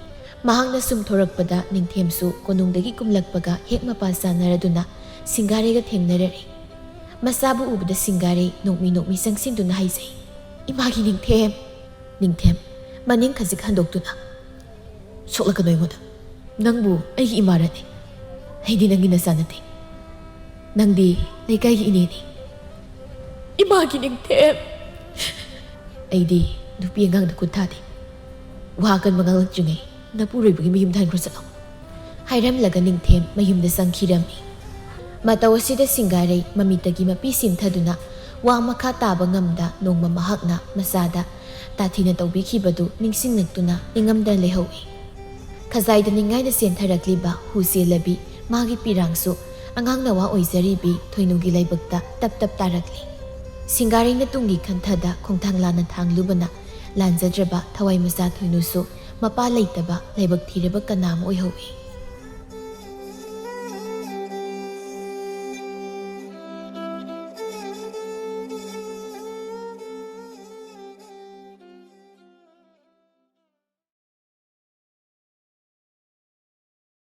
ꯃꯍꯥꯛꯅ ꯁꯨꯝ ꯊꯣꯔꯛꯄꯗ ꯅꯤꯡꯊꯦꯝꯁꯨ ꯀꯣꯅꯨꯡꯗꯒꯤ ꯀꯨꯝꯂꯛꯄꯒ ꯍꯦꯛ ꯃꯄꯥ ꯆꯥꯟꯅꯔꯗꯨꯅ ꯁꯤꯡꯒꯥꯔꯩꯒ ꯊꯦꯡꯅꯔꯔꯦ꯫ ꯃꯆꯥꯕꯨ ꯎꯕꯗ ꯁꯤꯡꯒꯥꯔꯩ ꯅꯣꯛꯃꯤ ꯅꯣꯛꯃꯤ ꯆꯪꯁꯤꯟꯗꯨꯅ ꯍꯥꯏꯖꯩ, "ꯏꯃꯥꯒꯤ ꯅꯤꯡꯊꯦꯝ!" ꯅꯤꯡꯊꯦꯝ, ꯃꯅꯤꯡ ꯈꯖꯤꯛ ꯍꯟꯗꯣꯛꯇꯨꯅ, "ꯁꯣꯛꯂꯛꯀꯅꯨ ꯑꯩꯉꯣꯟꯗ꯫ ꯅꯪꯕꯨ ꯑꯩꯒꯤ ꯏꯃꯥꯔꯅꯤ꯫ ꯑꯩꯗꯤ ꯅꯪꯒꯤ ꯅꯆꯥ ꯅꯠꯇꯦ꯫ ꯅꯪꯗꯤ ꯂꯩꯀꯥꯏꯒꯤ ꯏꯅꯦꯅꯤ꯫" "ꯏꯃꯥꯒꯤ ꯅꯤꯡꯊꯦꯝ!" "ꯑꯩꯗꯤ ꯅꯨꯄꯤ ꯑꯉꯥꯡꯗ ꯈꯨꯠ ꯊꯥꯗꯦ꯫ ꯋꯥ ꯑꯀꯟꯕ ꯉꯥꯡꯂꯛꯇ꯭ꯔꯤꯉꯩ ꯅꯄꯨꯔꯣꯏꯕꯒꯤ ꯃꯌꯨꯝꯗ ꯍꯟꯈ꯭ꯔꯣ ꯆꯠꯂꯣ" ꯍꯥꯏꯔꯝꯂꯒ ꯅꯤꯡꯊꯦꯝ ꯃꯌꯨꯝꯗ ꯆꯪꯈꯤꯔꯝꯃꯤ꯫ ꯃꯇꯧ ꯑꯁꯤꯗ ꯁꯤꯡꯒꯥꯔꯩ ꯃꯃꯤꯠꯇꯒꯤ ꯃꯄꯤ ꯁꯤꯟꯊꯗꯨꯅ ꯋꯥ ꯃꯈꯥ ꯇꯥꯕ ꯉꯝꯗ ꯅꯣꯡꯃ ꯃꯍꯥꯛꯅ ꯃꯆꯥꯗ ꯇꯥꯊꯤꯅ ꯇꯧꯕꯤꯈꯤꯕꯗꯨ ꯅꯤꯡꯁꯤꯡꯂꯛꯇꯨꯅ ꯅꯤꯡꯉꯝꯗ ꯂꯩꯍꯧꯏ꯫ ꯈꯖꯥꯏꯗ ꯅꯤꯡꯉꯥꯏꯗ ꯆꯦꯟꯊꯔꯛꯂꯤꯕ ꯍꯨ ꯆꯦꯜꯂꯕꯤ ꯃꯥꯒꯤ ꯄꯤꯔꯥꯡꯁꯨ ꯑꯉꯥꯡ ꯅꯋꯥ ꯑꯣꯏꯖꯔꯤꯕꯤ ꯊꯣꯏꯅꯨꯒꯤ ꯂꯥꯏꯕꯛꯇ ꯇꯞ ꯇꯞ ꯇꯥꯔꯛꯂꯤ꯫ ꯁꯤꯡꯒꯥꯔꯩꯅ ꯇꯨꯡꯒꯤ ꯈꯟꯊꯗ ꯈꯣꯡꯊꯥꯡ ꯂꯥꯟꯅ ꯊꯥꯡꯂꯨꯕꯅ ꯂꯥꯟꯖꯗ꯭ꯔꯕ ꯊꯋꯥꯏ ꯃꯆꯥ ꯊꯣꯏꯅꯨꯁꯨ ꯃꯄꯥ ꯂꯩꯇꯕ ꯂꯥꯏꯕꯛ ꯊꯤꯔꯕ ꯀꯅꯥ ꯑꯃ ꯑꯣꯏꯍꯧꯏ꯫